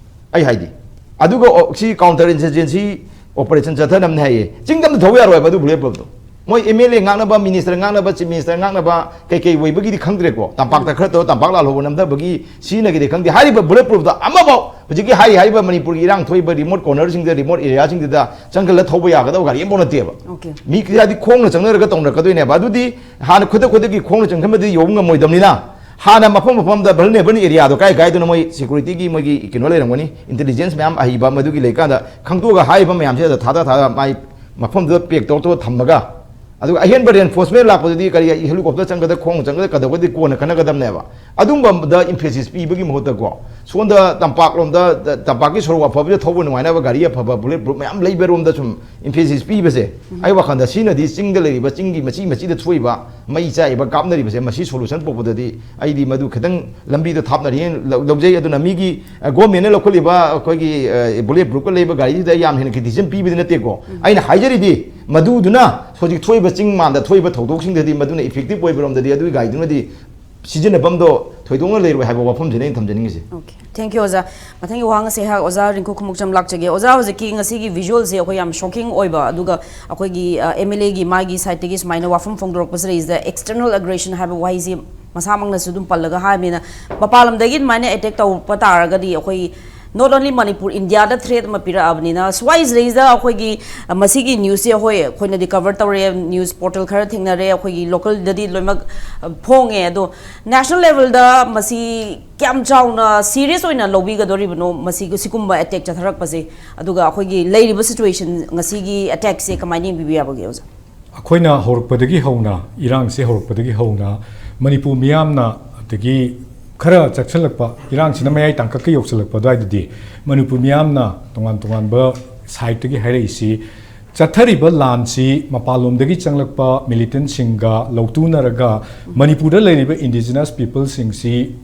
ꯑꯩ ꯍꯥꯏꯗꯤ, ꯑꯗꯨꯒ ꯑꯣ-, ꯁꯤ ꯀꯥꯎꯟꯇꯔ ꯏꯟꯁꯔꯖꯦꯟꯁꯤ ꯑꯣꯄꯔꯦꯁꯟ ꯆꯠꯊꯅꯕꯅꯦ ꯍꯥꯏꯌꯦ꯫ ꯆꯤꯡꯗ ꯑꯝꯇ ꯊꯧ ꯌꯥꯔꯣꯏ ꯍꯥꯏꯕ ꯑꯗꯨ ꯕꯨꯂꯦꯠ ꯄ꯭ꯔꯨꯐꯇꯣ꯫ ꯃꯣꯏ ꯑꯦꯝ ꯑꯦꯜ ꯑꯦ ꯉꯥꯛꯅꯕ, ꯃꯤꯅꯤꯁꯇꯔ ꯉꯥꯛꯅꯕ, ꯆꯤꯐ ꯃꯤꯅꯤꯁꯇꯔ ꯉꯥꯛꯅꯕ ꯀꯩ ꯀꯩ ꯑꯣꯏꯕꯒꯤꯗꯤ ꯈꯪꯗ꯭ꯔꯦꯀꯣ, ꯇꯝꯄꯥꯛꯇ ꯈꯔ ꯇꯧꯔ ꯇꯝꯄꯥꯛ ꯂꯥꯜꯍꯧꯕ ꯅꯝꯊꯕꯒꯤ ꯁꯤꯖꯤꯟꯅꯒꯦꯗꯤ ꯈꯪꯗꯦ꯫ ꯍꯥꯏꯔꯤꯕ ꯕꯨꯂꯦꯠ ꯄ꯭ꯔꯨꯐꯇꯣ ꯑꯃꯐꯥꯎ ꯍꯧꯖꯤꯛꯀꯤ ꯍꯥꯏꯔꯤ ꯍꯥꯏꯔꯤꯕ ꯃꯅꯤꯄꯨꯔꯒꯤ ꯏꯔꯥꯡ ꯊꯣꯛꯏꯕ ꯔꯤꯃꯣꯠ ꯀꯣꯔꯅꯔꯁꯤꯡꯗ, ꯔꯤꯃꯣꯠ ꯑꯦꯔꯤꯌꯥꯁꯤꯡꯗꯨꯗ ꯆꯪꯁꯤꯜꯂ ꯊꯧꯕ ꯌꯥꯒꯗꯕ ꯒꯥꯔꯤ ꯑꯃꯐꯥꯎ ꯅꯠꯇꯦꯕ꯫ ꯑꯣꯀꯦ꯫ ꯃꯤ ꯈꯔꯗꯤ ꯈꯣꯡꯅ ꯆꯪꯅꯔꯒ ꯇꯧꯅꯔꯛꯀꯗꯣꯏꯅꯦꯕ꯫ ꯑꯗꯨꯗꯤ ꯍꯥꯟꯅ ꯈꯨꯗꯛ ꯈꯨꯗꯛꯀꯤ ꯈꯣꯡꯅ ꯆꯪꯁꯤꯟꯕꯗꯤ ꯌꯧꯕ ꯉꯝꯃꯣꯏꯗꯕꯅꯤꯅ, ꯍꯥꯟꯅ ꯃꯐꯝ ꯃꯐꯝꯗ ꯚꯜꯅꯦꯔꯦꯕꯜ ꯑꯦꯔꯤꯌꯥꯗꯣ ꯀꯥꯏ ꯀꯥꯏꯗꯅꯣ ꯃꯣꯏ ꯁꯦꯀ꯭ꯌꯨꯔꯤꯇꯤꯒꯤ ꯃꯣꯏꯒꯤ ꯀꯩꯅꯣ ꯂꯩꯔꯝꯒꯅꯤ, ꯏꯟꯇꯦꯂꯤꯖꯦꯟꯁ ꯃꯌꯥꯝ ꯑꯍꯩꯕ ꯃꯗꯨꯒꯤ ꯂꯩꯀꯥꯟꯗ ꯈꯪꯗꯣꯛꯑꯒ ꯍꯥꯏꯔꯤꯕ ꯃꯌꯥꯝꯁꯦ ꯑꯗ ꯊꯥꯗ ꯊꯥꯗ ꯃꯥꯏ ꯃꯐꯝꯗꯨꯗ ꯄꯦꯛ ꯇꯧꯔ ꯇꯧꯔ ꯊꯝꯃꯒ, ꯑꯗꯨꯒ ꯑꯍꯦꯟꯕ ꯔꯦꯟꯐꯣꯔꯁꯃꯦꯟ ꯂꯥꯛꯄꯗꯨꯗꯤ ꯀꯔꯤ ꯍꯦꯂꯤꯀꯣꯞꯇꯔ ꯆꯪꯒꯗ꯭ꯔꯥ, ꯈꯣꯡꯅ ꯆꯪꯒꯗ꯭ꯔꯥ, ꯀꯩꯗꯧꯒꯗꯤ ꯀꯣꯟꯅ ꯈꯟꯅꯒꯗꯕꯅꯦꯕ꯫ ꯑꯗꯨꯝꯕꯗ emphasis ꯄꯤꯕꯒꯤ ꯃꯍꯨꯠꯇꯀꯣ, ꯁꯣꯝꯗ ꯇꯝꯄꯥꯛꯂꯣꯝꯗ, ꯇꯝꯄꯥꯛꯀꯤ ꯁꯣꯔꯣꯛ ꯑꯐꯕꯗ ꯊꯧꯕ ꯅꯨꯡꯉꯥꯏꯅꯕ ꯒꯥꯔꯤ ꯑꯐꯕ, bullet proof ꯃꯌꯥꯝ ꯂꯩꯕꯔꯣꯝꯗ ꯁꯨꯝ emphasis ꯄꯤꯕꯁꯦ, ꯑꯩ ꯋꯥꯈꯜꯗ ꯁꯤꯅꯗꯤ ꯆꯤꯡꯗ ꯂꯩꯔꯤꯕ, ꯆꯤꯡꯒꯤ ꯃꯆꯤ ꯃꯆꯤꯗ ꯊꯣꯛꯏꯕ ꯃꯩ ꯆꯥꯛꯏꯕ ꯀꯥꯞꯅꯔꯤꯕꯁꯦ, ꯃꯁꯤ solution ꯄꯨꯔꯛꯄꯗꯗꯤ ꯑꯩꯗꯤ ꯃꯗꯨ ꯈꯤꯇꯪ ꯂꯝꯕꯤꯗ ꯊꯥꯞꯅꯔꯤ ꯍꯥꯏꯅ ꯂꯧ-, ꯂꯧꯖꯩ꯫ ꯑꯗꯨꯅ ꯃꯤꯒꯤ, ꯑ, government ꯅ ꯂꯧꯈꯠꯂꯤꯕ ꯑꯩꯈꯣꯏꯒꯤ, ꯑ, bullet proof ꯀ ꯂꯩꯕ ꯒꯥꯔꯤꯁꯤꯗ ꯌꯥꯝ ꯍꯦꯟꯅ criticism ꯄꯤꯕꯗꯤ ꯅꯠꯇꯦꯀꯣ꯫ ꯑꯩꯅ ꯍꯥꯏꯖꯔꯤꯗꯤ, ꯃꯗꯨꯗꯨꯅ ꯍꯧꯖꯤꯛ ꯊꯣꯛꯏꯕ ꯆꯤꯡ ꯃꯥꯟꯗ ꯊꯣꯛꯏꯕ ꯊꯧꯗꯣꯛꯁꯤꯡꯗꯗꯤ ꯃꯗꯨꯅ effective ꯑꯣꯏꯕꯔꯣꯝꯗꯗꯤ ꯑꯗꯨꯒꯤ ꯒꯥꯔꯤꯗꯨꯅꯗꯤ ꯁꯤꯖꯤꯟꯅꯐꯝꯗꯣ ꯊꯣꯏꯗꯣꯛꯅ ꯂꯩꯔꯣꯏ ꯍꯥꯏꯕ ꯋꯥꯐꯝꯁꯤꯅꯦ ꯑꯩꯅ ꯊꯝꯖꯅꯤꯡꯉꯤꯁꯦ꯫ Okay, thank you ꯑꯣꯖꯥ꯫ ꯃꯊꯪꯒꯤ ꯋꯥꯍꯪ ꯑꯁꯦ ꯑꯩꯍꯥꯛ ꯑꯣꯖꯥ ꯔꯤꯡꯀꯨ ꯈꯨꯃꯨꯛꯆꯝ ꯂꯥꯛꯆꯒꯦ꯫ ꯑꯣꯖꯥ, ꯍꯧꯖꯤꯛꯀꯤ ꯉꯁꯤꯒꯤ visual ꯁꯦ ꯑꯩꯈꯣꯏ ꯌꯥꯝ shocking ꯑꯣꯏꯕ, ꯑꯗꯨꯒ ꯑꯩꯈꯣꯏꯒꯤ, ꯑ, M L A ꯒꯤ ꯃꯥꯒꯤ side ꯇꯒꯤ ꯁꯨꯃꯥꯏꯅ ꯋꯥꯐꯝ ꯐꯣꯡꯗꯣꯔꯛꯄꯁꯤꯗꯩꯁꯤꯗ external aggression ꯍꯥꯏꯕ ꯋꯥꯍꯩꯁꯤ ꯃꯁꯥꯃꯛꯅꯁꯨ ꯑꯗꯨꯝ ꯄꯜꯂꯒ ꯍꯥꯏꯕꯅꯤꯅ, ꯃꯄꯥꯟ ꯂꯝꯗꯒꯤ ꯑꯗꯨꯃꯥꯏꯅ attack ꯇꯧꯔꯛꯄ ꯇꯥꯔꯒꯗꯤ ꯑꯩꯈꯣꯏ not only ꯃꯅꯤꯄꯨꯔ, ꯏꯟꯗꯤꯌꯥꯗ threat ꯑꯃ ꯄꯤꯔꯛꯑꯕꯅꯤꯅ, ꯁ꯭ꯋꯥꯏꯁꯤꯗꯩꯁꯤꯗ ꯑꯩꯈꯣꯏꯒꯤ, ꯑ, ꯃꯁꯤꯒꯤ news ꯁꯦ, ꯍꯣꯏ, ꯑꯩꯈꯣꯏꯅꯗꯤ cover ꯇꯧꯔꯦ, news portal ꯈꯔ ꯊꯦꯡꯅꯔꯦ, ꯑꯩꯈꯣꯏꯒꯤ local ꯗꯗꯤ ꯂꯣꯏꯅꯃꯛ, ꯑ, ꯐꯣꯡꯉꯦ꯫ ꯑꯗꯣ national level ꯗ ꯃꯁꯤ ꯀꯌꯥꯝ ꯆꯥꯎꯅ serious ꯑꯣꯏꯅ ꯂꯧꯕꯤꯒꯗꯧꯔꯤꯕꯅꯣ, ꯃꯁꯤꯒꯤ, ꯁꯤꯒꯨꯝꯕ attack ꯆꯠꯊꯔꯛꯄꯁꯦ? ꯑꯗꯨꯒ ꯑꯩꯈꯣꯏꯒꯤ ꯂꯩꯔꯤꯕ situation, ꯉꯁꯤꯒꯤ attack ꯁꯦ ꯀꯃꯥꯏꯅ ꯌꯦꯡꯕꯤꯕ ꯌꯥꯕꯒꯦ, ꯑꯣꯖꯥ? ꯑꯩꯈꯣꯏꯅ ꯍꯧꯔꯛꯄꯗꯒꯤ ꯍꯧꯅ, ꯏꯔꯥꯡꯁꯦ ꯍꯧꯔꯛꯄꯗꯒꯤ ꯍꯧꯅ ꯃꯅꯤꯄꯨꯔ ꯃꯤꯌꯥꯝꯅ, ꯑꯗꯒꯤ ꯈꯔ ꯆꯪꯁꯤꯜꯂꯛꯄ, ꯏꯔꯥꯡꯁꯤꯅ ꯃꯌꯥꯏ ꯇꯥꯡꯀꯛꯀ ꯌꯧꯁꯤꯜꯂꯛꯄ ꯑꯗꯨꯋꯥꯏꯗꯗꯤ ꯃꯅꯤꯄꯨꯔ ꯃꯤꯌꯥꯝꯅ ꯇꯣꯉꯥꯟ ꯇꯣꯉꯥꯟꯕ side ꯇꯒꯤ ꯍꯥꯏꯔꯛꯏꯁꯤ, ꯆꯠꯊꯔꯤꯕ ꯂꯥꯟꯁꯤ ꯃꯄꯥꯟꯂꯣꯝꯗꯒꯤ ꯆꯪꯂꯛꯄ militant ꯁꯤꯡꯒ ꯂꯧꯇꯨꯅꯔꯒ ꯃꯅꯤꯄꯨꯔꯗ ꯂꯩꯔꯤꯕ indigenous people ꯁꯤꯡꯁꯤ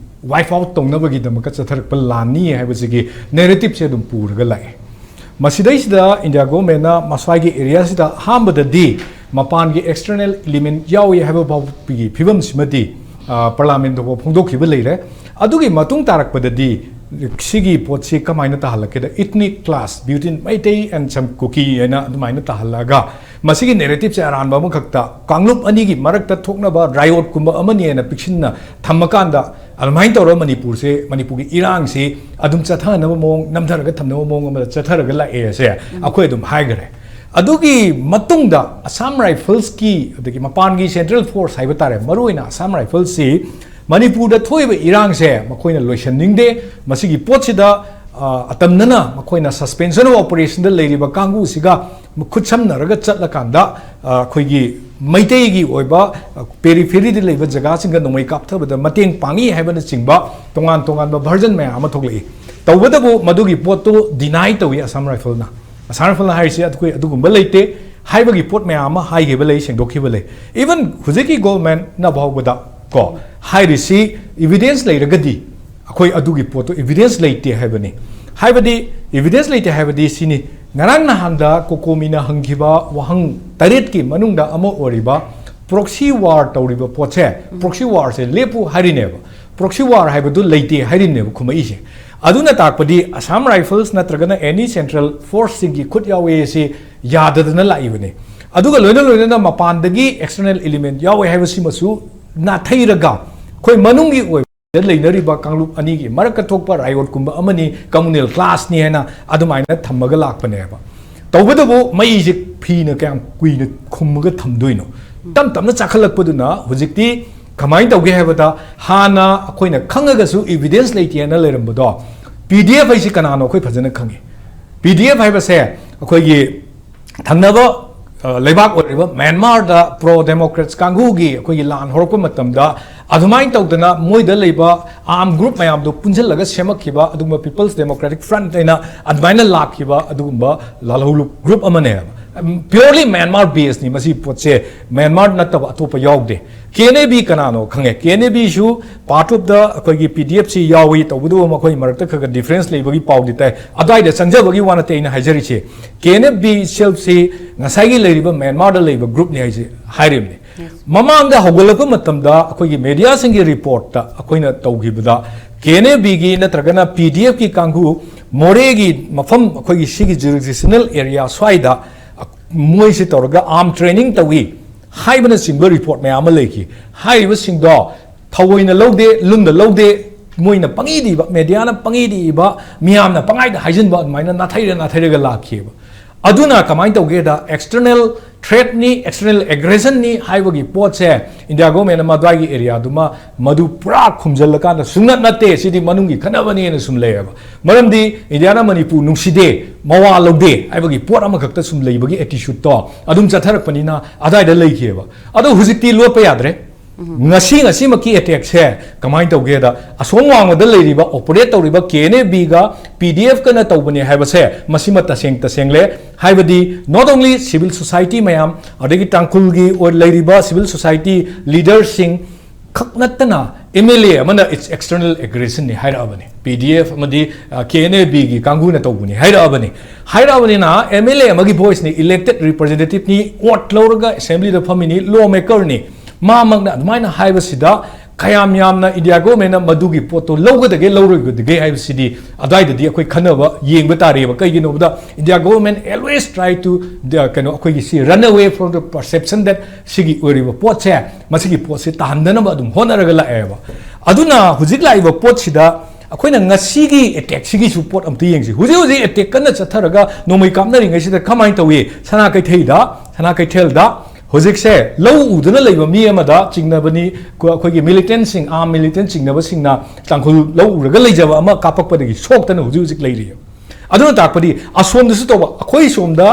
wipe out ꯇꯧꯅꯕꯒꯤꯗꯃꯛꯇ ꯆꯠꯊꯔꯛꯄ ꯂꯥꯟꯅꯤ ꯍꯥꯏꯕꯁꯤꯒꯤ narrative ꯁꯦ ꯑꯗꯨꯝ ꯄꯨꯔꯒ ꯂꯥꯛꯑꯦ꯫ ꯃꯁꯤꯗꯩꯁꯤꯗ ꯏꯟꯗꯤꯌꯥ government ꯅ ꯃꯁ꯭ꯋꯥꯏꯒꯤ area ꯁꯤꯗ ꯑꯍꯥꯟꯕꯗꯗꯤ ꯃꯄꯥꯟꯒꯤ external element ꯌꯥꯎꯏ ꯍꯥꯏꯕ ꯐꯥꯎꯕꯒꯤ ꯐꯤꯕꯝꯁꯤꯃꯗꯤ, ꯑ, parliament ꯐꯥꯎꯕ ꯐꯣꯡꯗꯣꯛꯈꯤꯕ ꯂꯩꯔꯦ꯫ ꯑꯗꯨꯒꯤ ꯃꯇꯨꯡ ꯇꯥꯔꯛꯄꯗꯗꯤ ꯁꯤꯒꯤ ꯄꯣꯠꯁꯤ ꯀꯃꯥꯏꯅ ꯇꯥꯍꯜꯂꯛꯀꯦꯗ, ethnic clash between Meitei and some Kuki ꯍꯥꯏꯅ ꯑꯗꯨꯃꯥꯏꯅ ꯇꯥꯍꯜꯂꯛꯑꯒ ꯃꯁꯤꯒꯤ narrative ꯁꯦ ꯑꯔꯥꯟꯕ ꯑꯃꯈꯛꯇ ꯀꯥꯡꯂꯨꯞ ꯑꯅꯤꯒꯤ ꯃꯔꯛꯇ ꯊꯣꯛꯅꯕ riot ꯀꯨꯝꯕ ꯑꯃꯅꯤ ꯍꯥꯏꯅ ꯄꯤꯛꯁꯤꯟꯅ ꯊꯝꯃꯀꯥꯟꯗ ꯑꯗꯨꯃꯥꯏꯅ ꯇꯧꯔꯒ ꯃꯅꯤꯄꯨꯔꯁꯦ, ꯃꯅꯤꯄꯨꯔꯒꯤ ꯏꯔꯥꯡꯁꯤ ꯑꯗꯨꯝ ꯆꯠꯊꯅꯕ ꯃꯑꯣꯡ, ꯅꯝꯊꯔꯒ ꯊꯝꯅꯕ ꯃꯑꯣꯡ ꯑꯃꯗ ꯆꯠꯊꯔꯒ ꯂꯥꯛꯑꯦꯁꯦ ꯑꯩꯈꯣꯏ ꯑꯗꯨꯝ ꯍꯥꯏꯈꯔꯦ꯫ ꯑꯗꯨꯒꯤ ꯃꯇꯨꯡꯗ Assam Rifles ꯀꯤ, ꯑꯗꯒꯤ ꯃꯄꯥꯟꯒꯤ central force ꯍꯥꯏꯕ ꯇꯥꯔꯦ, ꯃꯔꯨꯑꯣꯏꯅ Assam Rifles ꯁꯤ ꯃꯅꯤꯄꯨꯔꯗ ꯊꯣꯛꯏꯕ ꯏꯔꯥꯡꯁꯦ ꯃꯈꯣꯏꯅ ꯂꯣꯏꯁꯟꯅꯤꯡꯗꯦ꯫ ꯃꯁꯤꯒꯤ ꯄꯣꯠꯁꯤꯗ, ꯑ, ꯑꯇꯝꯅꯅ ꯃꯈꯣꯏꯅ suspension of operation ꯗ ꯂꯩꯔꯤꯕ ꯀꯥꯡꯕꯨꯁꯤꯒ ꯈꯨꯠꯁꯝꯅꯔꯒ ꯆꯠꯂꯀꯥꯟꯗ, ꯑ, ꯑꯩꯈꯣꯏꯒꯤ ꯃꯩꯇꯩꯒꯤ ꯑꯣꯏꯕ ꯄꯦꯔꯤꯐꯦꯔꯤꯗ ꯂꯩꯕ ꯖꯒꯥꯁꯤꯡꯗ ꯅꯣꯡꯃꯩ ꯀꯥꯞꯊꯕꯗ ꯃꯇꯦꯡ ꯄꯥꯡꯉꯤ ꯍꯥꯏꯕꯅꯆꯤꯡꯕ ꯇꯣꯉꯥꯟ ꯇꯣꯉꯥꯟꯕ ꯚꯔꯖꯟ ꯃꯌꯥꯝ ꯑꯃ ꯊꯣꯛꯂꯛꯏ꯫ ꯇꯧꯕꯇꯕꯨ ꯃꯗꯨꯒꯤ ꯄꯣꯠꯇꯨ ꯗꯤꯅꯥꯏ ꯇꯧꯏ ꯑꯁꯥꯝ ꯔꯥꯏꯐꯜꯅ꯫ ꯑꯁꯥꯝ ꯔꯥꯏꯐꯜꯅ ꯍꯥꯏꯔꯤꯁꯤ ꯑꯩꯈꯣꯏ ꯑꯗꯨꯒꯨꯝꯕ ꯂꯩꯇꯦ ꯍꯥꯏꯕꯒꯤ ꯄꯣꯠ ꯃꯌꯥꯝ ꯑꯃ ꯍꯥꯏꯈꯤꯕ ꯂꯩ, ꯁꯦꯡꯗꯣꯛꯈꯤꯕ ꯂꯩ꯫ ꯏꯚꯟ ꯍꯧꯖꯤꯛꯀꯤ ꯒꯣꯚꯔꯟꯃꯦꯟꯠꯅ ꯐꯥꯎꯕꯗ ꯀꯣ ꯍꯥꯏꯔꯤꯁꯤ ꯏꯚꯤꯗꯦꯟꯁ ꯂꯩꯔꯒꯗꯤ ꯑꯩꯈꯣꯏ ꯑꯗꯨꯒꯤ ꯄꯣꯠꯇꯣ ꯏꯚꯤꯗꯦꯟꯁ ꯂꯩꯇꯦ ꯍꯥꯏꯕꯅꯤ꯫ ꯍꯥꯏꯕꯗꯤ ꯏꯚꯤꯗꯦꯟꯁ ꯂꯩꯇꯦ ꯍꯥꯏꯕꯗꯤ ꯁꯤꯅꯤ, ꯉꯔꯥꯡ ꯅꯍꯥꯟꯗ ꯀꯣꯀꯣꯃꯤꯅ ꯍꯪꯈꯤꯕ ꯋꯥꯍꯪ ꯇꯔꯦꯠꯀꯤ ꯃꯅꯨꯡꯗ ꯑꯃ ꯑꯣꯏꯔꯤꯕ ꯄ꯭ꯔꯣꯛꯁꯤ ꯋꯥꯔ ꯇꯧꯔꯤꯕ ꯄꯣꯠꯁꯦ, ꯄ꯭ꯔꯣꯛꯁꯤ ꯋꯥꯔꯁꯦ ꯂꯦꯞꯄꯨ ꯍꯥꯏꯔꯤꯅꯦꯕ꯫ ꯄ꯭ꯔꯣꯛꯁꯤ ꯋꯥꯔ ꯍꯥꯏꯕꯗꯨ ꯂꯩꯇꯦ ꯍꯥꯏꯔꯤꯕꯅꯦꯕ ꯈꯨꯝꯃꯛꯏꯁꯦ꯫ ꯑꯗꯨꯅ ꯇꯥꯛꯄꯗꯤ ꯑꯁꯥꯝ ꯔꯥꯏꯐꯜꯁ ꯅꯠꯇ꯭ꯔꯒꯅ ꯑꯦꯅꯤ ꯁꯦꯟꯇ꯭ꯔꯦꯜ ꯐꯣꯔꯁꯁꯤꯡꯒꯤ ꯈꯨꯠ ꯌꯥꯎꯋꯦ ꯑꯁꯤ ꯌꯥꯗꯗꯅ ꯂꯥꯛꯏꯕꯅꯤ꯫ ꯑꯗꯨꯒ ꯂꯣꯏꯅ ꯂꯣꯏꯅꯅ ꯃꯄꯥꯟꯗꯒꯤ ꯑꯦꯛꯁꯇꯔꯅꯦꯜ ꯏꯂꯤꯃꯦꯟꯠ ꯌꯥꯎꯋꯦ ꯍꯥꯏꯕꯁꯤꯃꯁꯨ ꯅꯥꯊꯩꯔꯒ ꯑꯩꯈꯣꯏ ꯃꯅꯨꯡꯒꯤ ꯑꯣꯏꯕ ꯂꯩꯅꯔꯤꯕ ꯀꯥꯡꯂꯨꯞ ꯑꯅꯤꯒꯤ ꯃꯔꯛꯇ ꯊꯣꯛꯄ ꯔꯥꯏꯑꯣꯠꯀꯨꯝꯕ ꯑꯃꯅꯤ, ꯀꯝꯃꯨꯅꯦꯜ ꯀ꯭ꯂꯥꯁꯅꯤ ꯍꯥꯏꯅ ꯑꯗꯨꯃꯥꯏꯅ ꯊꯝꯃꯒ ꯂꯥꯛꯄꯅꯦꯕ꯫ ꯇꯧꯕꯇꯕꯨ ꯃꯩꯁꯦ ꯐꯤꯅ ꯀꯌꯥꯝ ꯀꯨꯏꯅ ꯈꯨꯝꯃꯒ ꯊꯝꯗꯣꯏꯅꯣ? ꯇꯞ ꯇꯞꯅ ꯆꯥꯈꯠꯂꯛꯄꯗꯨꯅ ꯍꯧꯖꯤꯛꯇꯤ ꯀꯃꯥꯏꯅ ꯇꯧꯒꯦ ꯍꯥꯏꯕꯗ, ꯍꯥꯟꯅ ꯑꯩꯈꯣꯏꯅ ꯈꯪꯉꯒꯁꯨ ꯏꯚꯤꯗꯦꯟꯁ ꯂꯩꯇꯦꯅ ꯂꯩꯔꯝꯕꯗꯣ, ꯄꯤ ꯗꯤ ꯑꯦꯐ ꯍꯥꯏꯁꯤ ꯀꯅꯥꯅꯣ ꯑꯩꯈꯣꯏ ꯐꯖꯅ ꯈꯪꯉꯤ꯫ ꯄꯤ ꯗꯤ ꯑꯦꯐ ꯍꯥꯏꯕꯁꯦ ꯑꯩꯈꯣꯏꯒꯤ ꯊꯪꯅꯕ, ꯑ, ꯂꯩꯕꯥꯛ ꯑꯣꯏꯔꯤꯕ ꯃ꯭ꯌꯥꯟꯃꯥꯔꯗ ꯄ꯭ꯔꯣ ꯗꯦꯃꯣꯀ꯭ꯔꯦꯠꯁ ꯀꯥꯡꯕꯨꯒꯤ ꯑꯩꯈꯣꯏꯒꯤ ꯂꯥꯟ ꯍꯧꯔꯛꯄ ꯃꯇꯝꯗ ꯑꯗꯨꯃꯥꯏꯅ ꯇꯧꯗꯅ ꯃꯣꯏꯗ ꯂꯩꯕ ꯑꯥꯔꯝ ꯒ꯭ꯔꯨꯞ ꯃꯌꯥꯝꯗꯣ ꯄꯨꯟꯁꯤꯜꯂꯒ ꯁꯦꯝꯃꯛꯈꯤꯕ ꯑꯗꯨꯒꯨꯝꯕ ꯄꯤꯄꯜꯁ ꯗꯦꯃꯣꯀ꯭ꯔꯦꯇꯤꯛ ꯐ꯭ꯔꯟꯠ ꯍꯥꯏꯅ ꯑꯗꯨꯃꯥꯏꯅ ꯂꯥꯛꯈꯤꯕ ꯑꯗꯨꯒꯨꯝꯕ ꯂꯥꯜꯍꯧꯂꯨꯞ ꯒ꯭ꯔꯨꯞ ꯑꯃꯅꯦꯕ꯫ ꯄ꯭ꯌꯣꯔꯂꯤ ꯃ꯭ꯌꯥꯟꯃꯥꯔ ꯕꯦꯁꯅꯤ ꯃꯁꯤ ꯄꯣꯠꯁꯦ, ꯃ꯭ꯌꯥꯟꯃꯥꯔ ꯅꯠꯇꯕ ꯑꯇꯣꯞꯄ ꯌꯥꯎꯗꯦ꯫ ꯀꯦ ꯑꯦꯟ ꯑꯦ ꯕꯤ ꯀꯅꯥꯅꯣ ꯈꯪꯉꯦ, ꯀꯦ ꯑꯦꯟ ꯑꯦ ꯕꯤꯁꯨ ꯄꯥꯔꯠ ꯑꯣꯐ ꯗ ꯑꯩꯈꯣꯏꯒꯤ ꯄꯤ ꯗꯤ ꯑꯦꯐꯁꯤ ꯌꯥꯎꯏ, ꯇꯧꯕꯇꯕꯨ ꯃꯈꯣꯏ ꯃꯔꯛꯇ ꯈꯔ ꯈꯔ ꯗꯤꯐ꯭ꯔꯦꯟꯁ ꯂꯩꯕꯒꯤ ꯄꯥꯎꯗꯤ ꯇꯥꯏ꯫ ꯑꯗꯨꯋꯥꯏꯗ ꯆꯪꯖꯕꯒꯤ ꯋꯥ ꯅꯠꯇꯦ ꯑꯩꯅ ꯍꯥꯏꯖꯔꯤꯁꯦ꯫ ꯀꯦ ꯑꯦꯟ ꯑꯦꯐ ꯕꯤ ꯏꯠꯁꯦꯜꯐꯁꯤ ꯉꯁꯥꯏꯒꯤ ꯂꯩꯔꯤꯕ ꯃ꯭ꯌꯥꯟꯃꯥꯔꯗ ꯂꯩꯕ ꯒ꯭ꯔꯨꯞꯅꯤ ꯍꯥꯏꯁꯦ ꯍꯥꯏꯔꯤꯕꯅꯤ꯫ ꯃꯃꯥꯡꯗ ꯍꯧꯒꯠꯂꯛꯄ ꯃꯇꯝꯗ ꯑꯩꯈꯣꯏꯒꯤ ꯃꯦꯗꯤꯌꯥꯁꯤꯡꯒꯤ ꯔꯤꯄꯣꯔꯠꯇ ꯑꯩꯈꯣꯏꯅ ꯇꯧꯈꯤꯕꯗ, ꯀꯦ ꯑꯦꯟ ꯑꯦ ꯕꯤꯒꯤ ꯅꯠꯇ꯭ꯔꯒꯅ ꯄꯤ ꯗꯤ ꯑꯦꯐꯀꯤ ꯀꯥꯡꯕꯨ ꯃꯣꯔꯦꯒꯤ ꯃꯐꯝ, ꯑꯩꯈꯣꯏꯒꯤ ꯁꯤꯒꯤ ꯖꯨꯔꯤꯁꯗꯤꯛꯁꯅꯦꯜ ꯑꯦꯔꯤꯌꯥ ꯁ꯭ꯋꯥꯏꯗ ꯃꯣꯏꯁꯤ ꯇꯧꯔꯒ ꯑꯥꯔꯝ ꯇ꯭ꯔꯦꯅꯤꯡ ꯇꯧꯏ ꯍꯥꯏꯕꯅꯆꯤꯡꯕ ꯔꯤꯄꯣꯔꯠ ꯃꯌꯥꯝ ꯑꯃ ꯂꯩꯈꯤ꯫ ꯍꯥꯏꯔꯤꯕꯁꯤꯡꯗꯣ ꯊꯑꯣꯏꯅ ꯂꯧꯗꯦ, ꯂꯨꯝꯗ ꯂꯧꯗꯦ, ꯃꯣꯏꯅ ꯄꯪꯏꯗ ꯏꯕ, ꯃꯦꯗꯤꯌꯥꯅ ꯄꯪꯏꯗ ꯏꯕ, ꯃꯤꯌꯥꯝꯅ ꯄꯪꯍꯥꯏꯗ ꯍꯥꯏꯖꯤꯟꯕ, ꯑꯗꯨꯃꯥꯏꯅ ꯅꯥꯊꯩꯔ ꯅꯥꯊꯩꯔꯒ ꯂꯥꯛꯈꯤꯑꯕ꯫ ꯑꯗꯨꯅ ꯀꯃꯥꯏꯅ ꯇꯧꯒꯦꯗ, ꯑꯦꯛꯁꯇꯔꯅꯦꯜ threatꯅꯤ, external aggressionꯅꯤ ꯍꯥꯏꯕꯒꯤ ꯄꯣꯠꯁꯦ India government ꯑꯃ ꯑꯗꯨꯋꯥꯏꯒꯤ areaꯗꯨꯃ ꯃꯗꯨ ꯄꯨꯔꯥ ꯈꯨꯝꯖꯤꯜꯂꯀꯥꯟꯗ ꯁꯨꯡꯅꯠ ꯅꯠꯇꯦ, ꯁꯤꯗꯤ ꯃꯅꯨꯡꯒꯤ ꯈꯠꯅꯕꯅꯦꯅ ꯁꯨꯝ ꯂꯩꯌꯦꯕ꯫ ꯃꯔꯝꯗꯤ ꯏꯟꯗꯤꯌꯥꯅ ꯃꯅꯤꯄꯨꯔ ꯅꯨꯡꯁꯤꯗꯦ, ꯃꯋꯥ ꯂꯧꯗꯦ ꯍꯥꯏꯕꯒꯤ ꯄꯣꯠ ꯑꯃꯈꯛꯇ ꯁꯨꯝ ꯂꯩꯕꯒꯤ attitudeꯇꯣ ꯑꯗꯨꯝ ꯆꯠꯊꯔꯛꯄꯅꯤꯅ ꯑꯗꯨꯋꯥꯏꯗ ꯂꯩꯈꯤꯑꯕ꯫ ꯑꯗꯣ ꯍꯧꯖꯤꯛꯇꯤ ꯂꯣꯠꯄ ꯌꯥꯗ꯭ꯔꯦ꯫ ꯉꯁꯤ ꯉꯁꯤꯃꯛꯀꯤ attackꯁꯦ ꯀꯃꯥꯏꯅ ꯇꯧꯒꯦꯗ, ꯑꯁꯣꯝ ꯋꯥꯡꯃꯗ ꯂꯩꯔꯤꯕ operate ꯇꯧꯔꯤꯕ KNA Bꯒ PDFꯀꯅ ꯇꯧꯕꯅꯦ ꯍꯥꯏꯕꯁꯦ ꯃꯁꯤꯃ ꯇꯁꯦꯡ ꯇꯁꯦꯡꯂꯦ꯫ ꯍꯥꯏꯕꯗꯤ not only civil society ꯃꯌꯥꯝ, ꯑꯗꯒꯤ ꯇꯥꯡꯈꯨꯜꯒꯤ ꯑꯣꯏ-, ꯂꯩꯔꯤꯕ civil society leaderꯁꯤꯡ ꯈꯛ ꯅꯠꯇꯅ MLA ꯑꯃꯅ it's external aggressionꯅꯤ ꯍꯥꯏꯔꯛꯑꯕꯅꯤ꯫ PDF ꯑꯃꯗꯤ, ꯑ, KNA Bꯒꯤ ꯀꯥꯡꯕꯨꯅ ꯇꯧꯕꯅꯤ ꯍꯥꯏꯔꯛꯑꯕꯅꯤ꯫ ꯍꯥꯏꯔꯛꯑꯕꯅꯤꯅ MLA ꯑꯃꯒꯤ voiceꯅꯤ, elected representativeꯅꯤ, vote ꯂꯧꯔꯒ assemblyꯗ ꯐꯝꯃꯤꯅꯤ, lawmakerꯅꯤ꯫ ꯃꯥꯃꯛꯅ ꯑꯗꯨꯃꯥꯏꯅ ꯍꯥꯏꯕꯁꯤꯗ ꯀꯌꯥꯝ ꯌꯥꯝꯅ India governmentꯅ ꯃꯗꯨꯒꯤ ꯄꯣꯠꯇꯣ ꯂꯧꯒꯗꯒꯦ ꯂꯧꯔꯣꯏꯒꯗꯒꯦ ꯍꯥꯏꯕꯁꯤꯗꯤ ꯑꯗꯨꯋꯥꯏꯗꯗꯤ ꯑꯩꯈꯣꯏ ꯈꯟꯅꯕ ꯌꯦꯡꯕ ꯇꯥꯔꯦꯕ꯫ ꯀꯩꯒꯤꯅꯣꯕꯗ India government always try to, the, ꯀꯩꯅꯣ, ꯑꯩꯈꯣꯏꯒꯤ ꯁꯤ run away from the perception that ꯁꯤꯒꯤ ꯑꯣꯏꯔꯤꯕ ꯄꯣꯠꯁꯦ, ꯃꯁꯤꯒꯤ ꯄꯣꯠꯁꯦ ꯇꯥꯍꯟꯗꯅꯕ ꯑꯗꯨꯝ ꯍꯣꯠꯅꯔꯒ ꯂꯥꯛꯑꯦꯕ꯫ ꯑꯗꯨꯅ ꯍꯧꯖꯤꯛ ꯂꯥꯛꯏꯕ ꯄꯣꯠꯁꯤꯗ ꯑꯩꯈꯣꯏꯅ ꯉꯁꯤꯒꯤ attackꯁꯤꯒꯤꯁꯨ ꯄꯣꯠ ꯑꯝꯇ ꯌꯦꯡꯁꯤ꯫ ꯍꯧꯖꯤꯛ ꯍꯧꯖꯤꯛ attack ꯀꯟꯅ ꯆꯠꯊꯔꯒ ꯅꯣꯡꯃꯩ ꯀꯥꯞꯅꯔꯤꯉꯩꯁꯤꯗ ꯀꯃꯥꯏꯅ ꯇꯧꯏ? ꯁꯅꯥ ꯀꯩꯊꯦꯜꯗ, ꯁꯅꯥ ꯀꯩꯊꯦꯜꯗ ꯍꯧꯖꯤꯛꯁꯦ ꯂꯧ ꯎꯗꯨꯅ ꯂꯩꯕ ꯃꯤ ꯑꯃꯗ ꯆꯤꯡꯅꯕꯅꯤ, ꯑꯩꯈꯣꯏꯒꯤ militantꯁꯤꯡ, armed militant ꯆꯤꯡꯅꯕꯁꯤꯡꯅ ꯇꯥꯡꯈꯨꯜ ꯂꯧ ꯎꯔꯒ ꯂꯩꯖꯕ ꯑꯃ ꯀꯥꯞꯄꯛꯄꯗꯒꯤ ꯁꯣꯛꯇꯅ ꯍꯧꯖꯤꯛ ꯍꯧꯖꯤꯛ ꯂꯩꯔꯤ꯫ ꯑꯗꯨꯅ ꯇꯥꯛꯄꯗꯤ ꯑꯁꯣꯝꯗꯁꯨ ꯇꯧꯕ, ꯑꯩꯈꯣꯏ ꯁꯣꯝꯗ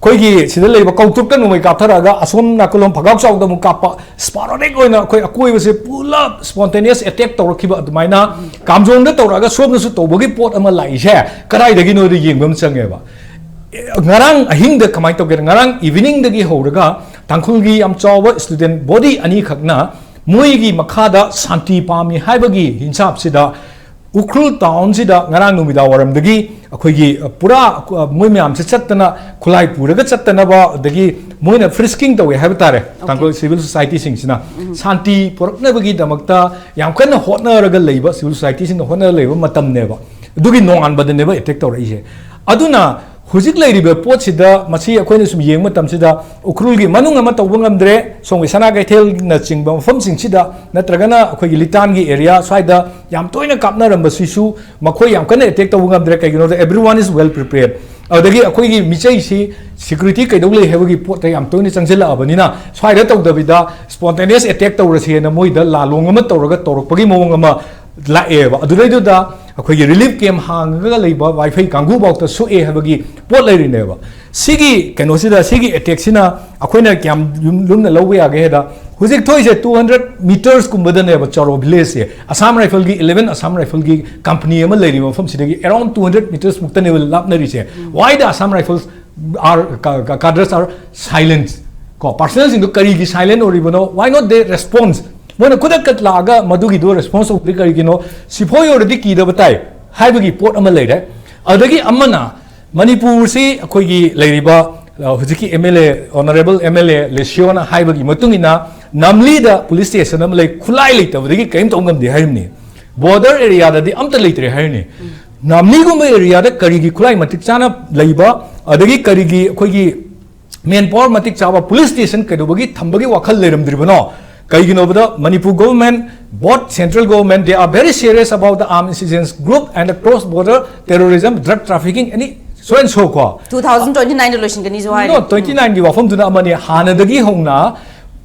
ꯑꯩꯈꯣꯏꯒꯤ ꯁꯤꯗ ꯂꯩꯕ ꯀꯧꯇ꯭ꯔꯨꯛꯇ ꯅꯣꯡꯃꯩ ꯀꯥꯞꯊꯔꯛꯑꯒ ꯑꯁꯣꯝ ꯅꯥꯀꯜꯂꯣꯝ ꯐꯒꯥꯎ ꯆꯥꯎꯗ ꯑꯃꯨꯛ ꯀꯥꯞꯄ, sporadic ꯑꯣꯏꯅ ꯑꯩꯈꯣꯏ ꯑꯀꯣꯏꯕꯁꯦ ꯄꯨꯂꯞ spontaneous attack ꯇꯧꯔꯛꯈꯤꯕ ꯑꯗꯨꯃꯥꯏꯅ ꯀꯥꯝꯖꯣꯡꯗ ꯇꯧꯔꯛꯑꯒ ꯁꯣꯝꯗꯁꯨ ꯇꯧꯕꯒꯤ ꯄꯣꯠ ꯑꯃ ꯂꯥꯛꯏꯁꯦ ꯀꯗꯥꯏꯗꯒꯤꯅꯣꯗ ꯌꯦꯡꯕ ꯑꯃ ꯆꯪꯉꯦꯕ꯫ ꯉꯔꯥꯡ ꯑꯍꯤꯡꯗ ꯀꯃꯥꯏꯅ ꯇꯧꯒꯦ? ꯉꯔꯥꯡ eveningꯗꯒꯤ ꯍꯧꯔꯒ ꯇꯥꯡꯈꯨꯜꯒꯤ ꯌꯥꯝ ꯆꯥꯎꯕ student body ꯑꯅꯤꯈꯛꯅ ꯃꯣꯏꯒꯤ ꯃꯈꯥꯗ ꯁꯥꯟꯇꯤ ꯄꯥꯝꯃꯤ ꯍꯥꯏꯕꯒꯤ ꯍꯤꯟꯁꯥꯞꯁꯤꯗ ꯎꯈ꯭ꯔꯨꯜ townꯁꯤꯗ ꯉꯔꯥꯡ ꯅꯨꯃꯤꯗꯥꯡ ꯋꯥꯏꯔꯝꯗꯒꯤ ꯑꯩꯈꯣꯏꯒꯤ, ꯑ, ꯄꯨꯔꯥ, ꯑ, ꯃꯣꯏ ꯃꯌꯥꯝꯁꯦ ꯆꯠꯇꯅ, ꯈꯨꯠꯂꯥꯏ ꯄꯨꯔꯒ ꯆꯠꯇꯅꯕ, ꯑꯗꯒꯤ ꯃꯣꯏꯅ frisking ꯇꯧꯋꯦ ꯍꯥꯏꯕ ꯇꯥꯔꯦ꯫ ꯇꯥꯡꯈꯨꯜ civil societyꯁꯤꯡꯁꯤꯅ ꯁꯥꯟꯇꯤ ꯄꯨꯔꯛꯅꯕꯒꯤꯗꯃꯛꯇ ꯌꯥꯝ ꯀꯟꯅ ꯍꯣꯠꯅꯔꯒ ꯂꯩꯕ, civil societyꯁꯤꯡꯅ ꯍꯣꯠꯅꯔꯒ ꯂꯩꯕ ꯃꯇꯝꯅꯦꯕ꯫ ꯑꯗꯨꯒꯤ ꯅꯣꯡꯉꯥꯟꯕꯗꯅꯦꯕ attack ꯇꯧꯔꯛꯏꯁꯦ꯫ ꯑꯗꯨꯅ ꯍꯧꯖꯤꯛ ꯂꯩꯔꯤꯕ ꯄꯣꯠꯁꯤꯗ, ꯃꯁꯤ ꯑꯩꯈꯣꯏꯅ ꯁꯨꯝ ꯌꯦꯡꯕ ꯃꯇꯝꯁꯤꯗ, ꯎꯈ꯭ꯔꯨꯜꯒꯤ ꯃꯅꯨꯡ ꯑꯃ ꯇꯧꯕ ꯉꯝꯗ꯭ꯔꯦ, ꯁꯣꯝꯒꯤ ꯁꯅꯥ ꯀꯩꯊꯦꯜꯅꯆꯤꯡꯕ ꯃꯐꯝꯁꯤꯡꯁꯤꯗ, ꯅꯠꯇ꯭ꯔꯒꯅ ꯑꯩꯈꯣꯏꯒꯤ ꯂꯤꯇꯥꯟꯒꯤ area ꯁ꯭ꯋꯥꯏꯗ ꯌꯥꯝ ꯇꯣꯏꯅ ꯀꯥꯞꯅꯔꯝꯕꯁꯤꯁꯨ ꯃꯈꯣꯏ ꯌꯥꯝ ꯀꯟꯅ attack ꯇꯧꯕ ꯉꯝꯗ꯭ꯔꯦ꯫ ꯀꯩꯒꯤꯅꯣꯗ everyone is well prepared꯫ ꯑꯗꯒꯤ ꯑꯩꯈꯣꯏꯒꯤ ꯃꯤꯆꯩꯁꯤ ꯁꯤꯀ꯭ꯌꯨꯔꯤꯇꯤ ꯀꯩꯗꯧ ꯂꯩ ꯍꯥꯏꯕꯒꯤ ꯄꯣꯠꯇ ꯌꯥꯝ ꯇꯣꯏꯅ ꯆꯪꯁꯤꯜꯂꯛꯑꯕꯅꯤꯅ, ꯁ꯭ꯋꯥꯏꯗ ꯇꯧꯗꯕꯤꯗ spontaneous attack ꯇꯧꯔꯁꯦꯅ ꯃꯣꯏꯗ ꯂꯥꯂꯣꯡ ꯑꯃ ꯇꯧꯔꯒ ꯇꯧꯔꯛꯄꯒꯤ ꯃꯑꯣꯡ ꯑꯃ ꯂꯥꯛꯑꯦꯕ꯫ ꯑꯗꯨꯗꯩꯗꯨꯗ ꯑꯩꯈꯣꯏꯒꯤ relief camp ꯍꯥꯡꯉꯒ ꯂꯩꯕ ꯋꯥꯏꯐꯩ ꯀꯥꯡꯕꯨꯐꯥꯎꯇ ꯁꯣꯛꯑꯦ ꯍꯥꯏꯕꯒꯤ ꯄꯣꯠ ꯂꯩꯔꯤꯅꯦꯕ꯫ ꯁꯤꯒꯤ ꯀꯩꯅꯣꯁꯤꯗ, ꯁꯤꯒꯤ attack ꯁꯤꯅ ꯑꯩꯈꯣꯏꯅ ꯀꯌꯥꯝ ꯂꯨꯝ-, ꯂꯨꯝꯅ ꯂꯧꯕ ꯌꯥꯒꯦ ꯍꯥꯏꯗ, ꯍꯧꯖꯤꯛ ꯊꯣꯛꯏꯁꯦ two hundred meters ꯀꯨꯝꯕꯗꯅꯦꯕ ꯆꯣꯔꯣ village ꯁꯦ꯫ Assam Rifle ꯒꯤ, eleven Assam Rifle ꯒꯤ company ꯑꯃ ꯂꯩꯔꯤꯕ ꯃꯐꯝꯁꯤꯗꯒꯤ around two hundred meters ꯃꯨꯛꯇꯅꯦꯕ ꯂꯥꯞꯅꯔꯤꯁꯦ꯫ Why the Assam Rifles are, ꯀ-, ꯀ-, cadres are silent? ꯀꯣ, personnel ꯁꯤꯡꯗꯣ ꯀꯔꯤꯒꯤ silent ꯑꯣꯏꯔꯤꯕꯅꯣ? Why not they response? ꯃꯣꯏꯅ ꯈꯨꯗꯛꯇ ꯂꯥꯛꯑꯒ ꯃꯗꯨꯒꯤꯗꯣ response ꯇꯧꯕꯗꯤ ꯀꯔꯤꯒꯤꯅꯣ? ꯁꯤꯐꯥꯏ ꯑꯣꯏꯔꯗꯤ ꯀꯤꯗꯕ ꯇꯥꯏ ꯍꯥꯏꯕꯒꯤ ꯄꯣꯠ ꯑꯃ ꯂꯩꯔꯦ꯫ ꯑꯗꯒꯤ ꯑꯃꯅ, ꯃꯅꯤꯄꯨꯔꯁꯤ ꯑꯩꯈꯣꯏꯒꯤ ꯂꯩꯔꯤꯕ, ꯑ, ꯍꯧꯖꯤꯛꯀꯤ MLA, Honourable MLA ꯂꯦꯁꯤꯌꯣꯅ ꯍꯥꯏꯕꯒꯤ ꯃꯇꯨꯡ ꯏꯟꯅ, ꯅꯥꯝꯂꯤꯗ police station ꯑꯃ ꯂꯩ, ꯈꯨꯠꯂꯥꯏ ꯂꯩꯇꯕꯗꯒꯤ ꯀꯔꯤꯝ ꯇꯧꯕ ꯉꯝꯗꯦ ꯍꯥꯏꯔꯤꯕꯅꯤ꯫ Border area ꯗꯗꯤ ꯑꯝꯇ ꯂꯩꯇ꯭ꯔꯦ ꯍꯥꯏꯔꯤꯅꯤ꯫ ꯅꯥꯝꯂꯤꯒꯨꯝꯕ area ꯗ ꯀꯔꯤꯒꯤ ꯈꯨꯠꯂꯥꯏ ꯃꯇꯤꯛ ꯆꯥꯅ ꯂꯩꯕ, ꯑꯗꯒꯤ ꯀꯔꯤꯒꯤ ꯑꯩꯈꯣꯏꯒꯤ manpower ꯃꯇꯤꯛ ꯆꯥꯕ police station ꯀꯩꯗꯧꯕꯒꯤ ꯊꯝꯕꯒꯤ ꯋꯥꯈꯜ ꯂꯩꯔꯝꯗ꯭ꯔꯤꯕꯅꯣ? ꯀꯩꯒꯤꯅꯣꯕꯗ, Manipur government, both central government, they are very serious about the armed insurgents group and the cross border terrorism, drug trafficking, any so and so ꯀꯣ꯫ Two thousand twenty nine ꯗ ꯂꯣꯏꯁꯤꯟꯒꯅꯤꯁꯨ ꯍꯥꯏꯔꯤ꯫ No, twenty nine ꯒꯤ ꯋꯥꯐꯝꯗꯨꯅ ꯑꯃꯅꯤ꯫ ꯍꯥꯟꯅꯗꯒꯤ ꯍꯧꯅ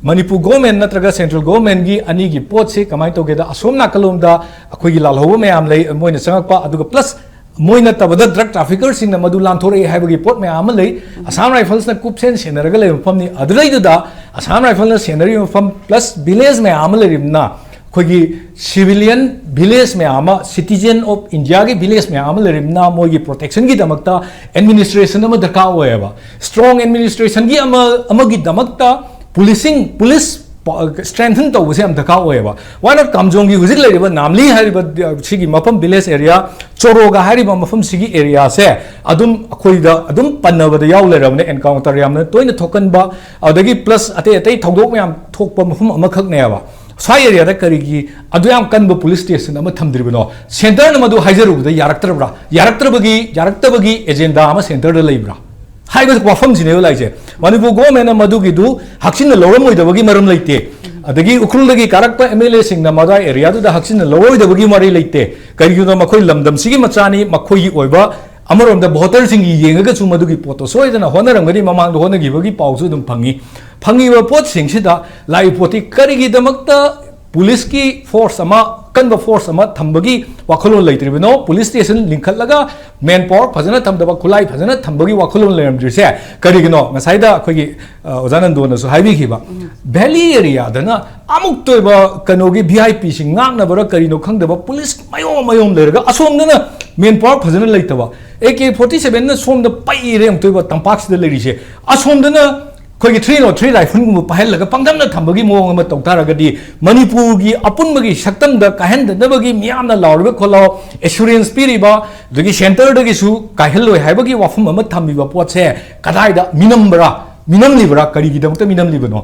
Manipur government ꯅꯠꯇ꯭ꯔꯒ central government ꯒꯤ ꯑꯅꯤꯒꯤ ꯄꯣꯠꯁꯤ ꯀꯃꯥꯏꯅ ꯇꯧꯒꯦꯗ, ꯑꯁꯣꯝ ꯅꯥꯀꯜꯂꯣꯝꯗ ꯑꯩꯈꯣꯏꯒꯤ ꯂꯥꯜꯍꯧꯕ ꯃꯌꯥꯝ ꯂꯩ, ꯃꯣꯏꯅ ꯆꯪꯉꯛꯄ, ꯑꯗꯨꯒ plus ꯃꯣꯏ ꯅꯠꯇꯕꯗ drug trafficker ꯁꯤꯡꯅ ꯃꯗꯨ ꯂꯥꯟꯊꯣꯔꯛꯏ ꯍꯥꯏꯕꯒꯤ ꯄꯣꯠ ꯃꯌꯥꯝ ꯑꯃ ꯂꯩ꯫ Assam Rifles ꯅ ꯀꯨꯞꯁꯦꯟ ꯁꯦꯟꯅꯔꯒ ꯂꯩꯕ ꯃꯐꯝꯅꯤ꯫ ꯑꯗꯨꯗꯩꯗꯨꯗ Assam Rifles ꯅ ꯁꯦꯟꯅꯔꯤꯕ ꯃꯐꯝ plus village ꯃꯌꯥꯝ ꯑꯃ ꯂꯩꯔꯤꯕꯅ, ꯑꯩꯈꯣꯏꯒꯤ civilian village ꯃꯌꯥꯝ ꯑꯃ, citizen of India ꯒꯤ village ꯃꯌꯥꯝ ꯑꯃ ꯂꯩꯔꯤꯕꯅ, ꯃꯣꯏꯒꯤ protection ꯒꯤꯗꯃꯛꯇ administration ꯑꯃ ꯗꯔꯀꯥꯔ ꯑꯣꯏꯌꯦꯕ꯫ Strong administration ꯒꯤ ꯑꯃ, ꯑꯃꯒꯤꯗꯃꯛꯇ policing, police strengthen ꯇꯧꯕꯁꯦ ꯌꯥꯝ ꯗꯔꯀꯥꯔ ꯑꯣꯏꯌꯦꯕ꯫ Why not ꯀꯥꯝꯖꯣꯡꯒꯤ ꯍꯧꯖꯤꯛ ꯂꯩꯔꯤꯕ ꯅꯥꯝꯂꯤ ꯍꯥꯏꯔꯤꯕ, ꯑ, ꯁꯤꯒꯤ ꯃꯐꯝ, village area, ꯆꯣꯔꯣꯒ ꯍꯥꯏꯔꯤꯕ ꯃꯐꯝꯁꯤꯒꯤ area ꯁꯦ ꯑꯗꯨꯝ ꯑꯩꯈꯣꯏꯗ ꯑꯗꯨꯝ ꯄꯟꯅꯕꯗ ꯌꯥꯎ ꯂꯩꯔꯕꯅꯦ, encounter ꯌꯥꯝꯅ ꯇꯣꯏꯅ ꯊꯣꯛꯀꯟꯕ, ꯑꯗꯒꯤ plus ꯑꯇꯩ ꯑꯇꯩ ꯊꯧꯗꯣꯛ ꯃꯌꯥꯝ ꯊꯣꯛꯄ ꯃꯐꯝ ꯑꯃꯈꯛꯅꯦꯕ꯫ ꯁ꯭ꯋꯥꯏ area ꯗ ꯀꯔꯤꯒꯤ ꯑꯗꯨ ꯌꯥꯝ ꯀꯟꯕ police station ꯑꯃ ꯊꯝꯗ꯭ꯔꯤꯕꯅꯣ? Centre ꯅ ꯃꯗꯨ ꯍꯥꯏꯖꯔꯨꯕꯗ ꯌꯥꯔꯛꯇ꯭ꯔꯕ꯭ꯔꯥ? ꯌꯥꯔꯛꯇ꯭ꯔꯕꯒꯤ, ꯌꯥꯔꯛꯇꯕꯒꯤ agenda ꯑꯃ centre ꯗ ꯂꯩꯕ꯭ꯔꯥ ꯍꯥꯏꯕ ꯋꯥꯐꯝꯁꯤꯅꯦꯕ ꯂꯥꯛꯏꯁꯦ꯫ ꯃꯅꯤꯄꯨꯔ government ꯅ ꯃꯗꯨꯒꯤꯗꯨ ꯍꯛꯆꯤꯟꯅ ꯂꯧꯔꯝꯃꯣꯏꯗꯕꯒꯤ ꯃꯔꯝ ꯂꯩꯇꯦ꯫ ꯑꯗꯒꯤ ꯎꯈ꯭ꯔꯨꯜꯗꯒꯤ ꯀꯥꯔꯛꯄ MLA ꯁꯤꯡꯅ ꯃꯗꯨꯋꯥꯏ area ꯗꯨꯗ ꯍꯛꯆꯤꯟꯅ ꯂꯧꯔꯣꯏꯗꯕꯒꯤ ꯃꯔꯤ ꯂꯩꯇꯦ꯫ ꯀꯔꯤꯒꯤꯅꯣ? ꯃꯈꯣꯏ ꯂꯝꯗꯝꯁꯤꯒꯤ ꯃꯆꯥꯅꯤ, ꯃꯈꯣꯏꯒꯤ ꯑꯣꯏꯕ ꯑꯃꯔꯣꯝꯗ ꯚꯣꯇꯔꯁꯤꯡꯒꯤ ꯌꯦꯡꯉꯒꯁꯨ ꯃꯗꯨꯒꯤ ꯄꯣꯠꯇꯣ ꯁꯣꯏꯗꯅ ꯍꯣꯠꯅꯔꯝꯒꯅꯤ, ꯃꯃꯥꯡꯗ ꯍꯣꯠꯅꯈꯤꯕꯒꯤ ꯄꯥꯎꯁꯨ ꯑꯗꯨꯝ ꯐꯪꯉꯤ꯫ ꯐꯪꯉꯤꯕ ꯄꯣꯠꯁꯤꯡꯁꯤꯗ ꯂꯥꯛꯏ ꯄꯣꯠꯇꯤ ꯀꯔꯤꯒꯤꯗꯃꯛꯇ ꯄꯨꯂꯤꯁꯀꯤ ꯐꯣꯔꯁ ꯑꯃ, ꯑꯀꯟꯕ ꯐꯣꯔꯁ ꯑꯃ ꯊꯝꯕꯒꯤ ꯋꯥꯈꯜꯂꯣꯟ ꯂꯩꯇ꯭ꯔꯤꯕꯅꯣ? ꯄꯨꯂꯤꯁ ꯁ꯭ꯇꯦꯁꯟ ꯂꯤꯡꯈꯠꯂꯒ ꯃꯦꯟ ꯄꯥꯋꯔ ꯐꯖꯅ ꯊꯝꯗꯕ, ꯈꯨꯠꯂꯥꯏ ꯐꯖꯅ ꯊꯝꯕꯒꯤ ꯋꯥꯈꯜꯂꯣꯟ ꯂꯩꯔꯝꯗ꯭ꯔꯤꯁꯦ ꯀꯔꯤꯒꯤꯅꯣ? ꯉꯁꯥꯏꯗ ꯑꯩꯈꯣꯏꯒꯤ, ꯑ, ꯑꯣꯖꯥ ꯅꯟꯗꯣꯅꯁꯨ ꯍꯥꯏꯕꯤꯈꯤꯕ, ꯚꯦꯂꯤ ꯑꯦꯔꯤꯌꯥꯗꯅ ꯑꯃꯨꯛꯇ ꯑꯣꯏꯕ ꯀꯩꯅꯣꯒꯤ ꯚꯤ ꯑꯥꯏ ꯄꯤꯁꯤꯡ ꯉꯥꯛꯅꯕꯔ ꯀꯔꯤꯅꯣ ꯈꯪꯗꯕ, ꯄꯨꯂꯤꯁ ꯃꯌꯣꯝ ꯃꯌꯣꯝ ꯂꯩꯔꯒ ꯑꯁꯣꯝꯗꯅ ꯃꯦꯟ ꯄꯥꯋꯔ ꯐꯖꯅ ꯂꯩꯇꯕ, ꯑꯦ ꯀꯦ ꯐꯣꯔꯇꯤ ꯁꯚꯦꯟꯅ ꯁꯣꯝꯗ ꯄꯩꯔꯦ ꯑꯃꯨꯛꯇ ꯑꯣꯏꯕ ꯇꯝꯄꯥꯛꯁꯤꯗ ꯂꯩꯔꯤꯁꯦ, ꯑꯁꯣꯝꯗꯅ ꯑꯩꯈꯣꯏꯒꯤ ꯊ꯭ꯔꯤ ꯅꯣꯠ ꯊ꯭ꯔꯤ ꯔꯥꯏꯐꯜꯒꯨꯝꯕ ꯄꯥꯏꯍꯜꯂꯒ ꯄꯪꯊꯝꯅ ꯊꯝꯕꯒꯤ ꯃꯑꯣꯡ ꯑꯃ ꯇꯧ ꯇꯥꯔꯒꯗꯤ, ꯃꯅꯤꯄꯨꯔꯒꯤ ꯑꯄꯨꯟꯕꯒꯤ ꯁꯛꯇꯝꯗ ꯀꯥꯏꯍꯟꯗꯅꯕꯒꯤ ꯃꯤꯌꯥꯝꯅ ꯂꯥꯎꯔꯤꯕ ꯈꯣꯠꯂꯥꯎ, ꯑꯦꯁꯨꯔꯦꯟꯁ ꯄꯤꯔꯤꯕ, ꯑꯗꯒꯤ ꯁꯦꯟꯇꯔꯗꯒꯤꯁꯨ ꯀꯥꯏꯍꯜꯂꯣꯏ ꯍꯥꯏꯕꯒꯤ ꯋꯥꯐꯝ ꯑꯃ ꯊꯝꯃꯤꯕ ꯄꯣꯠꯁꯦ ꯀꯗꯥꯏꯗ ꯃꯤꯅꯝꯕ꯭ꯔꯥ, ꯃꯤꯅꯝꯂꯤꯕ꯭ꯔꯥ, ꯀꯔꯤꯒꯤꯗꯃꯛꯇ ꯃꯤꯅꯝꯂꯤꯕꯅꯣ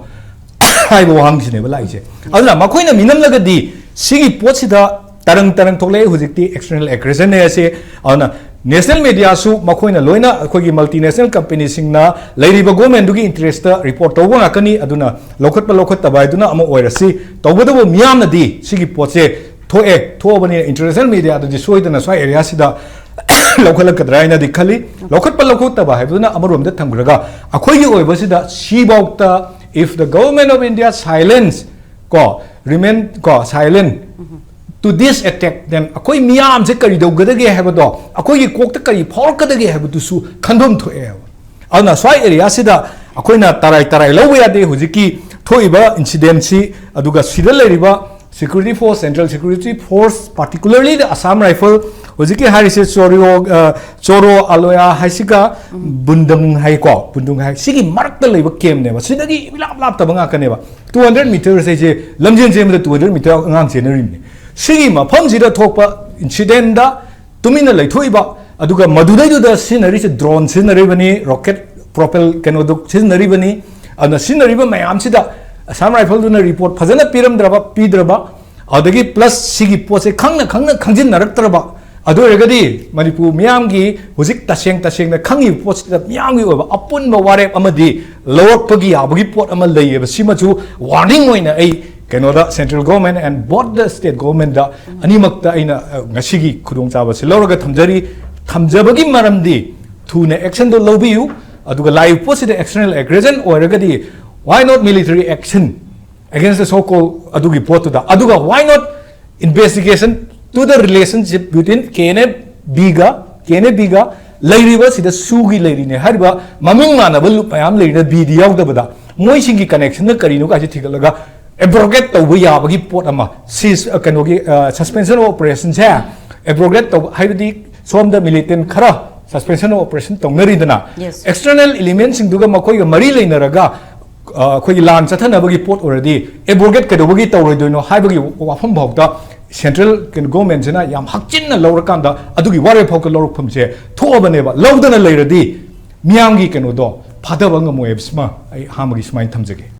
ꯍꯥꯏꯕ ꯋꯥꯍꯪꯁꯤꯅꯦꯕ ꯂꯥꯛꯏꯁꯦ꯫ ꯑꯗꯨꯅ ꯃꯈꯣꯏꯅ ꯃꯤꯅꯝꯂꯒꯗꯤ ꯁꯤꯒꯤ ꯄꯣꯠꯁꯤꯗ ꯇꯔꯪ ꯇꯔꯪ ꯊꯣꯛꯂꯛꯑꯦ ꯍꯧꯖꯤꯛꯇꯤ, ꯑꯦꯛꯁꯇꯔꯅꯦꯜ ꯑꯦꯒ꯭ꯔꯦꯁꯟꯅꯦ ꯑꯁꯤ꯫ ꯑꯗꯨꯅ ꯅꯦꯁꯅꯦꯜ ꯃꯦꯗꯤꯌꯥꯁꯨ ꯃꯈꯣꯏꯅ ꯂꯣꯏꯅ ꯑꯩꯈꯣꯏꯒꯤ ꯃꯜꯇꯤꯅꯦꯁꯅꯦꯜ ꯀꯝꯄꯦꯅꯤꯁꯤꯡꯅ ꯂꯩꯔꯤꯕ ꯒꯣꯔꯃꯦꯟꯗꯨꯒꯤ ꯏꯟꯇꯔꯦꯁꯇ ꯔꯤꯄꯣꯔꯠ ꯇꯧꯕ ꯉꯥꯛꯀꯅꯤ꯫ ꯑꯗꯨꯅ ꯂꯧꯈꯠꯄ ꯂꯧꯈꯠꯇꯕ ꯍꯥꯏꯗꯨꯅ ꯑꯃ ꯑꯣꯏꯔꯁꯤ, ꯇꯧꯕꯇꯕꯨ ꯃꯤꯌꯥꯝꯅꯗꯤ ꯁꯤꯒꯤ ꯄꯣꯠꯁꯦ ꯊꯣꯛꯑꯦ, ꯊꯣꯛꯑꯕꯅꯤꯅ ꯏꯟꯇꯔꯅꯦꯁꯅꯦꯜ ꯃꯦꯗꯤꯌꯥꯗꯗꯤ ꯁꯣꯏꯗꯅ ꯁ꯭ꯋꯥꯏ ꯑꯦꯔꯤꯌꯥꯁꯤꯗ ꯂꯧꯈꯠꯂꯛꯀꯗ꯭ꯔꯥ ꯍꯥꯏꯅꯗꯤ ꯈꯜꯂꯤ꯫ ꯂꯧꯈꯠꯄ ꯂꯧꯈꯠꯇꯕ ꯍꯥꯏꯕꯗꯨꯅ ꯑꯃꯔꯣꯝꯗ ꯊꯝꯈ꯭ꯔꯒ, ꯑꯩꯈꯣꯏꯒꯤ ꯑꯣꯏꯕꯁꯤꯗ ꯁꯤꯐꯥꯎꯇ, if the government of India silence, ꯀꯣ, remain, ꯀꯣ, silent to this attack, then ꯑꯩꯈꯣꯏ ꯃꯤꯌꯥꯝꯁꯦ ꯀꯔꯤ ꯇꯧꯒꯗꯒꯦ ꯍꯥꯏꯕꯗꯣ, ꯑꯩꯈꯣꯏꯒꯤ ꯀꯣꯛꯇ ꯀꯔꯤ ꯐꯥꯎꯔꯛꯀꯗꯒꯦ ꯍꯥꯏꯕꯗꯨꯁꯨ ꯈꯟꯐꯝ ꯊꯣꯛꯑꯦꯕ꯫ ꯑꯗꯨꯅ ꯁ꯭ꯋꯥꯏ ꯑꯦꯔꯤꯌꯥꯁꯤꯗ ꯑꯩꯈꯣꯏꯅ ꯇꯔꯥꯏ ꯇꯔꯥꯏ ꯂꯧꯕ ꯌꯥꯗꯦ ꯍꯧꯖꯤꯛꯀꯤ ꯊꯣꯛꯏꯕ ꯏꯟꯁꯤꯗꯦꯟꯁꯤ, ꯑꯗꯨꯒ ꯁꯤꯗ ꯂꯩꯔꯤꯕ security force, central security force, particularly the Assam Rifle, ꯍꯧꯖꯤꯛꯀꯤ ꯍꯥꯏꯔꯤꯁꯦ ꯆꯣꯔꯤꯌꯣ, ꯑ, ꯆꯣꯔꯣ ꯑꯂꯣꯌꯥ ꯍꯥꯏꯁꯤꯒ ꯕꯨꯟꯗꯪ ꯍꯥꯏꯀꯣ, ꯕꯨꯟꯗꯪ ꯍꯥꯏ, ꯁꯤꯒꯤ ꯃꯔꯛꯇ ꯂꯩꯕ ꯀꯦꯝꯅꯦꯕ, ꯁꯤꯗꯒꯤ ꯏꯂꯥꯞ ꯂꯥꯞꯇꯕ ꯉꯥꯛꯇꯅꯦꯕ꯫ Two hundred metres ꯍꯥꯏꯁꯦ, ꯂꯝꯖꯦꯟ ꯆꯦꯟꯕꯗ two hundred metre ꯑꯉꯥꯡ ꯆꯦꯟꯅꯔꯤꯕꯅꯤ꯫ ꯁꯤꯒꯤ ꯃꯐꯝꯁꯤꯗ ꯊꯣꯛꯄ ꯏꯟꯁꯤꯗꯦꯟꯗ ꯇꯨꯃꯤꯟꯅ ꯂꯩꯊꯣꯛꯏꯕ, ꯑꯗꯨꯒ ꯃꯗꯨꯗꯩꯗꯨꯗ ꯁꯤꯖꯤꯟꯅꯔꯤꯁꯦ ꯗ꯭ꯔꯣꯟ ꯁꯤꯖꯤꯟꯅꯔꯤꯕꯅꯤ, ꯔꯣꯀꯦꯠ ꯄ꯭ꯔꯣꯄꯦꯜ ꯀꯩꯅꯣꯗꯨ ꯁꯤꯖꯤꯟꯅꯔꯤꯕꯅꯤ꯫ ꯑꯗꯨꯅ ꯁꯤꯖꯤꯟꯅꯔꯤꯕ ꯃꯌꯥꯝꯁꯤꯗ ꯑꯁꯥꯝ ꯔꯥꯏꯐꯜꯗꯨꯅ ꯔꯤꯄꯣꯔꯠ ꯐꯖꯅ ꯄꯤꯔꯝꯗ꯭ꯔꯕ, ꯄꯤꯗ꯭ꯔꯕ, ꯑꯗꯒꯤ ꯄ꯭ꯂꯁ ꯁꯤꯒꯤ ꯄꯣꯠꯁꯦ ꯈꯪꯅ ꯈꯪꯅ ꯈꯪꯖꯤꯟꯅꯔꯛꯇ꯭ꯔꯕ, ꯑꯗꯨ ꯑꯣꯏꯔꯒꯗꯤ ꯃꯅꯤꯄꯨꯔ ꯃꯤꯌꯥꯝꯒꯤ ꯍꯧꯖꯤꯛ ꯇꯁꯦꯡ ꯇꯁꯦꯡꯅ ꯈꯪꯉꯤꯕ ꯄꯣꯠꯁꯤꯗ ꯃꯤꯌꯥꯝꯒꯤ ꯑꯣꯏꯕ ꯑꯄꯨꯟꯕ ꯋꯥꯔꯦꯞ ꯑꯃꯗꯤ ꯂꯧꯔꯛꯄꯒꯤ ꯌꯥꯕꯒꯤ ꯄꯣꯠ ꯑꯃ ꯂꯩꯌꯦꯕ꯫ ꯁꯤꯃꯁꯨ ꯋꯥꯔꯅꯤꯡ ꯑꯣꯏꯅ ꯑꯩ ꯀꯩꯅꯣꯗ, central government and both the state governmentꯗ ꯑꯅꯤꯃꯛꯇ ꯑꯩꯅ, ꯑ, ꯉꯁꯤꯒꯤ ꯈꯨꯗꯣꯡꯆꯥꯕꯁꯤ ꯂꯧꯔꯒ ꯊꯝꯖꯔꯤ꯫ ꯊꯝꯖꯕꯒꯤ ꯃꯔꯝꯗꯤ ꯊꯨꯅ actionꯗꯣ ꯂꯧꯕꯤꯌꯨ꯫ ꯑꯗꯨꯒ ꯂꯥꯛꯏꯕ ꯄꯣꯠꯁꯤꯗ external aggression ꯑꯣꯏꯔꯒꯗꯤ why not military action against the so called ꯑꯗꯨꯒꯤ ꯄꯣꯠꯇꯨꯗ, ꯑꯗꯨꯒ why not investigation to the relationship between KNA-Bꯒ, KNA-Bꯒ ꯂꯩꯔꯤꯕ ꯁꯤꯗ ꯁꯨꯒꯤ ꯂꯩꯔꯤꯅꯦ ꯍꯥꯏꯔꯤꯕ ꯃꯃꯤꯡ ꯃꯥꯟꯅꯕ ꯂꯨꯞ ꯃꯌꯥꯝ ꯂꯩꯔꯤꯅ Bꯗꯤ ꯌꯥꯎꯗꯕꯗ ꯃꯣꯏꯁꯤꯡꯒꯤ connectionꯅ ꯀꯔꯤꯅꯣ ꯀꯥꯏꯁꯦ ꯊꯤꯒꯠꯂꯒ abrogate ꯇꯧꯕ ꯌꯥꯕꯒꯤ ꯄꯣꯠ ꯑꯃ, ꯁꯤ ꯀꯩꯅꯣꯒꯤ suspension of operationꯁꯦ abrogate ꯇꯧꯕ ꯍꯥꯏꯕꯗꯤ ꯁꯣꯝꯗ militant ꯈꯔ suspension of operation ꯇꯧꯅꯔꯤꯗꯅ, Yes. external elementꯁꯤꯡꯗꯨꯒ ꯃꯈꯣꯏꯒ ꯃꯔꯤ ꯂꯩꯅꯔꯒ ꯑ, ꯑꯩꯈꯣꯏꯒꯤ ꯂꯥꯟ ꯆꯠꯊꯅꯕꯒꯤ ꯄꯣꯠ ꯑꯣꯏꯔꯗꯤ abrogate ꯀꯩꯗꯧꯕꯒꯤ ꯇꯧꯔꯣꯏꯗꯣꯏꯅꯣ ꯍꯥꯏꯕꯒꯤ ꯋꯥꯐꯝ ꯐꯥꯎꯗ central ꯀꯩꯅꯣ governmentꯁꯤꯅ ꯌꯥꯝ ꯍꯛꯆꯤꯟꯅ ꯂꯧꯔꯀꯥꯟꯗ ꯑꯗꯨꯒꯤ ꯋꯥꯔꯦꯞ ꯐꯥꯎꯗ ꯂꯧꯔꯛꯐꯝꯁꯦ ꯊꯣꯛꯑꯕꯅꯦꯕ꯫ ꯂꯧꯗꯅ ꯂꯩꯔꯗꯤ ꯃꯤꯌꯥꯝꯒꯤ ꯀꯩꯅꯣꯗꯣ ꯐꯥꯊꯕ ꯉꯝꯃꯣꯏꯕ ꯁꯤꯃ ꯑꯩ ꯑꯍꯥꯟꯕꯒꯤ ꯁꯨꯃꯥꯏꯅ ꯊꯝꯖꯒꯦ꯫